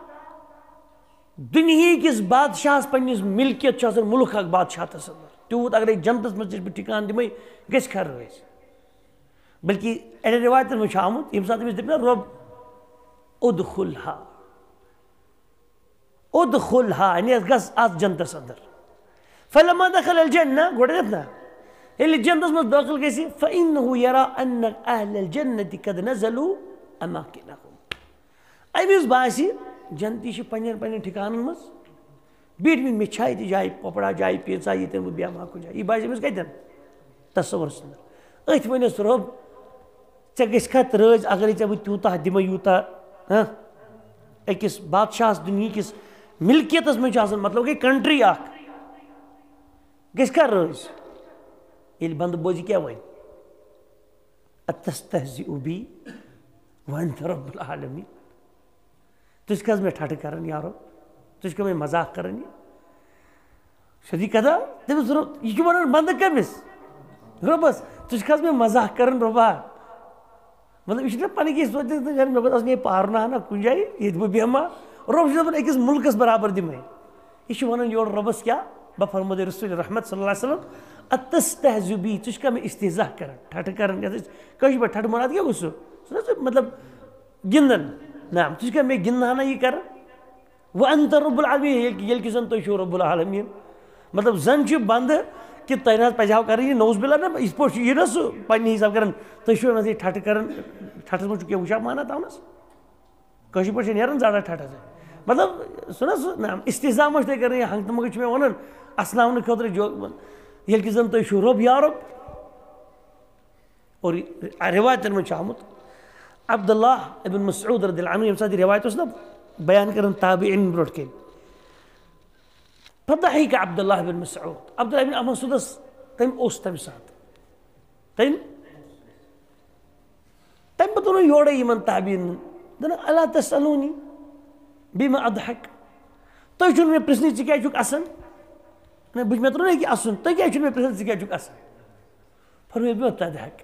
دُنہیٖکِس بادشاہس پننِس ملکیت چھُ آسان، مُلک اکھ بادشاہتس اندر، تیوٗت اگرے جنتس منٛز ژےٚ بہٕ ٹھِکان دِمے، گژھِ کھا رٲضۍ؟ بلکہِ اَڑٮ۪ن رِوایتَن منٛز چھُ آمُت، ییٚمہِ ساتہٕ أمِس دَپہِ نا رۄب، ادخلها، ادخلها، یعنی گژھ اَتھ جنتَس اندر۔ فلما دخل الجنة، گۄڈٕنٮ۪تھ نا، ییٚلہِ جنتَس منٛز دٲخل گژھِ، فإنه يرى أن أهل الجنة قد نزلوا أماكنهم۔ أمِس باسہِ جنتی چھِ پننٮ۪ن پننٮ۪ن ٹھِکانَن منٛز۔ بیٖٹھۍ مٕتۍ، مےٚ چھا ییٚتہِ جایہِ پۄپڑا، جایہِ پیٖژا، ییٚتٮ۪ن بہٕ بیٚہمہٕ ہا کُنہِ جایہِ؟ یہِ باسہِ أمِس کَتٮ۪ن؟ تصورَس منٛز۔ أتھۍ ؤنِس رۄب، ژےٚ گژھِ کھا تہٕ رٲضۍ، اگرے ژےٚ بہٕ تیوٗتاہ دِمے، یوٗتاہ، ہاں، أکِس بادشاہَس دُنہِکِس ملکیتَس منٛز چھُ آسان، مطلب گٔے country اکھ، گژھِ کھا رٲضۍ؟ ییٚلہِ بندٕ بوزِ کیٛاہ وَنہِ؟ أتستهزئ بي وأنت رب العالمين؟ ژٕ چھُکھ حظ مےٚ ٹھٹھٕ کران، یا رب؟ ژٕ چھُکھ مےٚ مذاق کران یہِ؟ شدی کتھا، تٔمِس رۄب، یہِ چھُ ونان بندٕ کٔمِس؟ رۄبس۔ ژٕ چھُکھ حظ مےٚ مذاق کران، رۄبا؟ مطلب، یہِ چھُنہ پنٕنۍ کِنۍ سونٛچان، مےٚ گوٚژھ آسُن یہِ پارٕ نہٕ ہنا کُنہِ جایہِ، ییٚتہِ بہٕ بیٚہمہٕ ہا۔ رۄب چھُ دپان، أکِس مُلکس برابر دِمے۔ یہِ چھُ ونان یورٕ رۄبس کیٛاہ؟ بفرمودے رسول رحمت صلی اللہ علیہ وسلم، أتستهزئ بي، ژٕ چھُکھا مےٚ استہزاء کران، ٹھٹھٕ کران، یتھ أسۍ کٲشِر پٲٹھۍ ٹھٹھٕ مراد کیٛاہ گوٚو سُہ؟ سُہ نہ سُہ مطلب گِنٛدان۔ نعم، ژٕ چھُکھا مےٚ گِنٛدنہٕ ہنا یہِ کران؟ وأنت رب العالمين، ییٚلہِ، ییٚلہِ کہِ زن تُہۍ چھِو رب العالمین۔ مطلب زن چھُ بندٕ کہِ تۄہہِ نہ حظ پزِ ہاو کرٕنۍ یہِ، نعوذ باللہ، نہ یِتھ پٲٹھۍ چھُ یہِ نہ سُہ پننہِ حساب کران، تُہۍ چھِو نہ حظ یہِ ٹھٹھٕ کران، ٹھٹھس منٛز چھُ کینٛہہ وٕچھان معنہ تھاونس؟ کٲشِر پٲٹھۍ چھِ نیران زیادٕ ٹھٹھس۔ مطلب، سُہ نہ سُہ، نہ، استہزاء ما چھِ تُہۍ کران، یہِ ہنٛگتہٕ منٛگہٕ چھُ مےٚ ونان، اسناونہٕ خٲطرٕ جو-، ییٚلہِ کہِ زَن تُہۍ چھِو رۄب یا رۄب۔ اور روایتن منٛز چھُ آمُت، عبداللہ ابن مسعود رضی اللہ عنہ، ییٚمہِ ساتہٕ یہِ روایت اوس نہ بیان کران تابعین برونٛٹھ کَنہِ، فضحک عبداللہ بن مسعود، عبداللہ بن مسعودس، تٔمۍ اوس تَمہِ ساتہٕ، تٔمۍ تَمہِ پَتہٕ ووٚن یورَے یِمَن تابعیٖنَن، دوٚپُن، "الا تسألونی بما اضحک؟ تُہۍ چھِو نہٕ مےٚ پرٛژھنٕے، ژٕ کیٛازِ چھُکھ اَسان؟ نہ، بہٕ چھُس، مےٚ ترٛوو نہ یہِ کہِ اَسُن، تُہۍ کیٛازِ چھِو نہٕ مےٚ پرٛژھان، ژٕ کیٛازِ چھُکھ اَسان؟" فرمٲے، "بما تضحک؟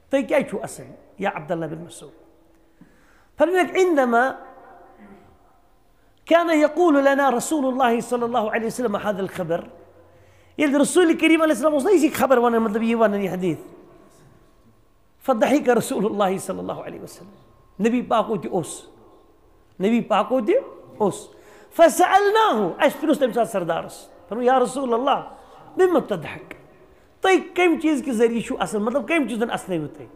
تُہۍ کیٛازِ چھِو اَسان، یا عبداللہ بن مسعود؟" فرمٲے، عندما كان يقول لنا رسول الله صلى الله عليه وسلم هذا الخبر، ییٚلہِ رسول کریم علیہ السلام اوس نہ یہِ خبر وَنان، مطلب، یہِ وَنان، یہِ حدیث، فضحک رسول اللہ صلی اللہ علیہ وسلم۔ نبی پاکو تہِ اوس۔ نبی پاکو تہِ اوس۔ فسألناه، اَسہِ پرٛژھ تَمہِ ساتہٕ سردارس۔ فرموو، یا رسول اللہ، بما تضحک؟ تُہۍ کَمہِ چیٖز کہِ ذٔریعہٕ چھِو اَسان؟ مطلب، کَمہِ چیٖزن اَسنٲوِو تُہۍ؟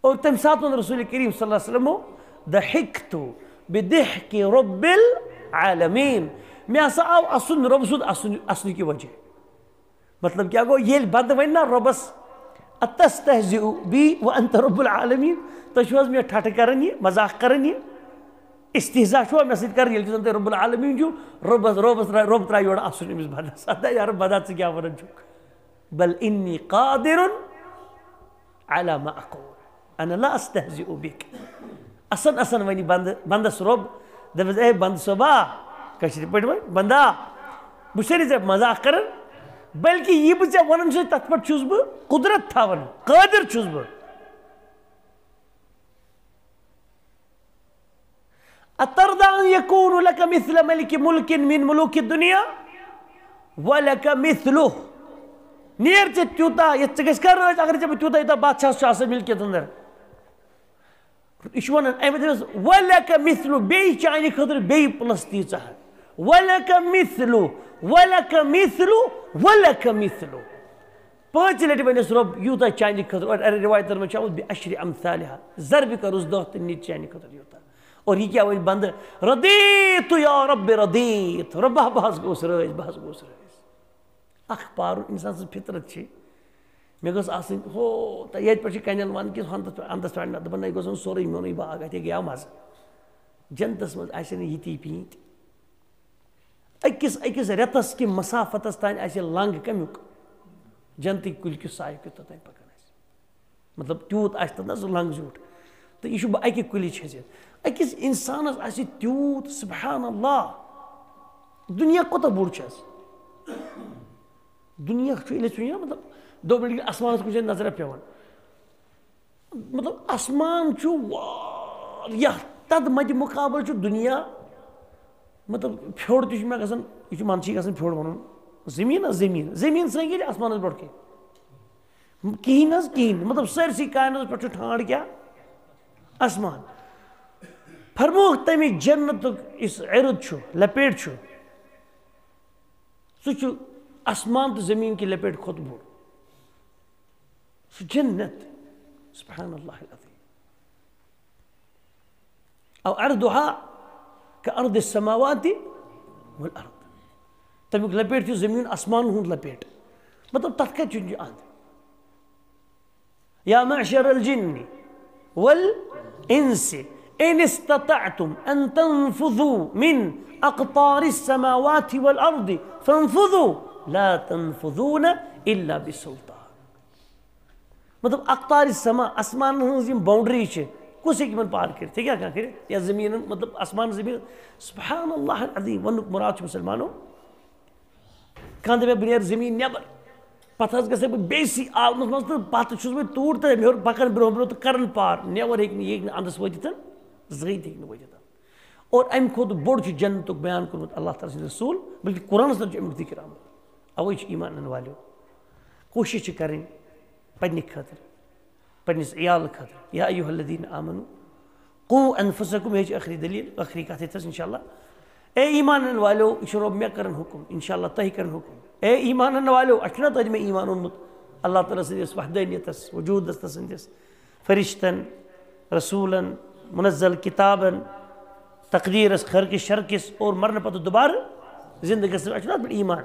اور تَمہِ ساتہٕ ووٚن رسول کریم صلی اللہ علیہ وسلمو، ضحکت بضحک رب العالمین۔ مےٚ ہسا آو اَسُن رۄب سُنٛد اَسُن، اَسنہٕ کہِ وجہ۔ مطلب کیٛاہ گوٚو؟ ییٚلہِ بنٛدٕ وَنہِ نا رۄبَس، "اتستہزئ بی وانت رب العالمین"، تُہۍ چھِو حظ مےٚ ٹھٹھٕ کران، یہِ مذاق کران، یہِ استہزا چھُوا مےٚ سۭتۍ کران، ییٚلہِ زَن تُہۍ رب العالمین چھِو؟ رۄبَس، رۄبَس ترٛا-، رۄب ترٛایہِ یورٕ اَسُن أمِس بنٛدَس۔ اَدٕ یارٕ بنٛدا، ژٕ کیٛاہ وَنان چھُکھ؟ بل انی قادر علی ما اقول، انا لا استہزئ بک۔ اَسان اَسان وَنہِ بنٛدٕ، بنٛدَس رۄب، دَپٮ۪س، "اے بنٛدٕ صٲبا"، کٲشِرِ پٲٹھۍ وَنہِ، "بنٛدا، بہٕ چھُسَے نہٕ ژےٚ مذاق کران، بلکہِ یہِ بہٕ ژےٚ وَنان چھُسَے، تَتھ پٮ۪ٹھ چھُس بہٕ قدرت تھاوان، قٲدِر چھُس بہٕ۔ اترضی ان یکون لک مثل ملک، ملک من ملوک الدنیا ولک مثلہ"۔ نیر ژےٚ تیوٗتاہ، یَتھ ژےٚ گژھِ کَرُن آسہِ، اگر ژےٚ بہٕ تیوٗتاہ، یوٗتاہ بادشاہ چھُ آسان ملکیت اندر۔ یہِ چھُ وَنان، اَمہِ وَتہِ دوٚپُس، "ولک مثلہ"، بیٚیہِ چانہِ خٲطرٕ بیٚیہِ plus تیٖژاہ۔ "ولک مثلہ، ولک مثلہ، ولک مثلہ"۔ پانٛژِ لَٹہِ وَنٮ۪س رۄب، یوٗتاہ چانہِ خٲطرٕ۔ اور اَرِ روایتَن منٛز چھُ آمُت، "بعشر امثالہا"، ضربہِ کَرُس دَہ تہٕ نِتہِ چانہِ خٲطرٕ یوٗتاہ۔ اور یہِ کیٛاہ وَنہِ بنٛدٕ؟ "رضیت یا رب رضیت"، رۄبا، بہٕ حظ گوٚوُس رٲضۍ، بہٕ حظ گوٚوُس رٲضۍ۔ اکھ پارُن اِنسان سٕنٛز فطرت چھِ، مےٚ گٔژھ آسٕنۍ ہو، تہٕ ییٚتہِ پٮ۪ٹھ چھِ کَنٮ۪ن وَنان کہِ ہَنٛدَس پٮ۪ٹھ، اَنٛدَس پٮ۪ٹھ نہ، دَپان، نہ، یہِ گوٚژھ آسُن سورُے میونُے باغ، اَتہِ گٔیاو مَزٕ۔ جنتَس منٛز آسہِ نہٕ یِتی پیٖنتۍ۔ أکِس، أکِس رٮ۪تَس کہِ مسافتَس تانۍ آسہِ لنٛگ کَمیُک؟ جنتی کُلۍ کِس سایہِ کیُتھ توٚتام پَکان آسہِ۔ مطلب، تیوٗت آسہِ تَتھ نہ سُہ لنٛگ زیوٗٹھ۔ تہٕ یہِ چھُ بہٕ اَکہِ کُلِچ حیثیت۔ أکِس اِنسانَس آسہِ تیوٗت، سبحان اللہ، دُنیا کوٗتاہ بوٚڑ چھُ اَسہِ؟ دُنیا چھُ، ییٚلہِ أسۍ وٕچھو، مطلب، دوٚپُن ییٚلہِ آسمانَس کُن چھِ نظرہ پٮ۪وان، مطلب، آسمان چھُ واریاہ، تَتھ مَدِ مُقابلہٕ چھُ دُنیا، مطلب، پھیوٚر تہِ چھُ مےٚ گژھان، یہِ چھُ منٛدچھٕے گژھان پھیوٚر وَنُن۔ زٔمیٖن حظ زٔمیٖن، زٔمیٖن سرٛنٛگہِ ییٚلہِ آسمانَس برونٛٹھ کَنہِ۔ کِہیٖنۍ نہ حظ، کِہیٖنۍ نہٕ۔ مطلب، سٲرسٕے کائناتَس پٮ۪ٹھ چھُ ٹھانٛڈ کیٛاہ؟ آسمان۔ فرمووُکھ، تَمہِ جنتُک یُس عرض چھُ، لپیٹ چھُ، سُہ چھُ آسمان تہٕ زٔمیٖن کہِ لپیٹ کھۄتہٕ بوٚڑ۔ سُہ جنت، سبحان اللہ العظیم۔ او عرضها كعرض السماوات والارض۔ تَمیُک لپیٹ چھُ زٔمیٖن آسمان ہُنٛد لپیٹ۔ مطلب، تَتھ کَتہِ چھُنہٕ یہِ اَنٛد؟ يا معشر الجن والإنس إن استطعتم أن تنفذوا من أقطار السماوات والأرض فانفذوا لا تنفذون إلا بسلطان۔ مطلب، اقطار السما، آسمانن ہٕنٛز یِم boundary چھِ، کُس ہیٚکہِ یِمن پار کٔرِتھ؟ ہیٚکیٛاہ کانٛہہ کٔرِتھ؟ یا زٔمیٖنن، مطلب، آسمان زٔمیٖن، سبحان اللہ العظیم، وَنُک مُراد چھُ مُسلمانو، کانٛہہ دَپہِ، "بہٕ نیرٕ زٔمیٖن نٮ۪بر، پتہٕ حظ گژھٕ بہٕ بیٚیِسٕے عالمس منٛز تہٕ پتہٕ چھُس بہٕ توٗرۍ تہٕ مےٚ ہیوٚر پکان برٛونٛہہ برٛونٛہہ تہٕ کران پار"۔ نٮ۪بر ہیٚکہِ نہٕ، یہِ ہیٚکہِ نہٕ اَنٛدس وٲتِتھ، زٕہٕنۍ تہِ ہیٚکہِ نہٕ وٲتِتھ۔ اور اَمہِ کھۄتہٕ بوٚڑ چھُ جنتُک بیان کوٚرمُت اللہ تعالیٰ سٕنٛدِ رسول، بلکہِ قرآنس منٛز چھُ اَمیُک ذِکر آمُت۔ اَوَے چھُ ایمان اَنَن والٮ۪و کوٗشِش چھِ کَرٕنۍ پنٛنہِ خٲطرٕ، پنٛنِس عیالہٕ خٲطرٕ۔ یا ایُّہَا الذیٖنَ آمَنوٗ قُوٗ اَنفُسَکُم، یہِ چھِ ٲخری دٔلیٖل، ٲخری کَتھ ییٚتھَس اِنشاء اللہ۔ اے ایمان اَنَن والٮ۪و، یہِ چھُ رۄب مےٚ کَران حُکُم، اِنشاء اللہ تۄہہِ کَران حُکُم۔ اے ایمان اَنَن والٮ۪و، اَسہِ چھُنہ تۄہہِ مےٚ ایمان اوٚنمُت اللہ تعالیٰ سٕنٛدِس وحدٲنیتَس، وجوٗدَس تہٕ سٕنٛدِس فرشتن، رسولن، منزل کتابن، تقدیرس، خیر کس شر کس اور مرنہٕ پتہٕ دوبارٕ زندٕ گژھنس پٮ۪ٹھ چھُنہٕ اتھ پٮ۪ٹھ ایمان۔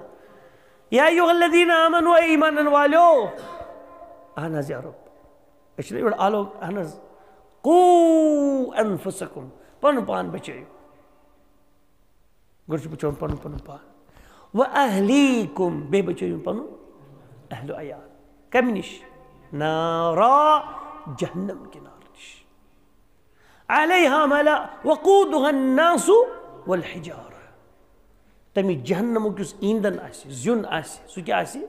یا ایھا الذین آمنوا، اے ایمان انن والیو۔ اہن حظ یا رب، أسۍ چھِنہٕ یورٕ آلو۔ اہن حظ، قو انفسکم، پنُن پان بچٲیِو۔ گۄڈٕ چھُ بچاوُن پنُن پنُن پان۔ و اہلیکم، بیٚیہِ بچٲیِو پنُن اہل و عیال۔ کمہِ نِش؟ نارا، جہنم کہِ نارٕ نِش۔ علیہا ملا وقودها الناس والحجارہ۔ تمہِ جہنمُک یُس ایندھن آسہِ، زیُن آسہِ، سُہ کیٛاہ آسہِ؟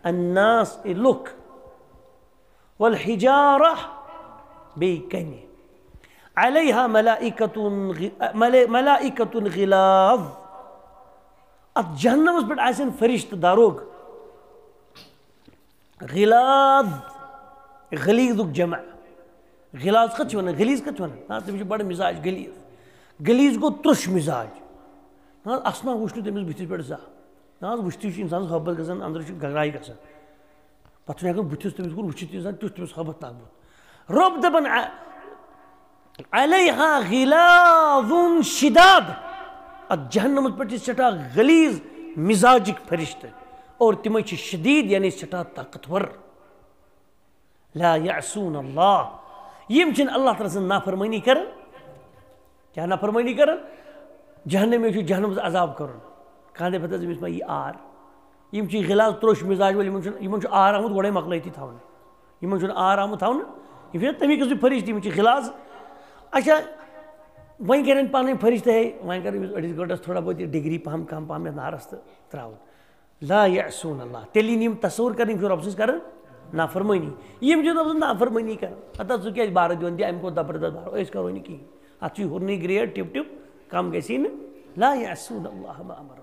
الناس، اے لُکھ۔ والحجارہ، بیٚیہِ کنہِ۔ علیہا ملائکۃ غ-، ملائ-، ملائکۃ غلاظ۔ اتھ جہنمس پٮ۪ٹھ آسن فرشتہٕ داروغ۔ غلاظ، غلیظُک جمع۔ غلاظ کتھ چھِ ونان؟ غلیظ کتھ چھِ ونان؟ نہ حظ، تٔمِس چھُ بڑٕ مزاج غلیظ۔ غلیظ گوٚو ترٛوٚش مزاج۔ نہ حظ، اصلا وٕچھ نہٕ تٔمِس بٕتھِس پٮ۪ٹھ زانٛہہ۔ نہ حظ، وٕچھتھٕے چھُ انسانس ہٲبتھ گژھان، أنٛدرٕ چھُ گگراے گژھان۔ پتہٕ چھُنہٕ ہٮ۪کان بٕتھِس تٔمِس کُن وٕچھِتھ، انسان کیُتھ تٔمِس ہٲبتھ ناکھ بُتھ۔ رۄب دپان، ع-، علیہا غلاظ شداد۔ اتھ جہنمس پٮ۪ٹھ چھِ سٮ۪ٹھاہ غلیظ مزاجٕکۍ فرشتہٕ، اور تِمے چھِ شدید، یعنی سٮ۪ٹھاہ طاقتور۔ لا یعصون اللہ، یِم چھِنہٕ اللہ تعالیٰ سٕنٛز نافرمٲنی کران۔ کیٛاہ نافرمٲنی کران؟ جہنمی چھُ جہنمس عذاب کرُن۔ کانٛہہ دپہِ، "ہتہٕ حظ، أمِس ما یی آر؟" یِم چھِ غلاظ ترٛوٚش مزاج وٲلۍ، یِمن چھُنہٕ، یِمن چھُ آر آمُت گۄڈے مۄکلٲیتھٕے تھاونہٕ۔ یِمن چھُنہٕ آر آمُت تھاونہٕ، یِم چھِ تَمی قٕسمٕکۍ فرشتہٕ، یِم چھِ غلاظ۔ اچھا، وۄنۍ کرن پانہٕ ؤنۍ فرشتہٕ، ہے، وۄنۍ کر أمِس أڑِس گٲنٛٹس تھوڑا بہت یہِ ڈگری پہم کم پہم یتھ نارس تہٕ تراوُن۔ لا یعصون اللہ، تیٚلہِ یِن یِم تصور کرٕنۍ، یِم چھِ رۄب سٕنٛز کران نافرمٲنی۔ یِم چھِ رۄب سٕنٛز نافرمٲنی کران۔ ہتا ژٕ کیٛازِ بارٕ دِوان؟ دِ اَمہِ کھۄتہٕ زبردست بارٕ، أسۍ کرو نہٕ کِہیٖنۍ۔ اتھ چھُ ہیوٚرنُے گریڈ، ٹِپ ٹِپ، کم گژھی نہٕ۔ لا یعصون اللہ ما امرہم۔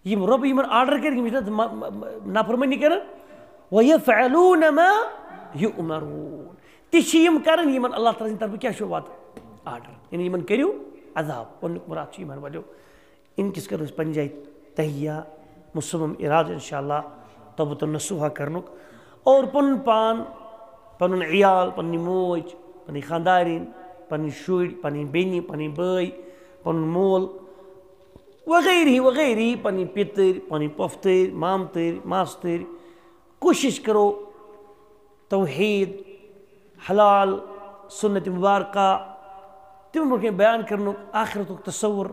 یِم رۄب یِمن آرڈر کرِ، یِم چھِ نہ-، ما-، ما-، ما-، نافرمٲنی کران۔ وَيَفْعَلُونَ مَا يُؤْمَرُونَ۔ تہِ چھِ یِم کران، یِمن اللہ تعالیٰ سٕنٛدِ طرفہٕ کیٛاہ چھُ واتان؟ آرڈر۔ یعنی یِمن کٔرِو عذاب۔ وَنُک مُراد چھُ یِمن وَلیو۔ اِن کِس کرو أسۍ پننہِ جایہِ تہیہ، مُصمم اِرادٕ اِنشاءاللہ توبۃ النصوحہ کرنُک۔ اور پنُن پان، پنُن عیال، پنٕنۍ موج، پنٕنۍ خاندارِنۍ، پنٕنۍ شُرۍ، پنٕنۍ بیٚنہِ، پنٕنۍ بٲے، پنُن مول، وغیرہ وغیرہ، پنٕنۍ پِتٕرۍ، پنٕنۍ پۄپھتٕرۍ، مامتٕرۍ، ماستٕرۍ، کوٗشِش کرو توحید، حلال، سنت مبارکہ، تِمن برونٛہہ کَنہِ بیان کرنُک، آخرتُک تصور،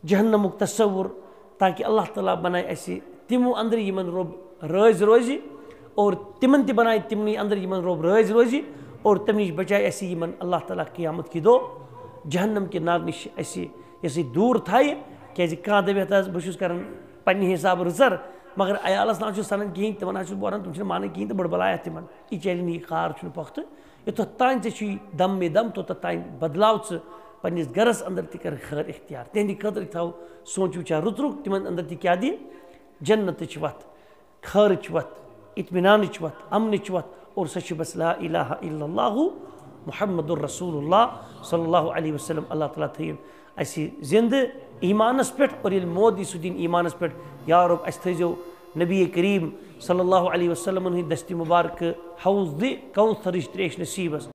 جہنمُک تصور، تاکہ اللہ تعالیٰ بنایہِ اسہِ تِمو اندرٕ یِمن رۄب رٲضۍ روزِ، اور تِمن تہِ بنایہِ تِمنٕے اندرٕ یِمن رۄب رٲضۍ روزِ، اور تِمن نِش بچایہِ اسہِ یِمن اللہ تعالیٰ قیامت کہِ دۄہ جہنم کہِ نار نِش اسہِ یہِ سۭتۍ دوٗر تھایہِ۔ کیازِ کانٛہہ دپہِ ہتا حظ، بہٕ چھُس کران پننہِ حسابہٕ رٕژر، مگر عیالس نہ حظ چھُ سنان کِہیٖنۍ، تِمن حظ چھُس بہٕ ونان، تِم چھِنہٕ مانان کِہیٖنۍ تہٕ بڑٕ بلاے اتھ تِمن۔ یہِ چلہِ نہٕ، یہِ خار چھُنہٕ پۄختہٕ۔ یوٚتتھ تام ژےٚ چھُے دم مے دم، توٚتتھ تام بدلاو ژٕ پننِس گرس اندر تہِ کر خٲر اختیار۔ تِہنٛدِ خٲطرٕ تھاو سونچ وچار رُت رُت، تِمن اندر تہِ کیٛاہ دِ؟ جنتٕچ وتھ، خٲرٕچ وتھ، اطمینانٕچ وتھ، امنٕچ وتھ، اور سۄ چھِ بس لا الہ الا اللہ محمد رسول اللہ صلی اللہ علیہ وسلم۔ اللہ تعالیٰ تھٲیِن اسہِ زندٕ ایمانس پٮ۪ٹھ، اور ییٚلہِ موت دی سُہ دِن ایمانس پٮ۪ٹھ۔ یا رب، اسہِ تھٲیزیو نبی کریم صلی اللہ علیہ وسلمن ہٕنٛدِ دستِ مبارکہٕ حوضِ کوثرٕچ تریش نصیبس۔